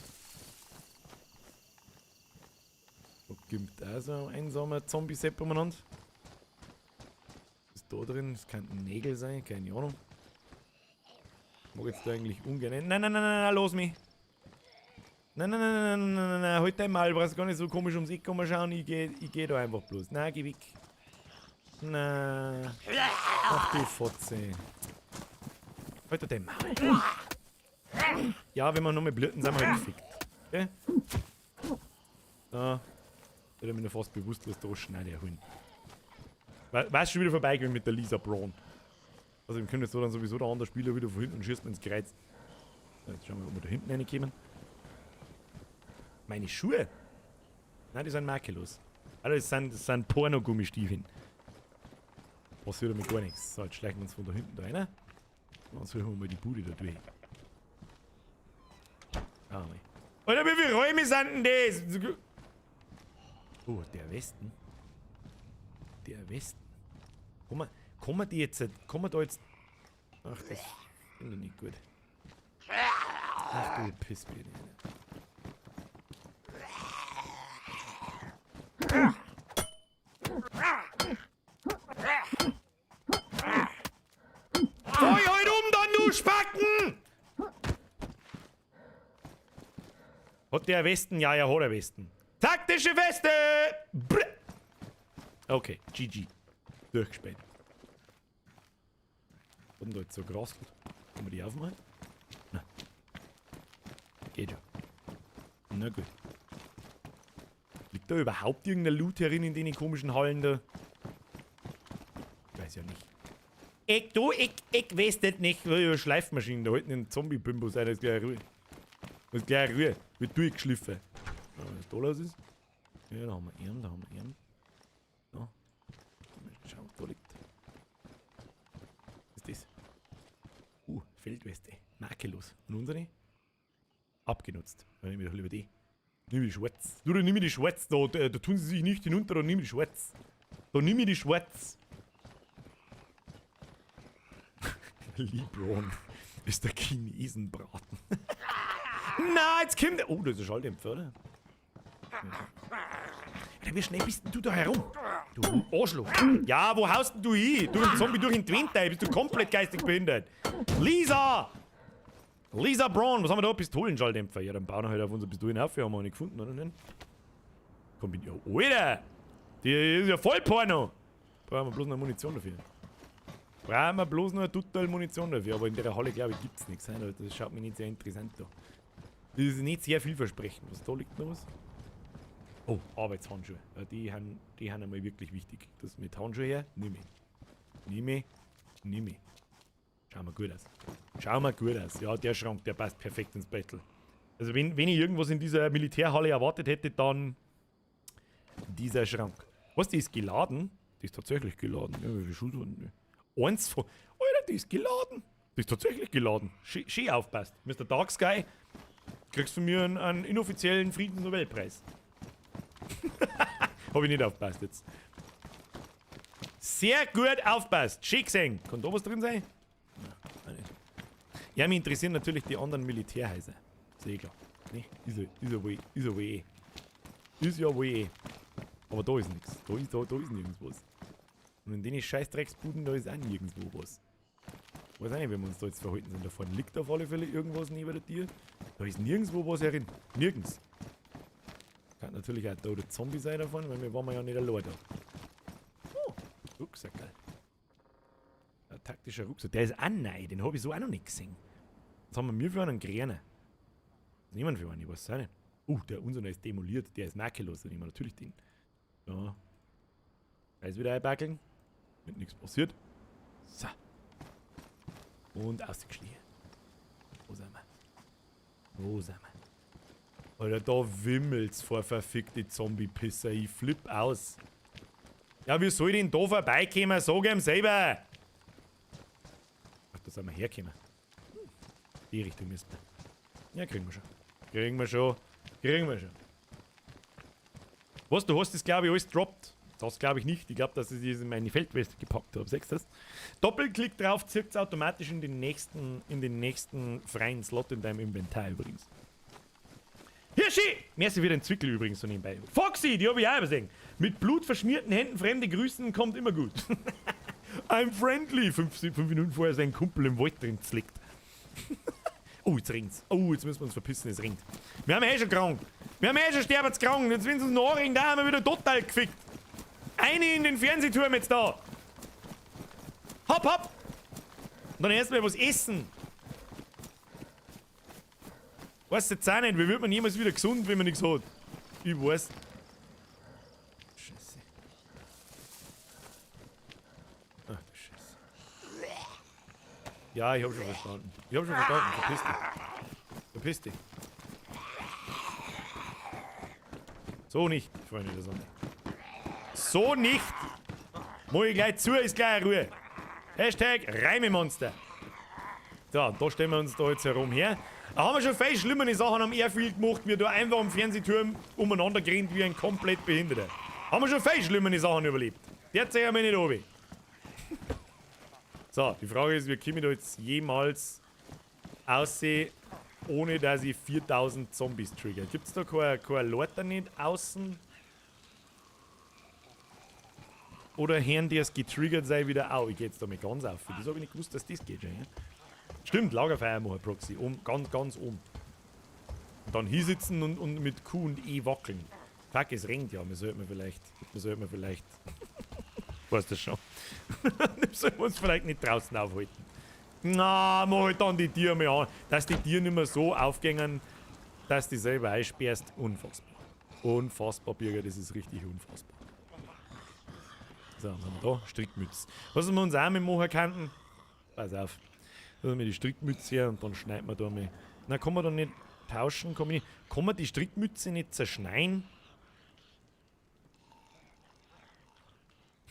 Da gibt auch so ein einsamer Zombie-Sepp umeinander. Was ist da drin? Das könnten Nägel sein, keine Ahnung. Ich mag jetzt da eigentlich ungern. Nein, nein, nein, nein, nein, los mich! Nein, nein, nein, nein, nein, nein, nein, halt dein Maul, brauchst gar nicht so komisch ums Eck kommen schauen, ich geh da einfach bloß. Nein, geh weg. Nein. Ach du Fotze. Halt dein Maul. Ja, wenn wir nochmal blüten, sind wir halt gefickt. Okay? So. Der hat mich noch fast bewusstlos da schneiden holen. War's schon wieder vorbei gewesen mit der Lisa Braun. Also, wir können jetzt so dann sowieso der andere Spieler wieder von hinten und schießt mir ins Kreuz. Jetzt schauen wir, ob wir da hinten reinkommen. Meine Schuhe? Nein, die sind makellos. Alter, das sind Porno-Gummistiefeln. Passiert damit gar nichts. So, jetzt schleichen wir uns von da hinten da rein. Und dann suchen wir mal die Bude da durch. Ah, mei. Alter, wie viele Räume sind denn das? Oh, der Westen. Der Westen. Kann man die jetzt, kann man da jetzt... Ach, das finde ich nicht gut. Ach du Pissbirne. Fahr ich halt um dann, du Spacken! Hat der Westen? Ja, ja, hat er Westen. Taktische Weste! Brr. Okay, GG. Durchgespielt. Hat denn da jetzt so gerasselt? Kann man die aufmachen? Na. Geht ja. Na gut. Liegt da überhaupt irgendein Loot herin in den komischen Hallen da? Ich weiß ja nicht. Ich, du, ich weiß das nicht. Schleifmaschinen, da halten den Zombie-Bimbos ein, das ist gleich Ruhe. Das ist gleich Ruhe. Wird durchgeschliffen. Ja, was da los ist? Ja, da haben wir ihn, da haben wir ihn. Da. Schauen, was da liegt. Was ist das? Feldweste. Makellos. Und unsere? Abgenutzt. Dann nehme ich doch lieber die. Nimm die Schwarz. Du, dann nimm ich die Schwarz. Da tun sie sich nicht hinunter, da nimm ich die Schwarz. Da nimm ich die Schwarz. LeBron ist der Chinesenbraten. Na, jetzt kommt der. Oh, da ist ein Schalldämpfer, oder? Alter, wie schnell bist denn du da herum? Du Arschloch. Ja, wo haust denn du hin? Du ein Zombie durch den Twin-Teil. Bist du komplett geistig behindert? Lisa! Lisa Braun, was haben wir da? Pistolenschalldämpfer. Ja, dann bauen wir halt auf unsere Pistolen auf. Wir haben wir nicht gefunden, oder nicht? Kombiniert. Ja, Alter! Die ist ja voll Porno! Brauchen wir bloß noch Munition dafür. Brauchen wir bloß noch eine total Munition dafür. Aber in der Halle, glaube ich, gibt's nichts. Das schaut mir nicht sehr interessant an. Das ist nicht sehr vielversprechend. Was da liegt noch was? Oh, Arbeitshandschuhe. Ja, die sind einmal wirklich wichtig. Das mit Handschuhe her, nimm ich. Nimm ich. Nimm ich. Schauen wir gut aus. Schauen wir gut aus. Ja, der Schrank, der passt perfekt ins Battle. Also wenn ich irgendwas in dieser Militärhalle erwartet hätte, dann dieser Schrank. Was, die ist geladen? Die ist tatsächlich geladen. Ja, wie viel Schuss waren denn die? Eins von... Alter, die ist geladen. Die ist tatsächlich geladen. Schön aufpasst. Mr. Dark Sky, kriegst von mir einen inoffiziellen Friedensnobelpreis. Hab ich nicht aufgepasst jetzt. Sehr gut aufpasst. Schön gesehen. Kann da was drin sein? Nein, nicht. Ja, mich interessieren natürlich die anderen Militärhäuser. Ist eh klar. Ne? Ist ja wohl eh. Ist ja wohl eh. Aber da ist nichts. Da ist nirgends was. Und in den Scheißdrecksbuden, da ist auch nirgendwo was. Weiß auch nicht, wie wir uns da jetzt verhalten sind. Da vorne liegt auf alle Fälle irgendwas neben der Tür. Da ist nirgendwo was herin. Nirgends. Kann natürlich auch da der Zombie sein davon, weil wir waren ja nicht allein da. Oh, Rucksackerl. Ein taktischer Rucksack. Der ist auch neu, den habe ich so auch noch nicht gesehen. Was haben wir für einen Gräner? Niemand für einen, ich weiß es auch nicht. Der unserer ist demoliert, der ist makellos, da nehmen wir natürlich den. So. Reis wieder einpackeln. Mit nichts passiert. So. Und ausgeschlichen. Wo sind wir? Wo sind wir? Alter, da wimmelt's vor verfickte Zombie-Pisser. Ich flipp aus. Ja, wie soll ich denn da vorbeikommen? Sag ihm selber! Ach, da sind wir hergekommen. Die Richtung müssen wir. Ja, kriegen wir schon. Kriegen wir schon. Kriegen wir schon. Was, du hast das, glaube ich, alles droppt. Das glaube ich nicht. Ich glaube, dass ich das in meine Feldweste gepackt habe. Siehst du das? Doppelklick drauf, zirkt es automatisch in den nächsten freien Slot in deinem Inventar übrigens. Hirschi! Merci für den Zwickel übrigens so nebenbei. Foxy, die habe ich auch übersehen. Mit blutverschmierten Händen Fremde grüßen kommt immer gut. I'm friendly. Fünf Minuten vorher sein Kumpel im Wald drin zlickt. Oh, jetzt regnt's. Oh, jetzt müssen wir uns verpissen, es regnet. Wir haben eh schon krank. Wir haben eh schon sterbenskrank. Jetzt, wenn es uns noch regnet, da haben wir wieder total gefickt. Eine in den Fernsehturm jetzt da. Hopp, hopp. Und dann erstmal was essen. Weiß jetzt auch nicht, wie wird man jemals wieder gesund, wenn man nichts hat? Ich weiß. Ja, ich hab schon verstanden. Ich hab schon verstanden. Verpiss dich. Verpiss dich. So nicht, Freunde der Sonne. So nicht! Mach ich gleich zu, ist gleich Ruhe. Hashtag Reimemonster. So, da stellen wir uns da jetzt herum her. Da haben wir schon viel schlimmere Sachen am Airfield gemacht, wie da einfach am Fernsehturm umeinander gerannt wie ein komplett Behinderter. Haben wir schon viel schlimmere Sachen überlebt. Der zeigt mir nicht runter. So, die Frage ist, wie komme ich da jetzt jemals aussehen, ohne dass ich 4000 Zombies trigger? Gibt's da keine Leute nicht außen? Oder hören die es getriggert sei wieder auf? Ich geh jetzt da mal ganz auf. Das hab ich nicht gewusst, dass das geht schon. Ja? Stimmt, Lagerfeuer machen, Proxy. Um, ganz, ganz um. Und dann hier sitzen und mit Q und E wackeln. Fuck, es regnet ja. Wir sollten vielleicht. Weißt du schon. Wir sollten uns vielleicht nicht draußen aufhalten. Na, mach halt dann die Tiere mal an. Dass die Tiere nicht mehr so aufgängen, dass die selber einsperrst. Unfassbar. Unfassbar, Bürger, das ist richtig unfassbar. So, was haben wir da? Strickmütze. Was wir uns auch mit machen könnten? Pass auf. Da haben wir die Strickmütze her und dann schneiden wir da mal. Na, kann man da nicht tauschen? Kann man die Strickmütze nicht zerschneiden?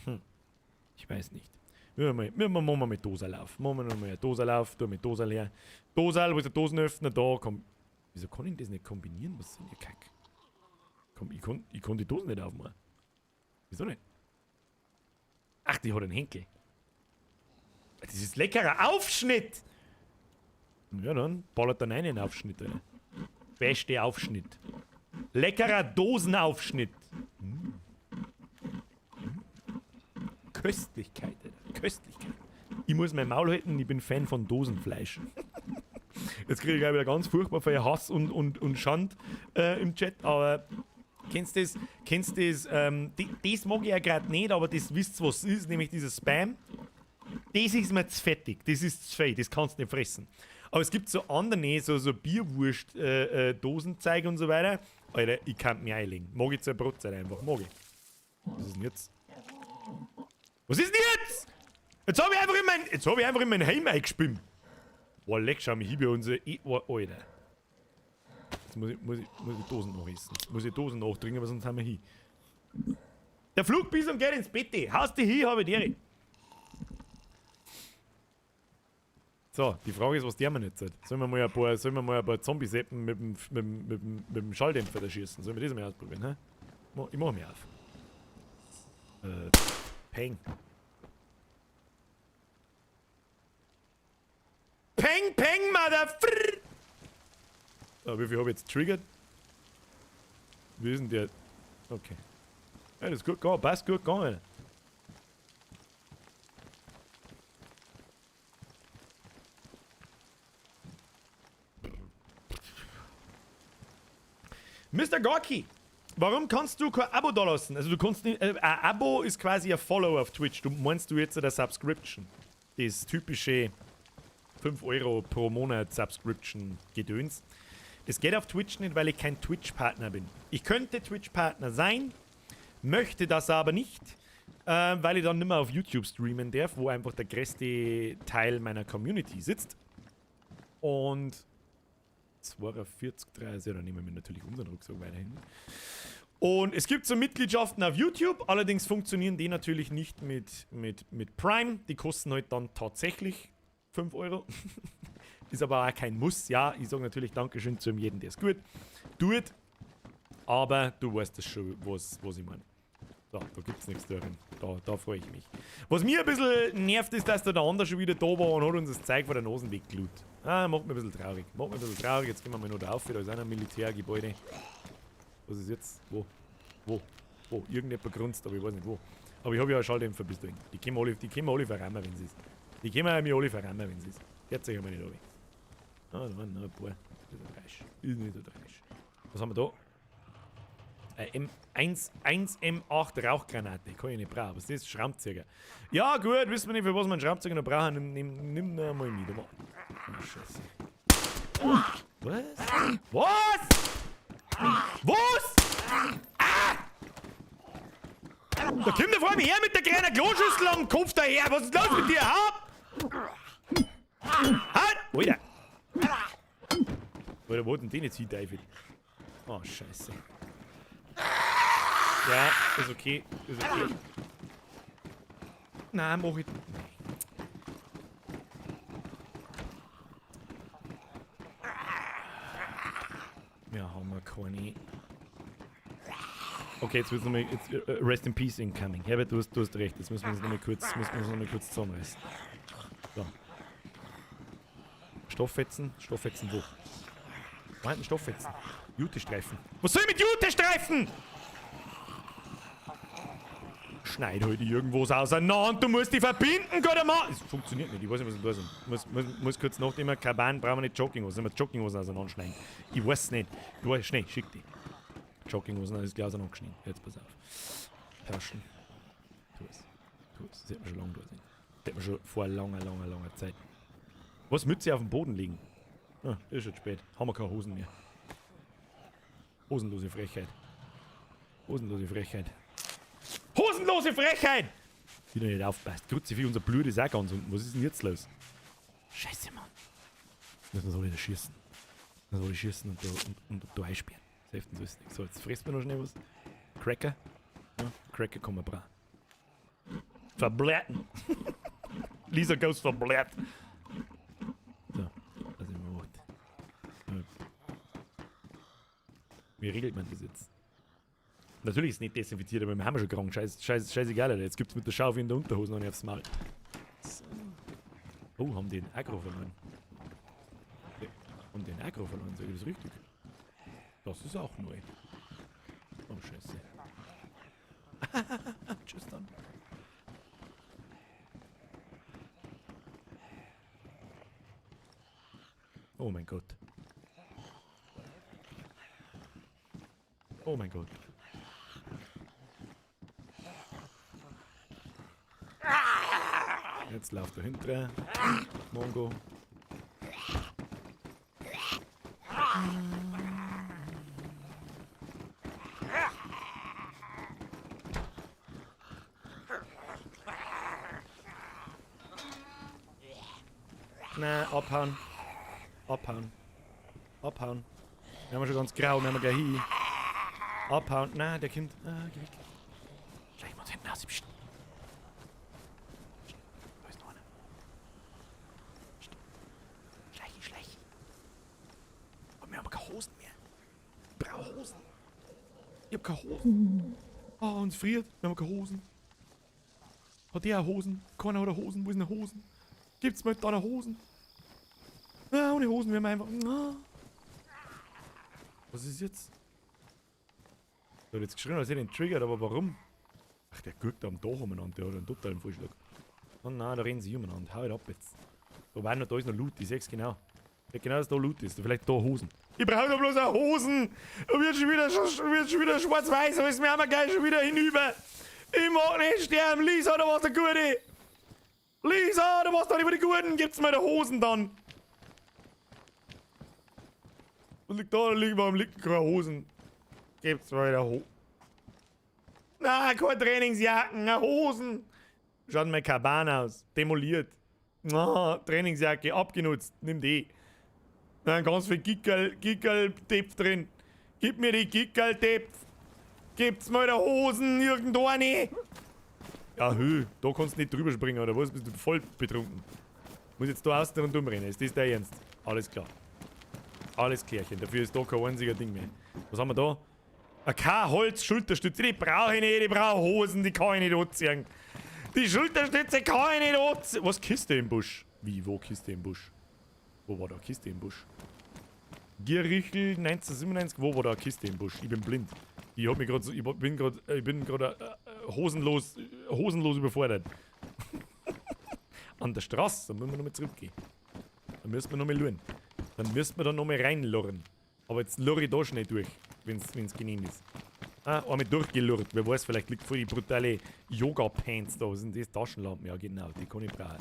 Hm. Ich weiß nicht. Wir machen mal mit Dosal auf. Machen wir nochmal eine Dosal auf, tu mit Dosal her. Dosal, wo ist der Dosenöffner? Da, komm. Wieso kann ich das nicht kombinieren? Was ist denn der Kack? Komm, ich kann die Dosen nicht aufmachen. Wieso nicht? Ach, die hat einen Henkel. Das ist leckerer Aufschnitt! Ja, dann ballert dann einen Aufschnitt rein. Beste Aufschnitt. Leckerer Dosenaufschnitt. Mmh. Köstlichkeit, Alter. Köstlichkeit. Ich muss mein Maul halten, ich bin Fan von Dosenfleisch. Jetzt kriege ich gleich wieder ganz furchtbar viel Hass und Schand im Chat, aber kennst du das? Kennst du das? Das mag ich ja gerade nicht, aber das wisst ihr, was es ist, nämlich dieses Spam. Das ist mir zu fettig, das ist zu viel, das kannst du nicht fressen. Aber es gibt so andere, so Bierwurst, Dosenzeug und so weiter. Alter, ich kann mich einlegen. Mag ich zur Brotzeit einfach, mag ich. Was ist denn jetzt? Was ist denn jetzt? Jetzt hab ich einfach in mein, Heim eingespielt. Boah, leck, schau mich hier bei unser. Oh, Alter. Jetzt muss ich Dosen noch essen. Muss ich Dosen nachtrinken, aber sonst haben wir hin. Der Flugbison geht ins Bett. Haust dich hin, hab ich dir. So, die Frage ist, was der mir jetzt hat. Sollen wir mal ein paar Zombie-Seppen mit dem Schalldämpfer da schießen? Sollen wir das mal ausprobieren, hä? Ich mach mich auf. Peng. Peng, peng, motherfrrr! So, wie viel habe ich jetzt triggert? Wie ist denn der? Okay. Ja, das ist gut gegangen, passt gut gegangen. Mr. Gorky, warum kannst du kein Abo da lassen? Also du kannst nicht, ein Abo ist quasi ein Follow auf Twitch. Du meinst du jetzt eine Subscription? Das typische 5 Euro pro Monat Subscription-Gedöns. Das geht auf Twitch nicht, weil ich kein Twitch-Partner bin. Ich könnte Twitch-Partner sein, möchte das aber nicht, weil ich dann nicht mehr auf YouTube streamen darf, wo einfach der größte Teil meiner Community sitzt. Und 42, 30, dann nehmen wir natürlich unseren Rucksack weiterhin. Und es gibt so Mitgliedschaften auf YouTube, allerdings funktionieren die natürlich nicht mit Prime. Die kosten halt dann tatsächlich 5 Euro. Ist aber auch kein Muss, ja. Ich sage natürlich Dankeschön zu jedem, der es gut tut. Aber du weißt das schon, was ich meine. So, da gibt's nichts drin. Da freue ich mich. Was mir ein bisschen nervt, ist, dass da der andere schon wieder da war und hat uns das Zeug vor der Nase weggelut. Ah, macht mich ein bisschen traurig. Macht mich ein bisschen traurig. Jetzt gehen wir mal noch da auf. Da ist auch ein Militärgebäude. Was ist jetzt? Wo? Wo? Wo? Irgendjemand grunzt, aber ich weiß nicht wo. Aber ich habe ja einen Schalldämpfer bis dahin. Die können wir alle verrammen, wenn sie ist. Die können wir alle verrammen, wenn sie ist. Jetzt sag ich mal nicht runter. Ah, da waren noch ein paar. Ist nicht so dresch. Ist nicht so dresch. Was haben wir da? M1, 1M8 Rauchgranate. Kann ich nicht brauchen. Was ist das? Schraubenzieher. Ja, gut, wissen wir nicht, für was wir einen Schraubenzieher noch brauchen. Nimm noch mal mit. Oh, Scheiße. Was? Was? Was? Ah! Da kommt er vor mir her mit der kleinen Kloschüssel am Kopf daher. Was ist los mit dir? Hab! Alter! Alter, wo hat denn den jetzt hin, Teufel? Oh, scheiße. Ja, ist okay. Ist okay. Nein, mach ich... Wir haben wir keine... Okay, jetzt wird's nochmal... Jetzt, Rest in Peace incoming. Herbert, du hast recht. Jetzt müssen wir uns nochmal kurz, zusammenreißen. So. Stofffetzen. Stofffetzen wo? Wo sind denn Stofffetzen? Jutestreifen. Was soll ich mit Jutestreifen? Schneid halt irgendwas auseinander. Du musst die verbinden, guter Mann. Es funktioniert nicht. Ich weiß nicht, was ich da ist. Muss kurz nachdenken. Kaban brauchen wir nicht Jogginghosen. Wir Jogginghosen auseinanderschneiden. Ich weiß nicht. Du weißt, schnell, schick die. Jogginghosen ist gleich auseinandergeschnitten. Jetzt pass auf. Taschen. Tu es. Tu es. Das hätte man schon lange da sehen. Das hätte man schon vor langer, langer, langer Zeit. Was? Mütze auf dem Boden liegen? Ah, ist schon spät. Haben wir keine Hosen mehr. Hosenlose Frechheit. Hosenlose Frechheit. Hosenlose Frechheit! Wieder nicht aufpasst. Kruzifix, unser Blut ist auch ganz unten. Was ist denn jetzt los? Scheiße, Mann. Müssen wir so wieder schießen. Müssen wir alle schießen und da einsperren. Das hilft uns alles nicht. So, jetzt fressen wir noch schnell was. Cracker. Ja, Cracker kann man brauchen. Verblätten. Lisa goes verblätt. So, also immer was. Wie regelt man das jetzt? Natürlich ist es nicht desinfiziert, aber wir haben schon krank. Scheißegal, Alter. Jetzt gibt's mit der Schaufel in der Unterhose noch nicht aufs Maul. So. Oh, haben die den Agro verloren? Ja, haben die den Agro verloren, sag ich das richtig? Das ist auch neu. Oh, scheiße. Tschüss dann. Oh mein Gott. Oh mein Gott. Jetzt läuft er hinterher. Mongo. Na, abhauen. Abhauen. Abhauen. Wir haben schon ganz grau, wir haben gleich hin. Abhauen. Na, der Kind. Ah, geh weg. Schleichen wir uns hinten aus. Psst. Da ist noch einer. Psst. Schleichen, schleichen. Aber wir haben keine Hosen mehr. Ich brauche Hosen. Ich hab keine Hosen. Oh, uns friert. Wir haben keine Hosen. Hat der Hosen? Keiner hat Hosen. Wo ist denn Hosen? Gibt's mal da eine Hosen? Ah, ohne Hosen wären wir einfach. Ah. Was ist jetzt? Der hat jetzt geschrien, als ich den triggert, aber warum? Ach, der guckt am Dach umeinander, der hat einen totalen Vorschlag. Oh nein, da rennen sie umeinander. Hau halt ab jetzt. Wobei noch, da ist noch Loot, ich seh's genau. Ich seh genau, dass da Loot ist. Vielleicht da Hosen. Ich brauche doch bloß auch Hosen! Da wird schon wieder schwarz-weiß, aber ist mir auch gleich schon wieder hinüber. Ich mag nicht sterben, Lisa, da warst du Gute! Lisa, du warst doch nicht über die Guten! Gibt's mir die Hosen dann! Was liegt da? Warum liegt keine Hosen? Gibt's mal wieder Hosen. Na, keine Trainingsjacken, Hosen! Schaut mein Kaban aus. Demoliert. Na, Trainingsjacke abgenutzt. Nimm die. Na, ganz viel Gickerl-Tepf drin. Gib mir die Gickerl-Tepf. Gibt's mal die Hosen irgendwo eine? Ja, hö, da kannst du nicht drüber springen, oder was? Bist du voll betrunken? Muss jetzt da außen rundum rennen. Ist das der Ernst? Alles klar. Alles klärchen. Dafür ist da kein einziger Ding mehr. Was haben wir da? Eine K-Holz-Schulterstütze. Die brauche ich nicht. Ich brauche Hosen. Die kann ich nicht anziehen. Die Schulterstütze kann ich nicht anziehen. Was? Kiste im Busch? Wie? Wo Kiste im Busch? Wo war da Kiste im Busch? Gierrichel 1997. Wo war da Kiste im Busch? Ich bin blind. Ich hab mich grad so, ich bin gerade hosenlos überfordert. An der Straße, da müssen wir nochmal zurückgehen. Da müssen wir nochmal luren. Dann müssen wir da nochmal reinlurren. Aber jetzt lurre ich da schnell durch, wenn's genehm ist. Ah, einmal durchgelurrt. Wer weiß, vielleicht liegt voll die brutale Yoga-Pants da. Was sind das? Taschenlampen? Ja, genau, die kann ich brauchen.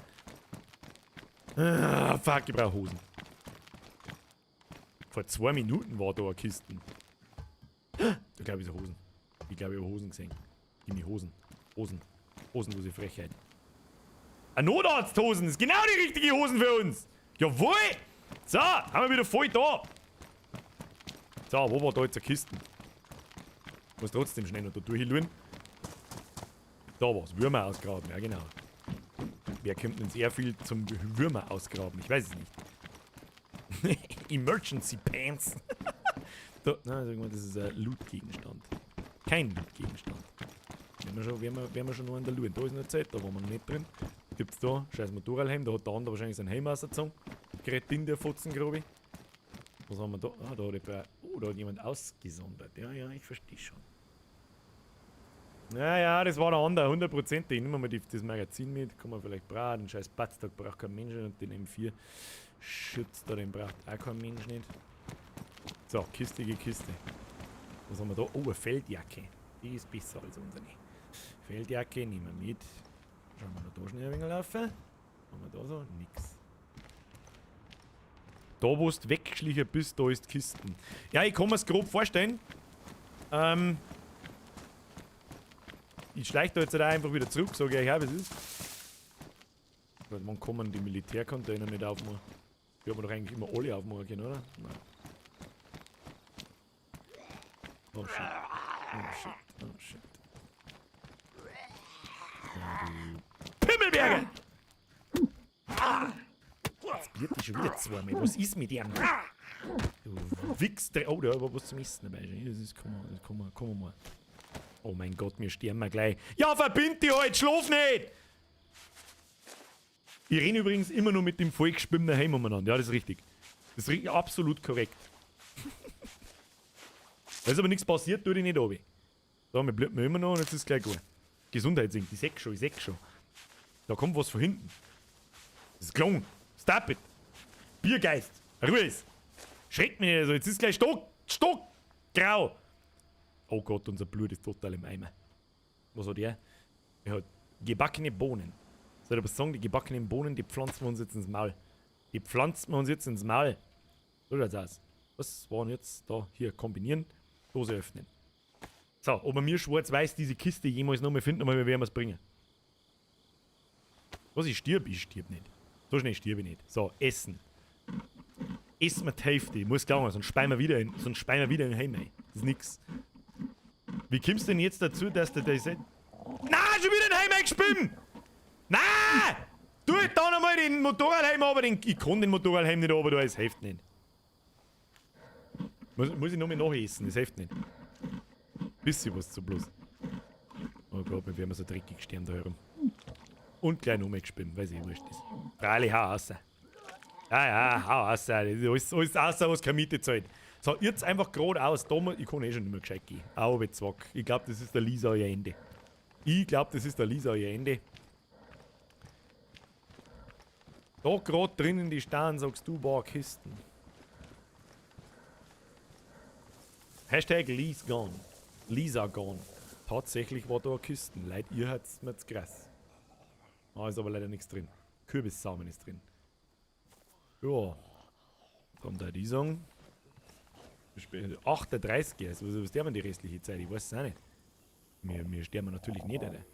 Ah, fuck, ich brauche Hosen. Vor 2 Minuten war da eine Kiste. Da glaube ich, ist Hosen. Ich glaube, ich habe Hosen gesehen. Gib mir Hosen. Hosen. Hosenlose Frechheit. Ein Notarzthosen! Das ist genau die richtige Hosen für uns! Jawohl! So, haben wir wieder voll da. So, wo war da jetzt eine Kiste? Muss trotzdem schnell noch da durchschauen. Da war's. Würmer ausgraben, ja genau. Wer kommt ins Airfield zum Würmer ausgraben? Ich weiß es nicht. Emergency Pants. Da, nein, das ist ein Loot-Gegenstand. Kein Loot-Gegenstand. Werden wir schon noch an der Loot. Da ist noch Zeit, da waren wir noch nicht drin. Gibt's da? Scheiß Motorradhelm, da hat der andere wahrscheinlich seinen Helm rausgezogen. Kretin, der Fotzengrobi. Was haben wir da? Ah, da hat jemand, oh, da hat jemand ausgesondert. Ja, ja, ich verstehe schon. Ja, ja, das war der andere, 100%. Ich nehme mal das Magazin mit, kann man vielleicht brauchen. Den scheiß Batztag braucht kein Mensch und den M4 Schütz da, den braucht auch kein Mensch nicht. So, Kiste gegen Kiste. Was haben wir da? Oh, eine Feldjacke. Die ist besser als unsere. Feldjacke nehmen wir mit. Schauen wir noch da schnell ein wenig laufen. Haben wir da so? Nix. Da, wo du weggeschlichen bist, da ist Kisten. Ja, ich kann mir's grob vorstellen. Ich schleich da jetzt halt einfach wieder zurück, sag ich euch auch, wie es ist. Wann kommen die Militärcontainer nicht aufmachen? Die haben wir doch eigentlich immer alle aufmachen können, oder? Nein. Oh shit. Oh shit. Oh shit. Ja, du Pimmelberger! Jetzt wird die schon wieder zweimal. Was ist mit dem? Du Wichs. Oh, da war was zum Essen dabei. Das ist, komm mal, komm mal, komm mal. Oh mein Gott, wir sterben wir gleich. Ja, verbind dich halt, schlaf nicht! Ich renne übrigens immer nur mit dem vollgeschwimmenen Helm umeinander. Ja, das ist richtig. Das ist absolut korrekt. Da ist aber nichts passiert, tue ich nicht runter. So, wir blühen immer noch und jetzt ist es gleich gut. Gesundheit sinkt, ich seh schon, ich seh schon. Da kommt was von hinten. Das ist gelungen. Stop it. Biergeist. Ruhe ist. Schreckt mich nicht so. Jetzt ist gleich Stock, grau. Oh Gott, unser Blut ist total im Eimer. Was hat er? Er hat gebackene Bohnen. Soll ich aber sagen, die gebackenen Bohnen, die pflanzen wir uns jetzt ins Maul. Die pflanzen wir uns jetzt ins Maul. So schaut's aus. Was waren jetzt da? Hier, kombinieren. Dose öffnen. So, ob wir mir schwarz-weiß diese Kiste jemals noch mal finden, aber wir werden es bringen. Was, ich stirb? Ich stirb nicht. So schnell stirb ich nicht. So, essen. Essen wir die Hälfte. Ich muss glauben, sonst speien wir wieder in, sonst speien wir wieder in den Heim rein. Das ist nix. Wie kommst du denn jetzt dazu, dass du das... Na, schon wieder in den Heim eingespielt! Na! Du halt da nochmal den Motorradhelm, aber den, ich kann den Motorradhelm nicht, aber da das hilft nicht. Muss ich nochmal nachessen, das hilft nicht. Bisschen was zu bloß. Oh Gott, wir werden so dreckig sterben da herum. Und gleich nochmal gespielt, weiß ich, wurscht ist. Freilich, hau raus. Ja, ja, hau raus. Das ist alles, alles raus, was keine Miete zahlt. So, jetzt einfach geradeaus. Da, ich kann eh schon nicht mehr gescheit gehen. Au, zwack. Ich glaub, das ist der Lisa ihr Ende. Ich glaub, das ist der Lisa ihr Ende. Da grad drinnen die Steine, sagst du, boah, Kisten. Hashtag Lisa gone. Lisa gone. Tatsächlich war da eine Kisten. Leid, ihr hat's mir zu krass. Ah, ist aber leider nichts drin. Kürbissamen ist drin. Ja. Dann da die sagen. 38, also was sterben die restliche Zeit? Ich weiß es auch nicht. Wir sterben natürlich nicht, Alter.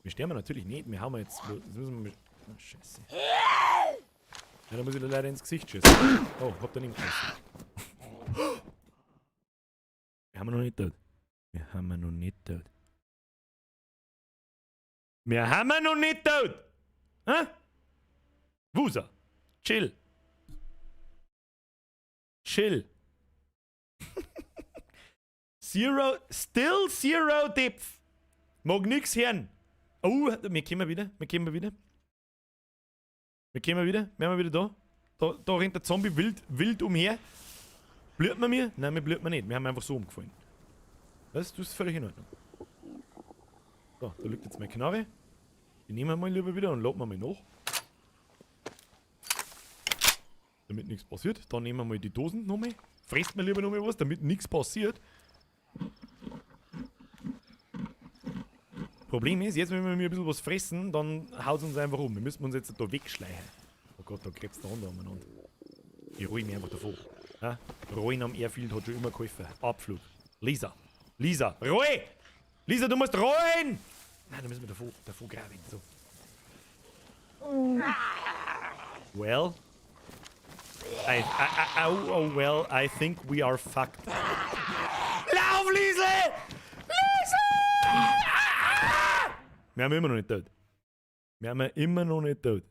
Wir sterben natürlich nicht. Wir haben jetzt. Das müssen wir. Oh, Scheiße. Ja, da muss ich da leider ins Gesicht schießen. Oh, hab da nicht geschossen. Wir haben noch nicht tot. Wir haben noch nicht tot. Wir haben noch nicht tot! Hä? Wusa! Chill! Chill! Zero, still zero depth! Mag nix hören! Oh, wir kommen wieder, wir kommen wieder. Wir kommen wieder, wir sind wieder da. Da rennt der Zombie wild, wild umher. Blüht man mir? Nein, wir blüht man nicht. Wir haben einfach so umgefallen. Das ist völlig in Ordnung. So, da liegt jetzt meine Knarre. Die nehmen wir mal lieber wieder und laden wir mal nach. Damit nichts passiert. Dann nehmen wir mal die Dosen nochmal. Fressen wir lieber nochmal was, damit nichts passiert. Problem ist, jetzt wenn wir ein bisschen was fressen, dann haut es uns einfach um. Wir müssen uns jetzt da wegschleichen. Oh Gott, da krebst der Hund umeinander. Ich ruhe mich einfach davor. Ja? Rollen am Airfield hat schon immer geholfen. Abflug. Lisa. Lisa. Roll! Lisa, du musst rollen! Nein, da müssen wir davor graben. So. Well. I, I, I, oh, oh well, I think we are fucked. Lauf, Liesel! Liesel! Ah! Wir haben immer noch nicht tot. Wir haben immer noch nicht tot.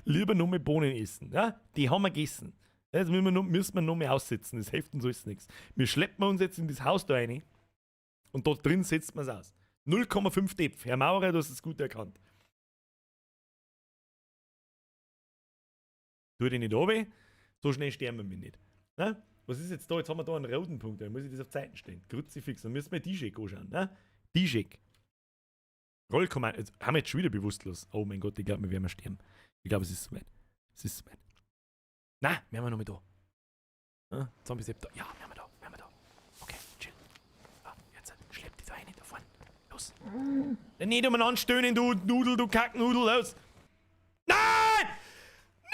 Lieber nur mit Bohnen essen. Ja? Die haben wir gegessen. Jetzt müssen wir noch mehr aussitzen. Das hilft uns alles nichts. Wir schleppen uns jetzt in das Haus da rein und dort drin setzt man es aus. 0,5 Depf. Herr Maurer, du hast es gut erkannt. Tu dich nicht runter, so schnell sterben wir nicht. Ne? Was ist jetzt da? Jetzt haben wir da einen roten Punkt, da muss ich das auf Zeiten stellen. Kruzifix, dann müssen wir D-Shake anschauen. Ne? D-Shake. Rollkommando. Jetzt haben wir jetzt schon wieder bewusstlos. Oh mein Gott, ich glaube, wir werden sterben. Ich glaube, es ist soweit. Es ist soweit. Nein, wir haben noch mit da. Ja, Zombie Sepp da. Ja, wir haben da. Wir haben da. Okay, chill. Ah, jetzt schlepp dich da rein, da vorne. Los. Nicht umeinander stöhnen, du Nudel, du Kacknudel, los. Nein! Nein!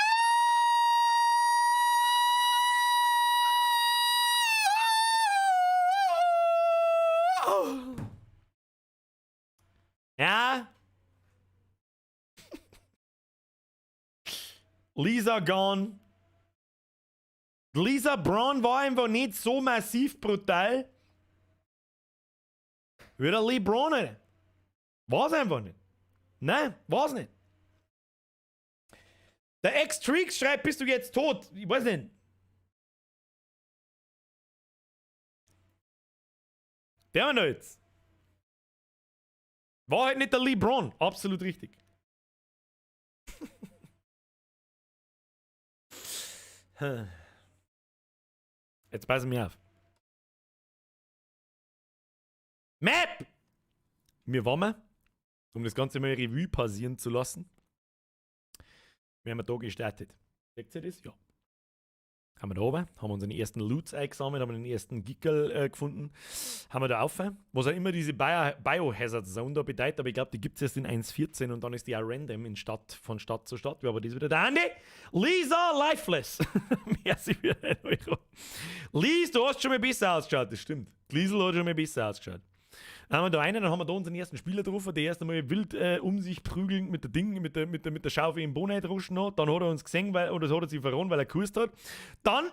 Ja? Lisa gone. Lisa Braun war einfach nicht so massiv brutal wie der Lee Braun, Alter. War's einfach nicht. Nein, war's nicht. Der Ex-Treeks schreibt, bist du jetzt tot? Ich weiß nicht. Der haben wir jetzt. War halt nicht der Lee Braun. Absolut richtig. Jetzt passen wir auf. Map! Wir waren, um das Ganze mal Revue passieren zu lassen. Wir haben da gestartet. Seht ihr das? Ja. Haben wir da oben, haben unseren ersten Loots eingesammelt, haben den ersten Gickel gefunden, haben wir da auf, was auch immer diese Biohazard Zone da bedeutet, aber ich glaube, die gibt es erst in 1.14 und dann ist die auch random in Stadt, von Stadt zu Stadt. Aber das ist wieder der Andi. Lisa Lifeless. Merci für 1 Euro. Lies, du hast schon mal besser ausgeschaut, das stimmt. Liesel hat schon mal besser ausgeschaut. Dann haben wir da einen, dann haben wir da unseren ersten Spieler getroffen, der erst einmal wild um sich prügelnd mit der Ding, mit der Schaufel im Boden rutschen hat. Dann hat er uns gesehen, weil, oder das hat er sich verloren, weil er geküsst hat. Dann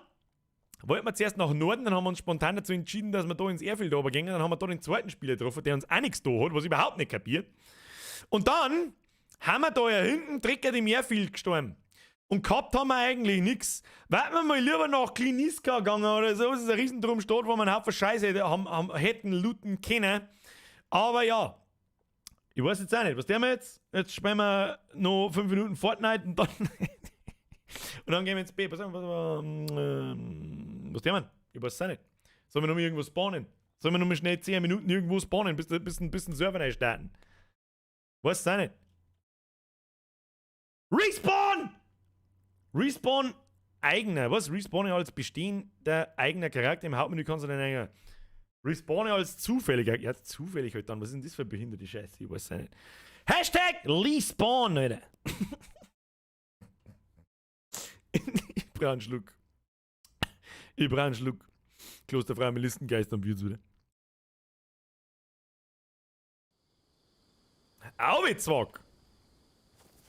wollten wir zuerst nach Norden, dann haben wir uns spontan dazu entschieden, dass wir da ins Airfield runtergehen. Dann haben wir da den zweiten Spieler getroffen, der uns auch nichts da hat, was ich überhaupt nicht kapiert. Und dann haben wir da ja hinten Drecker im Airfield gestorben. Und gehabt haben wir eigentlich nichts. Wären wir mal lieber nach Kliniska gegangen oder so, das ist ein Riesendrum Stadt, wo wir einen Haufen Scheiße hätten looten können. Aber ja, ich weiß jetzt auch nicht, was tun wir jetzt? Jetzt spielen wir noch 5 Minuten Fortnite und dann, und dann gehen wir ins Bett. Was tun wir? Ich weiß es auch nicht. Sollen wir noch mal irgendwo spawnen? Sollen wir noch mal schnell 10 Minuten irgendwo spawnen, bis den Server neu starten? Weiß es auch nicht. Respawn! Respawn eigener. Was? Respawn als bestehender eigener Charakter im Hauptmenü kannst du den eigenen. Respawn als zufälliger. Ja, zufällig halt dann. Was ist denn das für eine behinderte Scheiße? Ich weiß es nicht. Hashtag Respawn, Alter. Ich brauche einen Schluck. Ich brauche einen Schluck. Klosterfrau Melissengeist am wird's wieder. Aubezwack!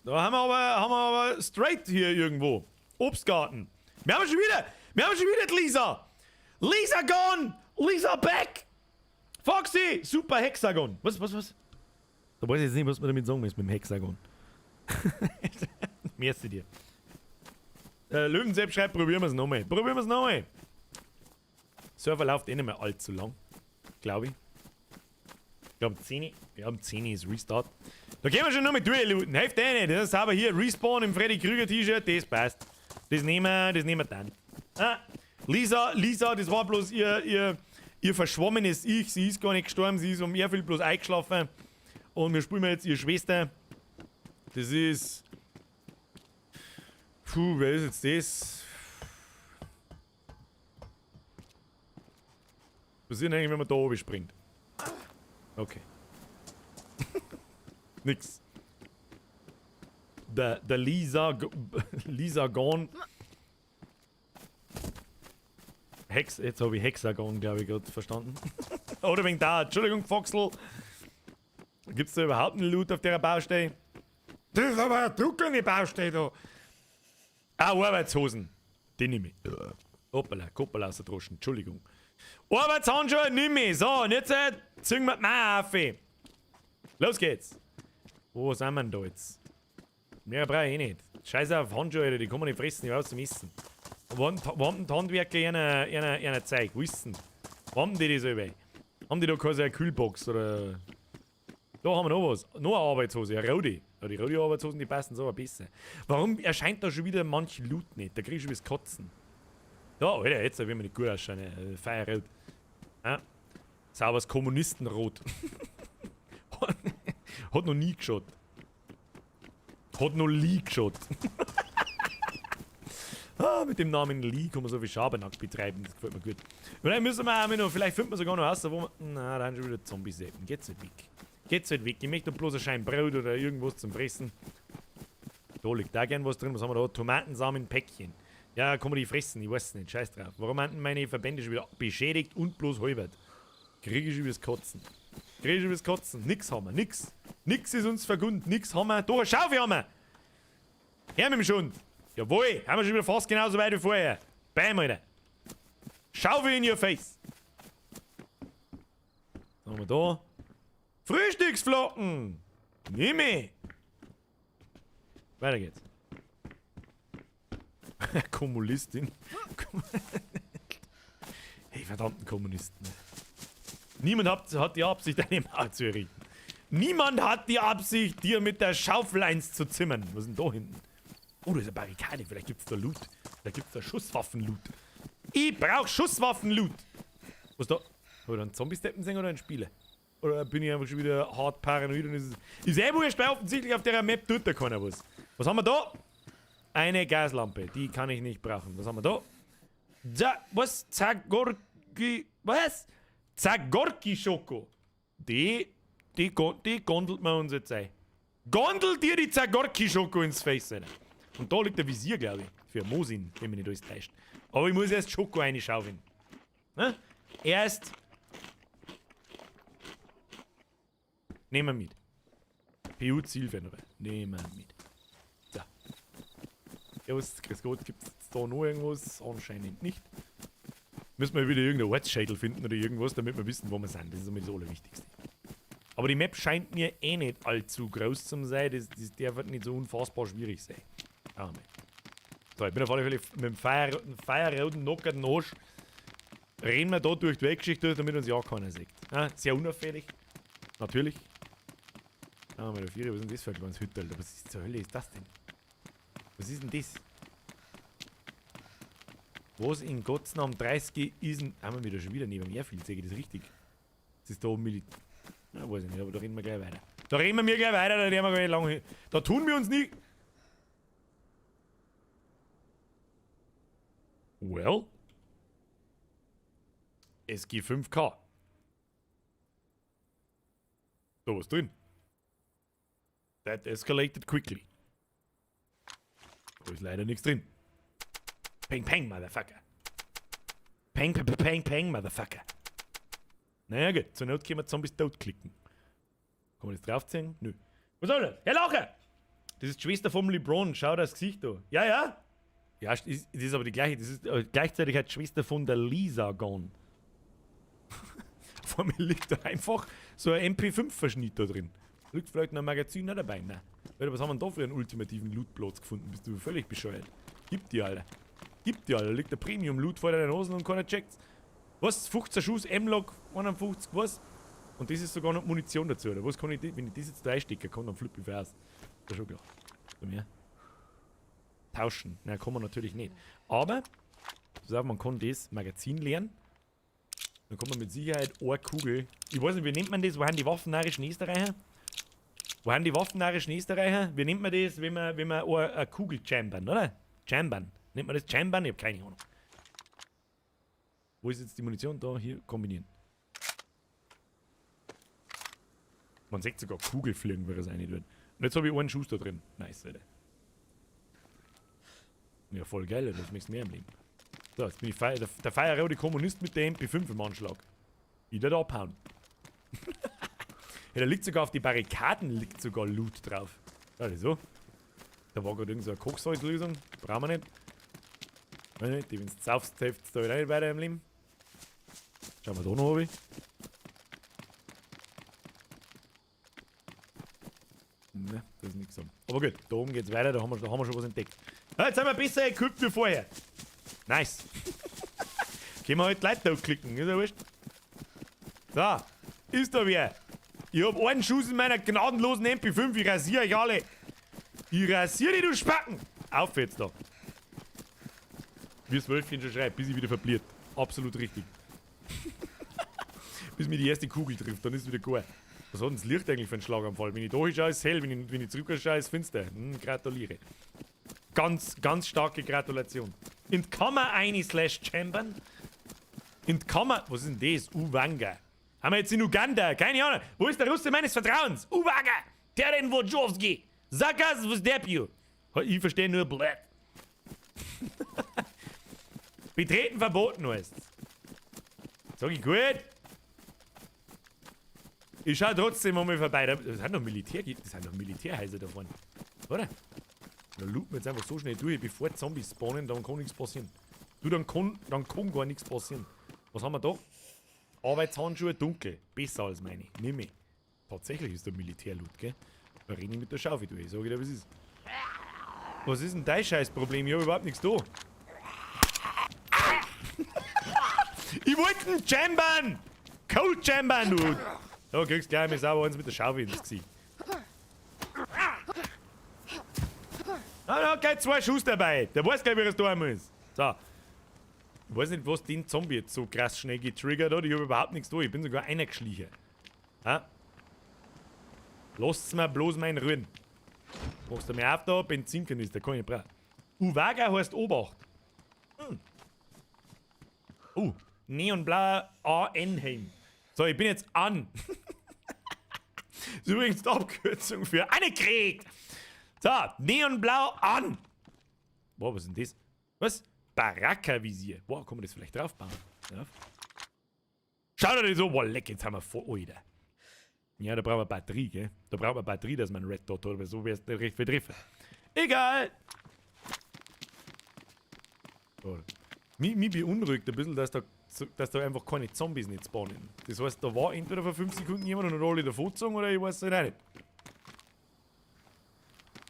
Da haben wir aber straight hier irgendwo. Obstgarten. Wir haben schon wieder die Lisa. Lisa gone! Lisa back! Foxy! Super Hexagon. Was? Da weiß ich jetzt nicht, was man damit sagen muss mit dem Hexagon. Merci dir. Löwensepp schreibt, probieren wir es nochmal. Probieren wir es nochmal. Server läuft eh nicht mehr allzu lang. Glaube ich. Ich glaube 10. Wir haben 10 ist Restart. Da gehen wir schon noch mit durchlooten. Hilft eh nicht. Das ist aber hier Respawn im Freddy Krüger T-Shirt. Das passt. Das nehmen wir dann. Ah, Lisa, das war bloß ihr verschwommenes Ich. Sie ist gar nicht gestorben. Sie ist um Airfield bloß eingeschlafen. Und wir spielen jetzt ihre Schwester. Das ist. Puh, wer ist jetzt das? Was passiert eigentlich, wenn man da oben springt? Okay. Nix. Der Lisa, Lisa gone. Hex, jetzt habe ich Hexagon, glaube ich, gerade verstanden. Oder wegen da. Entschuldigung, Foxel. Gibt es da überhaupt einen Loot auf der Baustelle? Das ist aber eine trockene Baustelle da. Ah, Arbeitshosen. Die nehme ich. Hoppala, Koppel aus der Droschen. Entschuldigung. Arbeitshandschuhe nehme ich. So, und jetzt ziehen wir die Mauer auf. Los geht's. Wo sind wir denn da jetzt? Mehr brauche ich eh nicht. Scheiß auf Handschuhe, Alter, die kann man nicht fressen, ich weiß zum Essen. Wo haben die Handwerker ihre Zeug? Wo ist denn? Wo haben die das über? Haben die da quasi eine Kühlbox oder. Da haben wir noch was. Noch eine Arbeitshose, eine rote. Ja, die rote Arbeitshosen, die passen so besser. Warum erscheint da schon wieder manch Loot nicht? Da krieg ich schon wieder Kotzen. Da, Alter, jetzt will man nicht gut ausschauen. Feierrot. Ja. Sauberes Kommunistenrot. Hat noch nie geschaut. Hat noch nie geschaut. Ah, mit dem Namen Lee kann man so viel Schabernack betreiben, das gefällt mir gut. Vielleicht müssen wir auch noch, vielleicht finden wir sogar noch raus, wo wir. Na, da sind schon wieder Zombies eben. Geht's nicht weg. Geht's nicht weg. Ich möchte bloß ein Schein Brot oder irgendwas zum Fressen. Da liegt da gern was drin. Was haben wir da? Tomatensamen, Päckchen. Ja, kann man die fressen? Ich weiß nicht. Scheiß drauf. Warum haben meine Verbände schon wieder beschädigt und bloß halbert? Krieg ich schon wieder das Kotzen. Krieg ich schon wieder das Kotzen. Nix haben wir. Nix. Nix ist uns vergönnt. Nix haben wir. Da, eine Schaufel haben wir. Her mit dem Schund. Jawohl. Haben wir schon wieder fast genauso weit wie vorher. Bam, Alter. Schaufel in your face. Was haben wir da? Frühstücksflocken! Nimm ich! Weiter geht's. Kommunistin. Hey, verdammten Kommunisten. Niemand hat die Absicht, eine Mauer zu errichten. Niemand hat die Absicht, dir mit der Schaufel eins zu zimmern. Was ist denn da hinten? Oh, da ist eine Barrikade. Vielleicht gibt's da Loot. Vielleicht gibt's da Schusswaffen-Loot. Ich brauch Schusswaffen-Loot. Was ist da? Hab ich da einen Zombie-Steppen sehen oder einen Spieler? Oder bin ich einfach schon wieder hart paranoid und ist eh wurscht, weil offensichtlich auf der Map tut da keiner was. Was haben wir da? Eine Gaslampe. Die kann ich nicht brauchen. Was haben wir da? Da, was? Zagorki. Was? Zagorki Schoko. Die gondelt man uns jetzt ein. Gondelt dir die Zagorki Schoko ins Face rein. Und da liegt der Visier, glaube ich. Für Mosin, wenn mich nicht alles täuscht. Aber ich muss erst Schoko reinschaufeln. Ne? Erst. Nehmen wir mit. PU-Zielfernrohr. Nehmen wir mit. So. Ja, was, grüß Gott, gibt's jetzt da noch irgendwas? Anscheinend nicht. Müssen wir wieder irgendeinen Ortsschädel finden oder irgendwas, damit wir wissen, wo wir sind. Das ist immer das Allerwichtigste. Aber die Map scheint mir eh nicht allzu groß zu sein. Das darf halt nicht so unfassbar schwierig sein. Ah, so, ich bin auf alle Fälle mit dem feierroten, nockerten Arsch. Rennen wir da durch die Weltgeschichte durch, damit uns ja keiner sieht. Ja, sehr unauffällig. Natürlich. Ah, meine Viere, was ist denn das für ein kleines Hüttel? Was ist zur Hölle ist das denn? Was ist denn das? Was in Gottes Namen 30 ist denn. Haben wir wieder schon wieder neben dem Airfield, sehe ich das richtig? Das ist da oben Militär. Na, weiß ich nicht, aber da reden wir gleich weiter. Da reden wir gleich weiter, da reden wir gleich lange hin. Da tun wir uns nicht. Well. SG5K. Da was drin. That escalated quickly. Da ist leider nichts drin. Peng, peng, Motherfucker. Peng, peng, peng, peng, Motherfucker. Naja, gut. Zur Not können wir Zombies tot klicken. Kann man das draufziehen? Nö. Was soll das? Herr Lacher! Das ist die Schwester vom LeBron. Schau das Gesicht da. Ja, ja. Ja, das ist aber die gleiche. Das ist gleichzeitig halt die Schwester von der Lisa gone. Vor mir liegt da einfach so ein MP5-Verschnitt da drin. Liegt vielleicht noch ein Magazin noch dabei? Nein. Alter, was haben wir denn da für einen ultimativen Lootplatz gefunden? Bist du völlig bescheuert? Gib dir, Alter. Gib dir, Alter. Liegt der Premium-Loot vor deinen Hosen und keiner checkt's. Was? 15 Schuss, M-Log, 51, was? Und das ist sogar noch Munition dazu, oder? Was kann ich, wenn ich das jetzt da einstecken kann, dann flippe ich aus. Das ist schon klar. Bei mir. Tauschen. Na, kann man natürlich nicht. Aber, pass auf, man kann das Magazin leeren. Dann kommt man mit Sicherheit eine Kugel. Ich weiß nicht, wie nennt man das? Wo haben die waffennarrischen Österreicher? Wo haben die waffennarrischen Österreicher? Wie nennt man das, wenn man eine Kugel chambern, oder? Chambern. Nennt man das Chambern? Ich hab keine Ahnung. Wo ist jetzt die Munition? Da, hier, kombinieren. Man sieht sogar Kugel fliegen, wenn er es rein tut. Und jetzt hab ich einen Schuss da drin. Nice, Alter. Ja, voll geil, Alter. Das möchtest du mehr im Leben. So, jetzt bin ich der feierrote Kommunist mit der MP5 im Anschlag. Ich werd abhauen. Ja, da liegt sogar auf die Barrikaden liegt sogar Loot drauf. Ja, so. Da war gerade irgend so eine Kochsalzlösung. Brauchen wir nicht. Weiß nicht, die, wenn du saufst, hilft es da wieder nicht weiter im Leben. Schauen wir da noch runter. Ne, das ist nichts. Aber gut, da oben geht's weiter, da haben wir schon was entdeckt. Ja, jetzt sind wir besser equipped wie vorher. Nice. Können wir halt Leute da klicken, ist ja wurscht. So, ist da wer. Ich hab einen Schuss in meiner gnadenlosen MP5, ich rasiere euch alle. Ich rasiere dich, du Spacken. Auf jetzt da. Wie das Wölfchen schon schreit, bis ich wieder verbliert. Absolut richtig. Bis mir die erste Kugel trifft, dann ist es wieder gut. Was hat denn das Licht eigentlich für einen Schlaganfall? Wenn ich da hinschaue, ist es hell, wenn ich zurückschaue, ist es finster. Gratuliere. Ganz, ganz starke Gratulation. In die Kammer eine slash Chambern. In die Kammer. Was ist denn das? Uwanga. Haben wir jetzt in Uganda? Keine Ahnung. Wo ist der Russe meines Vertrauens? Uwaga! Teren Wojowski! Zakas Vzdepju! Ich verstehe nur Blöd. Betreten verboten heißt's. Sag ich gut? Ich schau trotzdem mal vorbei. Das sind doch Militär, das sind doch Militärhäuser da vorne. Oder? Da looten wir jetzt einfach so schnell durch, bevor Zombies spawnen, dann kann nichts passieren. Du, dann kann gar nichts passieren. Was haben wir da? Arbeitshandschuhe dunkel. Besser als meine. Nimm ich. Tatsächlich ist der Militärloot, gell? Da renne ich mit der Schaufel durch. Sag ich dir, was ist. Was ist denn dein Scheißproblem? Ich hab überhaupt nichts da. Ich wollte einen Chambern! Cold Chambern, du! Da kriegst du gleich mal sauber eins mit der Schaufel ins Gesicht. Ah, da hat gleich 2 Schuss dabei. Der weiß gleich, wie er es tun muss. So. Ich weiß nicht, was den Zombie jetzt so krass schnell getriggert hat. Ich hab überhaupt nichts da. Ich bin sogar einer geschlichen. Ha? Lasst's mir bloß meinen Ruhen. Machst du mir auf da? Benzinkanister, kann ich brauchen. Uwaga heißt Obacht. Hm. Oh, neonblauer AN-Helm. So, ich bin jetzt an. Das ist übrigens die Abkürzung für Annegret. So, neonblau an. Boah, was ist denn das? Was? Baraka-Visier. Boah, kann man das vielleicht draufbauen? Ja. Schau dir das so. Boah, leck, jetzt haben wir voll. Alter. Ja, da brauchen wir Batterie, gell? Da braucht man Batterie, dass man Red Dot hat, weil so wär's nicht recht viel treffen. Egal! Oh. Mich beunruhigt ein bisschen, dass da einfach keine Zombies nicht spawnen. Das heißt, da war entweder vor 5 Sekunden jemand und hat alle davon gezogen oder ich weiß es halt auch nicht.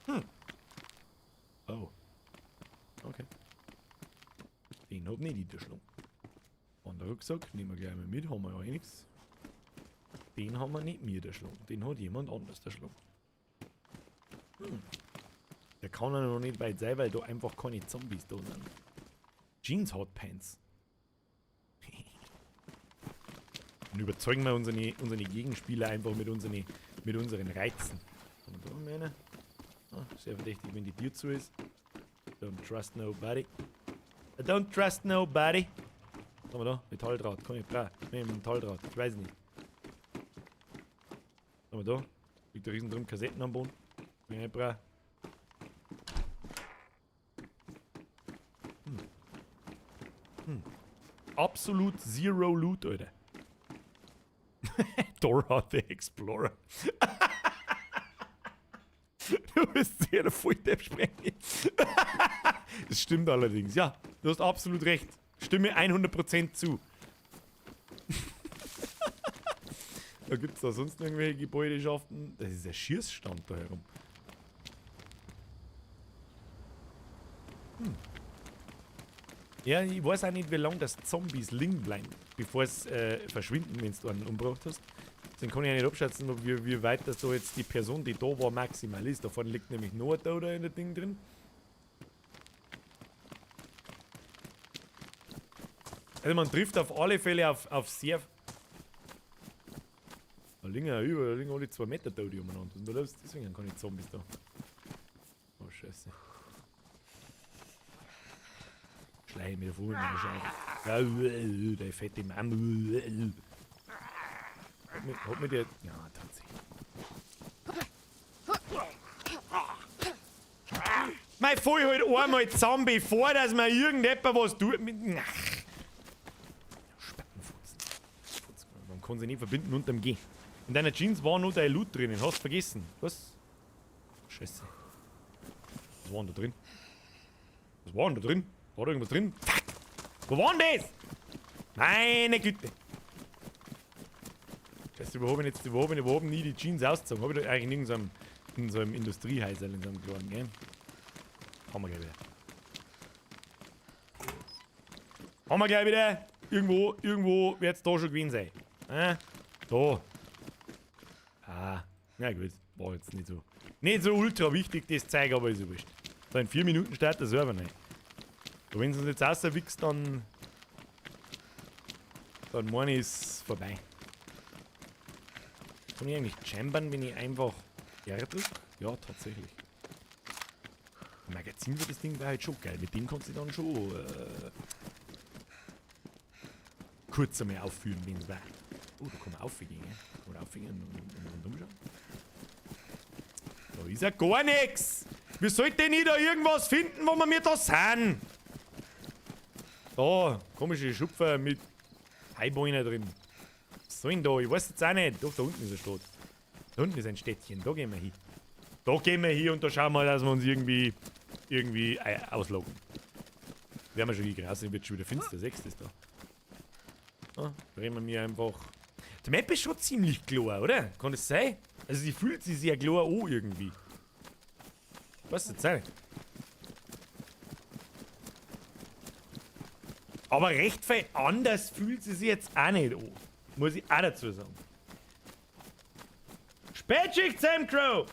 Hm. Oh. Okay. Den hab nicht niederschlagen. Und der Rucksack nehmen wir gleich mal mit, haben wir ja eh nichts. Den haben wir nicht mir erschlagen. Den hat jemand anders erschlagen. Hm. Der kann ja noch nicht weit sein, weil da einfach keine Zombies da sind. Jeans Hotpants. Und überzeugen wir unsere Gegenspieler einfach mit unseren Reizen. Und da haben wir eine. Ah, sehr verdächtig, wenn die Tür zu ist. Don't trust nobody. I don't trust nobody. Was haben wir da? Metalldraht. Kann ich brauchen. Nee, Metalldraht. Ich weiß nicht. Was haben wir da? Liegt da riesen drum Kassetten am Boden. Kann ich nicht brauchen. Hm. Hm. Absolut zero Loot, Alter. Dora the Explorer. Du bist sehr der Volldepp sprechen. Das stimmt allerdings. Ja, du hast absolut recht. Stimme 100% zu. Da gibt's da sonst irgendwelche Gebäudeschaften. Das ist ein Schießstand da herum. Hm. Ja, ich weiß auch nicht, wie lange das Zombies liegen bleiben, bevor es verschwinden, wenn du einen umgebracht hast. Deswegen kann ich auch nicht abschätzen, ob wie weit das da jetzt die Person, die da war, maximal ist. Da vorne liegt nämlich noch ein Toter in der Ding drin. Also man trifft auf alle Fälle auf sehr... Da liegen ja über, da liegen alle 2 Meter da die umeinander. Und da läuft deswegen keine Zombies da. Oh Scheiße. Schleich mir vor, meine Scheiße. Der fette Mann. Hat mir der. Ja, tatsächlich. Mein Voll halt einmal zusammen, bevor dass man irgendetwas was tut. Ach. Spattenfutzen. Man kann sie nicht verbinden unterm G. In deiner Jeans war nur dein Loot drinnen, hast vergessen. Was? Scheiße. Was war denn da drin? Was war denn da drin? War da irgendwas drin? Fuck! Wo war denn das? Meine Güte! Scheiße, wo hab ich jetzt, wo hab ich, wo hab ich nie die Jeans ausgezogen? Hab ich da eigentlich in so einem Industriehäuserl, in so einem kleinen, gell? Haben wir gleich wieder. Haben wir gleich wieder. Irgendwo wird's da schon gewesen sein. Da. Ah, na gut. War jetzt nicht so. Nicht so ultra wichtig, das Zeug, aber ist ja wurscht. So, in 4 Minuten startet der Server rein. Wenn es uns jetzt rauswichst, dann. Dann meine ich, ist vorbei. Kann ich eigentlich chambern, wenn ich einfach R drück? Ja, tatsächlich. Ein Magazin für das Ding wäre halt schon geil. Mit dem kannst du dann schon kurz einmal aufführen, wenn es war. Oh, da kann man aufgehen, gell? Kann man aufgehen und rundum schauen. Da ist ja gar nix! Wie sollte denn ich da irgendwas finden, wo wir mir da sind? Da, komische Schupfer mit Heibäumen drin. Was soll denn da? Ich weiß jetzt auch nicht. Doch, da unten ist eine Stadt. Da unten ist ein Städtchen. Da gehen wir hin. Da gehen wir hin und da schauen wir mal, dass wir uns irgendwie ausloggen. Werden wir schon hier raus, wird schon wieder finster. 6 ist da. Ja, drehen wir mir einfach. Die Map ist schon ziemlich klar, oder? Kann das sein? Also sie fühlt sich sehr klar an irgendwie. Was jetzt sein? Aber recht viel anders fühlt sie sich jetzt auch nicht an. Muss ich auch dazu sagen. Spätschicht, Sam Crow!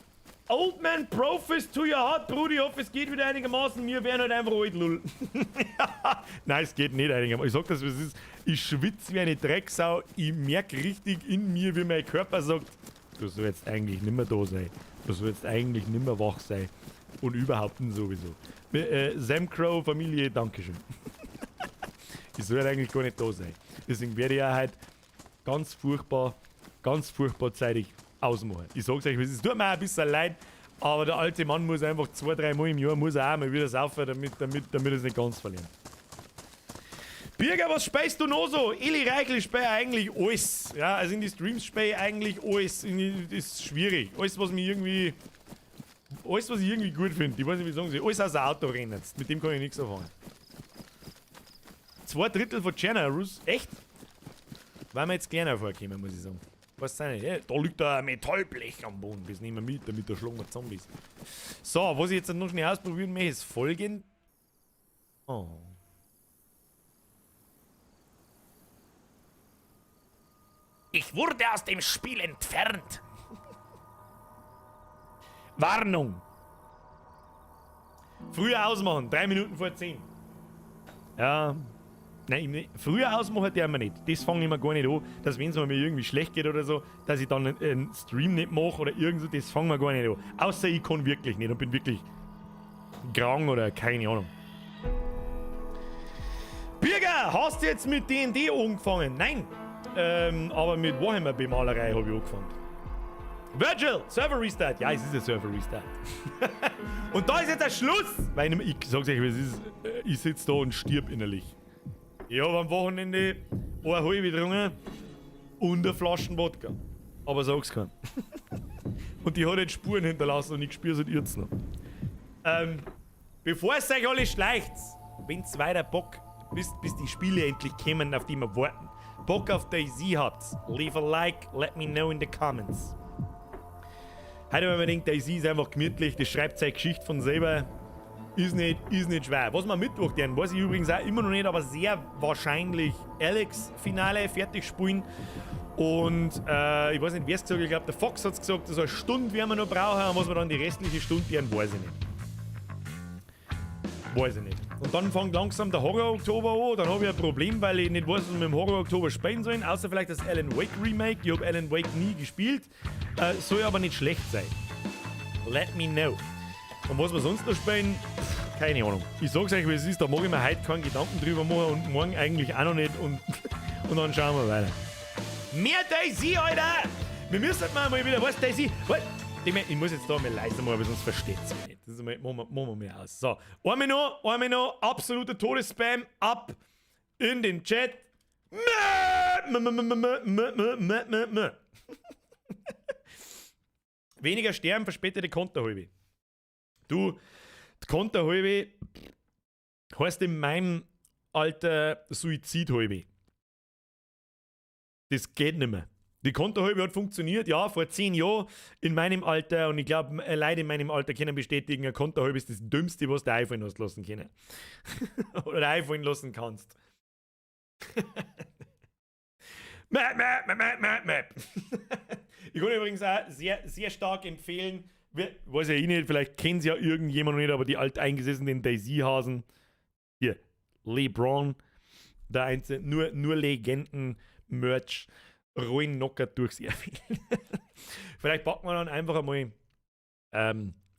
Old Man Profis to your heart, Brudi, ich hoffe, es geht wieder einigermaßen. Wir werden halt einfach alt, lul. Nein, es geht nicht einigermaßen. Ich sag das, was es ist. Ich schwitze wie eine Drecksau. Ich merk richtig in mir, wie mein Körper sagt, du sollst eigentlich nimmer da sein. Du sollst eigentlich nimmer wach sein. Und überhaupt sowieso. Sam Crow, Familie, Dankeschön. Ich soll halt eigentlich gar nicht da sein. Deswegen werde ich auch heute ganz furchtbar zeitig ausmachen. Ich sag's euch, es tut mir auch ein bisschen leid, aber der alte Mann muss einfach 2-3 Mal im Jahr muss er auch mal wieder saufen, damit er es nicht ganz verliert. Birger, was speist du noch so? Eli Reichel speist eigentlich alles. Ja, also in die Streams speist ich eigentlich alles. Das ist schwierig. Alles, was mich irgendwie. Alles, was ich irgendwie gut finde. Ich weiß nicht, wie sagen sie. Alles außer Autorennen. Mit dem kann ich nichts anfangen. 2 Drittel von Chernarus. Echt? Weil wir jetzt kleiner vorkommen, muss ich sagen. Was nicht? Ja, da liegt da ein Metallblech am Boden. Das nehmen wir mit, damit da schlagen wir Zombies. So, was ich jetzt noch schnell ausprobieren möchte, ist folgend. Oh. Ich wurde aus dem Spiel entfernt. Warnung. Früher ausmachen, 3 Minuten vor 10. Ja. Nein, früher ausmachen darf man nicht. Das fange ich mir gar nicht an, dass wenn es mir irgendwie schlecht geht oder so, dass ich dann einen Stream nicht mache oder irgend so, das fangen wir gar nicht an. Außer ich kann wirklich nicht und bin wirklich krank oder keine Ahnung. Birger, hast du jetzt mit D&D angefangen? Nein. Aber mit Warhammer-Bemalerei habe ich angefangen. Virgil, Server Restart. Ja, es ist ein Server Restart. Und da ist jetzt der Schluss. Weil ich sag's euch, wie es ist, ich sitze da und stirb innerlich. Ich hab am Wochenende eine halbe getrunken und eine Flasche Wodka. Aber sag's keinem. Und die hat jetzt Spuren hinterlassen und ich spür's halt jetzt noch. Bevor es euch alle schleicht, wenn's weiter Bock, bis die Spiele endlich kommen, auf die wir warten. Bock auf DayZ habt, leave a like, let me know in the comments. Heute, wenn man denkt, DayZ ist einfach gemütlich, das schreibt seine Geschichte von selber. Ist nicht schwer. Was wir am Mittwoch tun, weiß ich übrigens auch immer noch nicht, aber sehr wahrscheinlich Alex-Finale fertig spielen. Und ich weiß nicht, wer es gesagt hat, ich glaube, der Fox hat es gesagt, so eine Stunde werden wir noch brauchen und was wir dann die restliche Stunde tun, weiß ich nicht. Weiß ich nicht. Und dann fängt langsam der Horror-Oktober an, dann habe ich ein Problem, weil ich nicht weiß, was wir mit dem Horror-Oktober spielen sollen, außer vielleicht das Alan Wake Remake. Ich habe Alan Wake nie gespielt, soll aber nicht schlecht sein. Let me know. Und was wir sonst noch spielen, keine Ahnung. Ich sag's euch, wie es ist, da mag ich mir heute keinen Gedanken drüber machen und morgen eigentlich auch noch nicht und, und dann schauen wir weiter. Mehr DayZ, Alter! Wir müssen mal wieder, was DayZ? Was? Ich muss jetzt da mal leiser machen, aber sonst versteht's mich nicht. Das ist mal, machen wir mal aus. So, einmal noch, absoluter Todesspam, ab in den Chat. Weniger sterben, verspätete Konterhalbe. Du, die Konterhalbe heißt in meinem Alter Suizidhalbe. Das geht nicht mehr. Die Konterhalbe hat funktioniert, ja, vor 10 Jahren in meinem Alter, und ich glaube, Leute in meinem Alter können bestätigen, eine Konterhalbe ist das Dümmste, was du einfallen hast lassen können. Oder einfallen lassen kannst. Map, map, map, map, map, map. Ich kann übrigens auch sehr, sehr stark empfehlen, weiß ja ich nicht, vielleicht kennt sie ja irgendjemand noch nicht, aber die alteingesessenen DayZ-Hasen, hier, LeBron, der Einzige, nur Legenden-Merch, rollen knockert durchs Airfield. Vielleicht packen wir dann einfach einmal,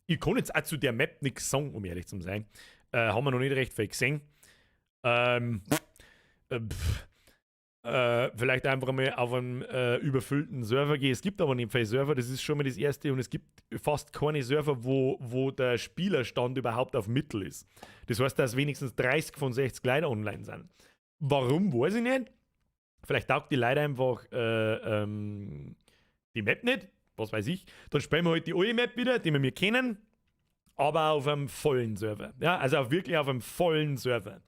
ich kann jetzt auch zu der Map nichts sagen, um ehrlich zu sein. Haben wir noch nicht recht viel gesehen. Pff, vielleicht einfach einmal auf einen überfüllten Server gehen. Es gibt aber nicht viele Server, das ist schon mal das Erste. Und es gibt fast keine Server, wo der Spielerstand überhaupt auf Mittel ist. Das heißt, dass wenigstens 30 von 60 Leuten online sind. Warum, weiß ich nicht. Vielleicht taugt die Leute einfach die Map nicht, was weiß ich. Dann spielen wir halt die alte Map wieder, die wir mir kennen, aber auf einem vollen Server. Ja, also auf wirklich auf einem vollen Server.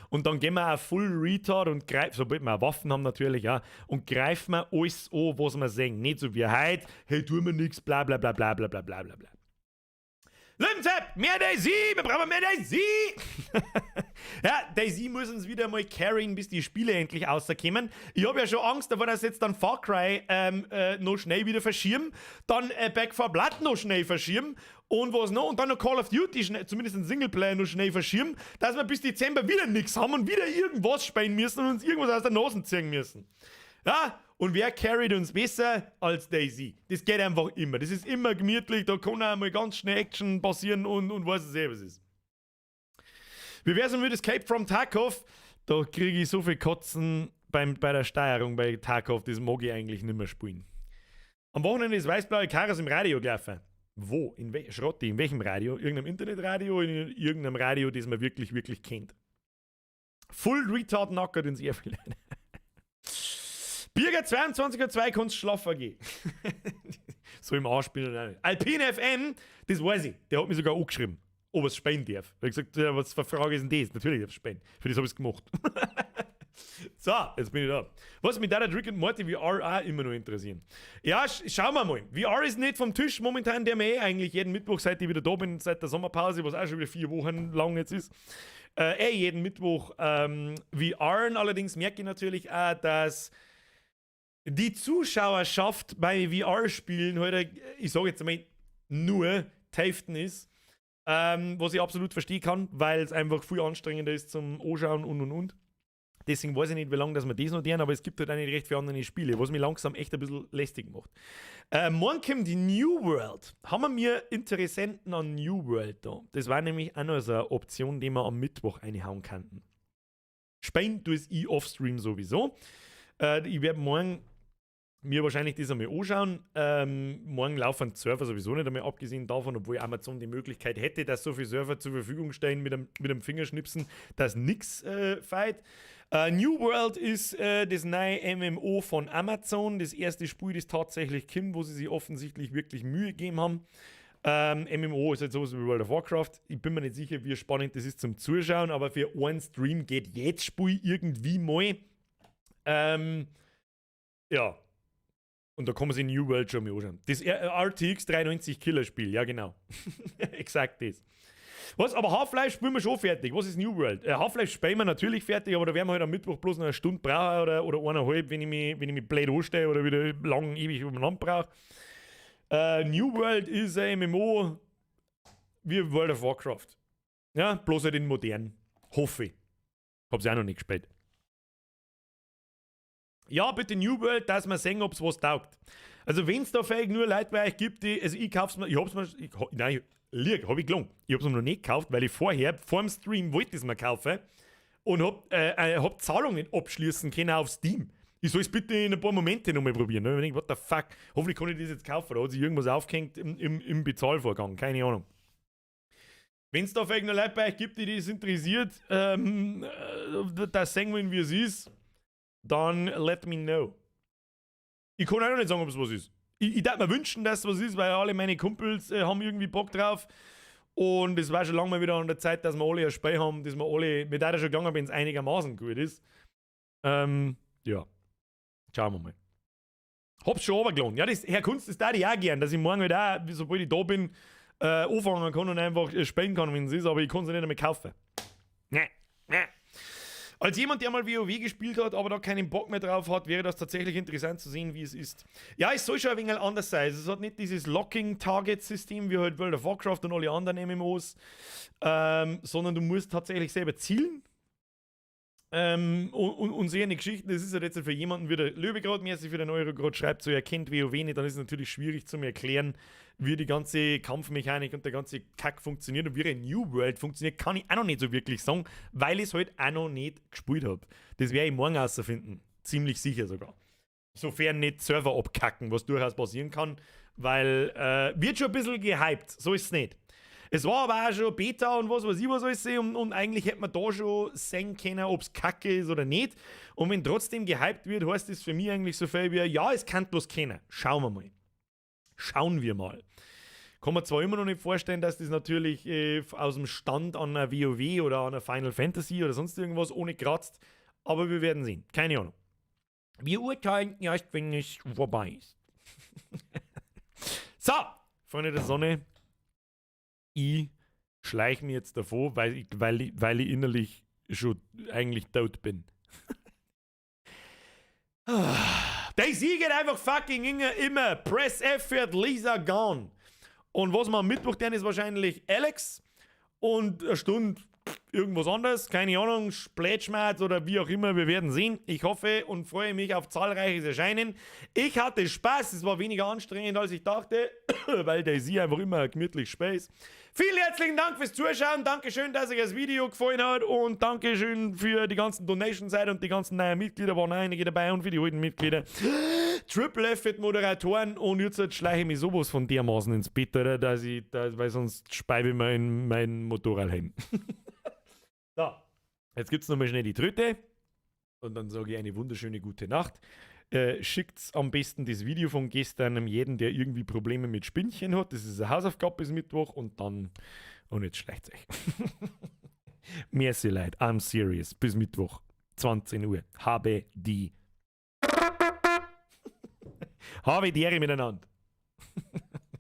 Und dann gehen wir auch full retard und greifen, sobald wir auch Waffen haben natürlich, ja, und greifen wir alles an, was wir sehen. Nicht so wie heute, hey, tun wir nichts, bla bla bla bla bla bla bla bla bla. Limzep, mehr DayZ, wir brauchen mehr DayZ. Ja, DayZ muss uns wieder mal carryen, bis die Spiele endlich rauskommen. Ich habe ja schon Angst davor, dass jetzt dann Far Cry noch schnell wieder verschieben, dann Back 4 Blood noch schnell verschieben und was noch? Und dann noch Call of Duty, schnell, zumindest ein Singleplayer noch schnell verschieben, dass wir bis Dezember wieder nichts haben und wieder irgendwas spielen müssen und uns irgendwas aus der Nase ziehen müssen. Ja, und wer carryt uns besser als DayZ? Das geht einfach immer. Das ist immer gemütlich, da kann auch mal ganz schnell Action passieren und weiß es eh, was ist. Wie wär's denn mit Escape from Tarkov? Da kriege ich so viel Kotzen bei der Steuerung bei Tarkov, das mag ich eigentlich nicht mehr spielen. Am Wochenende ist weiß-blaue Karos im Radio gelaufen. Wo? In wel Schrotti, in welchem Radio? Irgendeinem Internetradio? In irgendeinem Radio, das man wirklich, wirklich kennt? Full Retard knockert ins Airfield. Birger 22.02 Uhr kannst schlafen gehen. So im Arsch bin ich nicht. Alpine FM, das weiß ich. Der hat mich sogar angeschrieben, ob er es spielen darf. Ich habe gesagt, ja, was für Frage ist denn das? Natürlich darf ich spielen. Für das habe ich es gemacht. So, jetzt bin ich da. Was mich da der Rick and Morty VR auch immer noch interessieren. Ja, schauen wir mal. VR ist nicht vom Tisch momentan, der mir eh eigentlich jeden Mittwoch, seit ich wieder da bin, seit der Sommerpause, was auch schon wieder 4 Wochen lang jetzt ist, eh jeden Mittwoch VR. Allerdings merke ich natürlich auch, dass die Zuschauerschaft bei VR-Spielen heute, ich sage jetzt einmal, nur d'Hälften ist. Was ich absolut verstehen kann, weil es einfach viel anstrengender ist zum Anschauen und und. Deswegen weiß ich nicht, wie lange dass wir das noch tun, aber es gibt halt auch nicht recht viele andere Spiele, was mich langsam echt ein bisschen lästig macht. Morgen kommt die New World. Haben wir mir Interessenten an New World da? Das war nämlich auch noch so eine Option, die wir am Mittwoch einhauen könnten. Spielen tue ich offstream sowieso. Ich werde morgen mir wahrscheinlich das einmal anschauen. Morgen laufen die Server sowieso nicht einmal, abgesehen davon, obwohl Amazon die Möglichkeit hätte, dass so viele Server zur Verfügung stehen mit einem Fingerschnipsen, dass nichts feit. New World ist das neue MMO von Amazon, das erste Spiel, das tatsächlich kommt, wo sie sich offensichtlich wirklich Mühe gegeben haben. MMO ist halt sowas wie World of Warcraft. Ich bin mir nicht sicher, wie spannend das ist zum Zuschauen, aber für einen Stream geht jetzt Spiel irgendwie mal. Ja. Und da kann man sich New World schon mal anschauen. Das RTX 390 Killerspiel, ja genau. Exakt das. Was? Aber Half-Life spielen wir schon fertig. Was ist New World? Half-Life spielen wir natürlich fertig, aber da werden wir halt am Mittwoch bloß noch eine Stunde brauchen oder eineinhalb, wenn ich mich blöd anstelle oder wieder lang ewig umeinander brauche. New World ist ein MMO wie World of Warcraft. Ja, bloß halt in modern. Hoffe ich. Hab's auch noch nicht gespielt. Ja, bitte New World, dass wir sehen, ob's was taugt. Also, wenn es da vielleicht nur Leute bei euch gibt, die, also ich kauf's mir, ich hab's mir, ich, nein, lieg, hab ich gelogen. Ich hab's mir noch nicht gekauft, weil ich vorher, vor dem Stream wollte ich es mir kaufen und hab Zahlungen abschließen können auf Steam. Ich soll es bitte in ein paar Momente nochmal probieren. Ne? Ich denk, what the fuck, hoffentlich kann ich das jetzt kaufen. Da hat sich irgendwas aufgehängt im Bezahlvorgang, keine Ahnung. Wenn es da vielleicht noch Leute bei euch gibt, die das interessiert, das sehen wollen, wie es ist, dann let me know. Ich kann auch noch nicht sagen, ob es was ist. Ich darf mir wünschen, dass es was ist, weil alle meine Kumpels haben irgendwie Bock drauf. Und es war schon lange mal wieder an der Zeit, dass wir alle ein Spiel haben, das wir alle, mit der schon gegangen, wenn es einigermaßen gut ist. Ja. Schauen wir mal. Hab's schon runtergeladen. Ja, das, Herr Kunst, das da ich auch gern, dass ich morgen wieder, auch, sobald ich da bin, anfangen kann und einfach spielen kann, wenn es ist, aber ich kann es nicht einmal kaufen. Ne, ne. Als jemand, der mal WoW gespielt hat, aber da keinen Bock mehr drauf hat, wäre das tatsächlich interessant zu sehen, wie es ist. Ja, es soll schon ein wenig anders sein. Es hat nicht dieses Locking-Target-System wie halt World of Warcraft und alle anderen MMOs, sondern du musst tatsächlich selber zielen. Und so eine Geschichten, das ist halt jetzt für jemanden wie der Löwe gerade, mäßig für den Euro gerade schreibt, so er kennt WoW nicht, dann ist es natürlich schwierig zu erklären, wie die ganze Kampfmechanik und der ganze Kack funktioniert und wie eine New World funktioniert, kann ich auch noch nicht so wirklich sagen, weil ich es halt auch noch nicht gespielt habe. Das werde ich morgen herausfinden. Ziemlich sicher sogar. Sofern nicht Server abkacken, was durchaus passieren kann, weil wird schon ein bisschen gehypt, so ist es nicht. Es war aber auch schon Beta und was weiß ich was alles und eigentlich hätte man da schon sehen können, ob es kacke ist oder nicht. Und wenn trotzdem gehypt wird, heißt das für mich eigentlich so viel wie, ja, es kann bloß kennen. Schauen wir mal. Schauen wir mal. Kann man zwar immer noch nicht vorstellen, dass das natürlich aus dem Stand an einer WoW oder an einer Final Fantasy oder sonst irgendwas ohne kratzt, aber wir werden sehen. Keine Ahnung. Wir urteilen erst, wenn es vorbei ist. So, Freunde der Sonne, ich schleiche mir jetzt davor, weil ich innerlich schon eigentlich tot bin. DayZ geht einfach fucking immer. Press F für Lisa Gone. Und was wir am Mittwoch dann ist wahrscheinlich Alex und eine Stunde irgendwas anderes, keine Ahnung, Splätschmerz oder wie auch immer, wir werden sehen. Ich hoffe und freue mich auf zahlreiches Erscheinen. Ich hatte Spaß, es war weniger anstrengend, als ich dachte, weil DayZ einfach immer gemütlich Spaß. Vielen herzlichen Dank fürs Zuschauen, Dankeschön, dass euch das Video gefallen hat und Dankeschön für die ganzen Donations und die ganzen neuen Mitglieder, waren einige dabei und für die alten Mitglieder. Triple F für die Moderatoren und jetzt schleiche ich mich sowas von dermaßen ins Bett, oder, dass ich, dass, weil sonst speibe ich mir in mein Motorrad hin. So, jetzt gibt es nochmal schnell die Tröte und dann sage ich eine wunderschöne gute Nacht. Schickt am besten das Video von gestern einem jeden, der irgendwie Probleme mit Spinnchen hat. Das ist eine Hausaufgabe bis Mittwoch und dann. Und jetzt schleicht euch. Merci, Leute. I'm serious. Bis Mittwoch, 20 Uhr. Habe die. Habe die Ehre miteinander.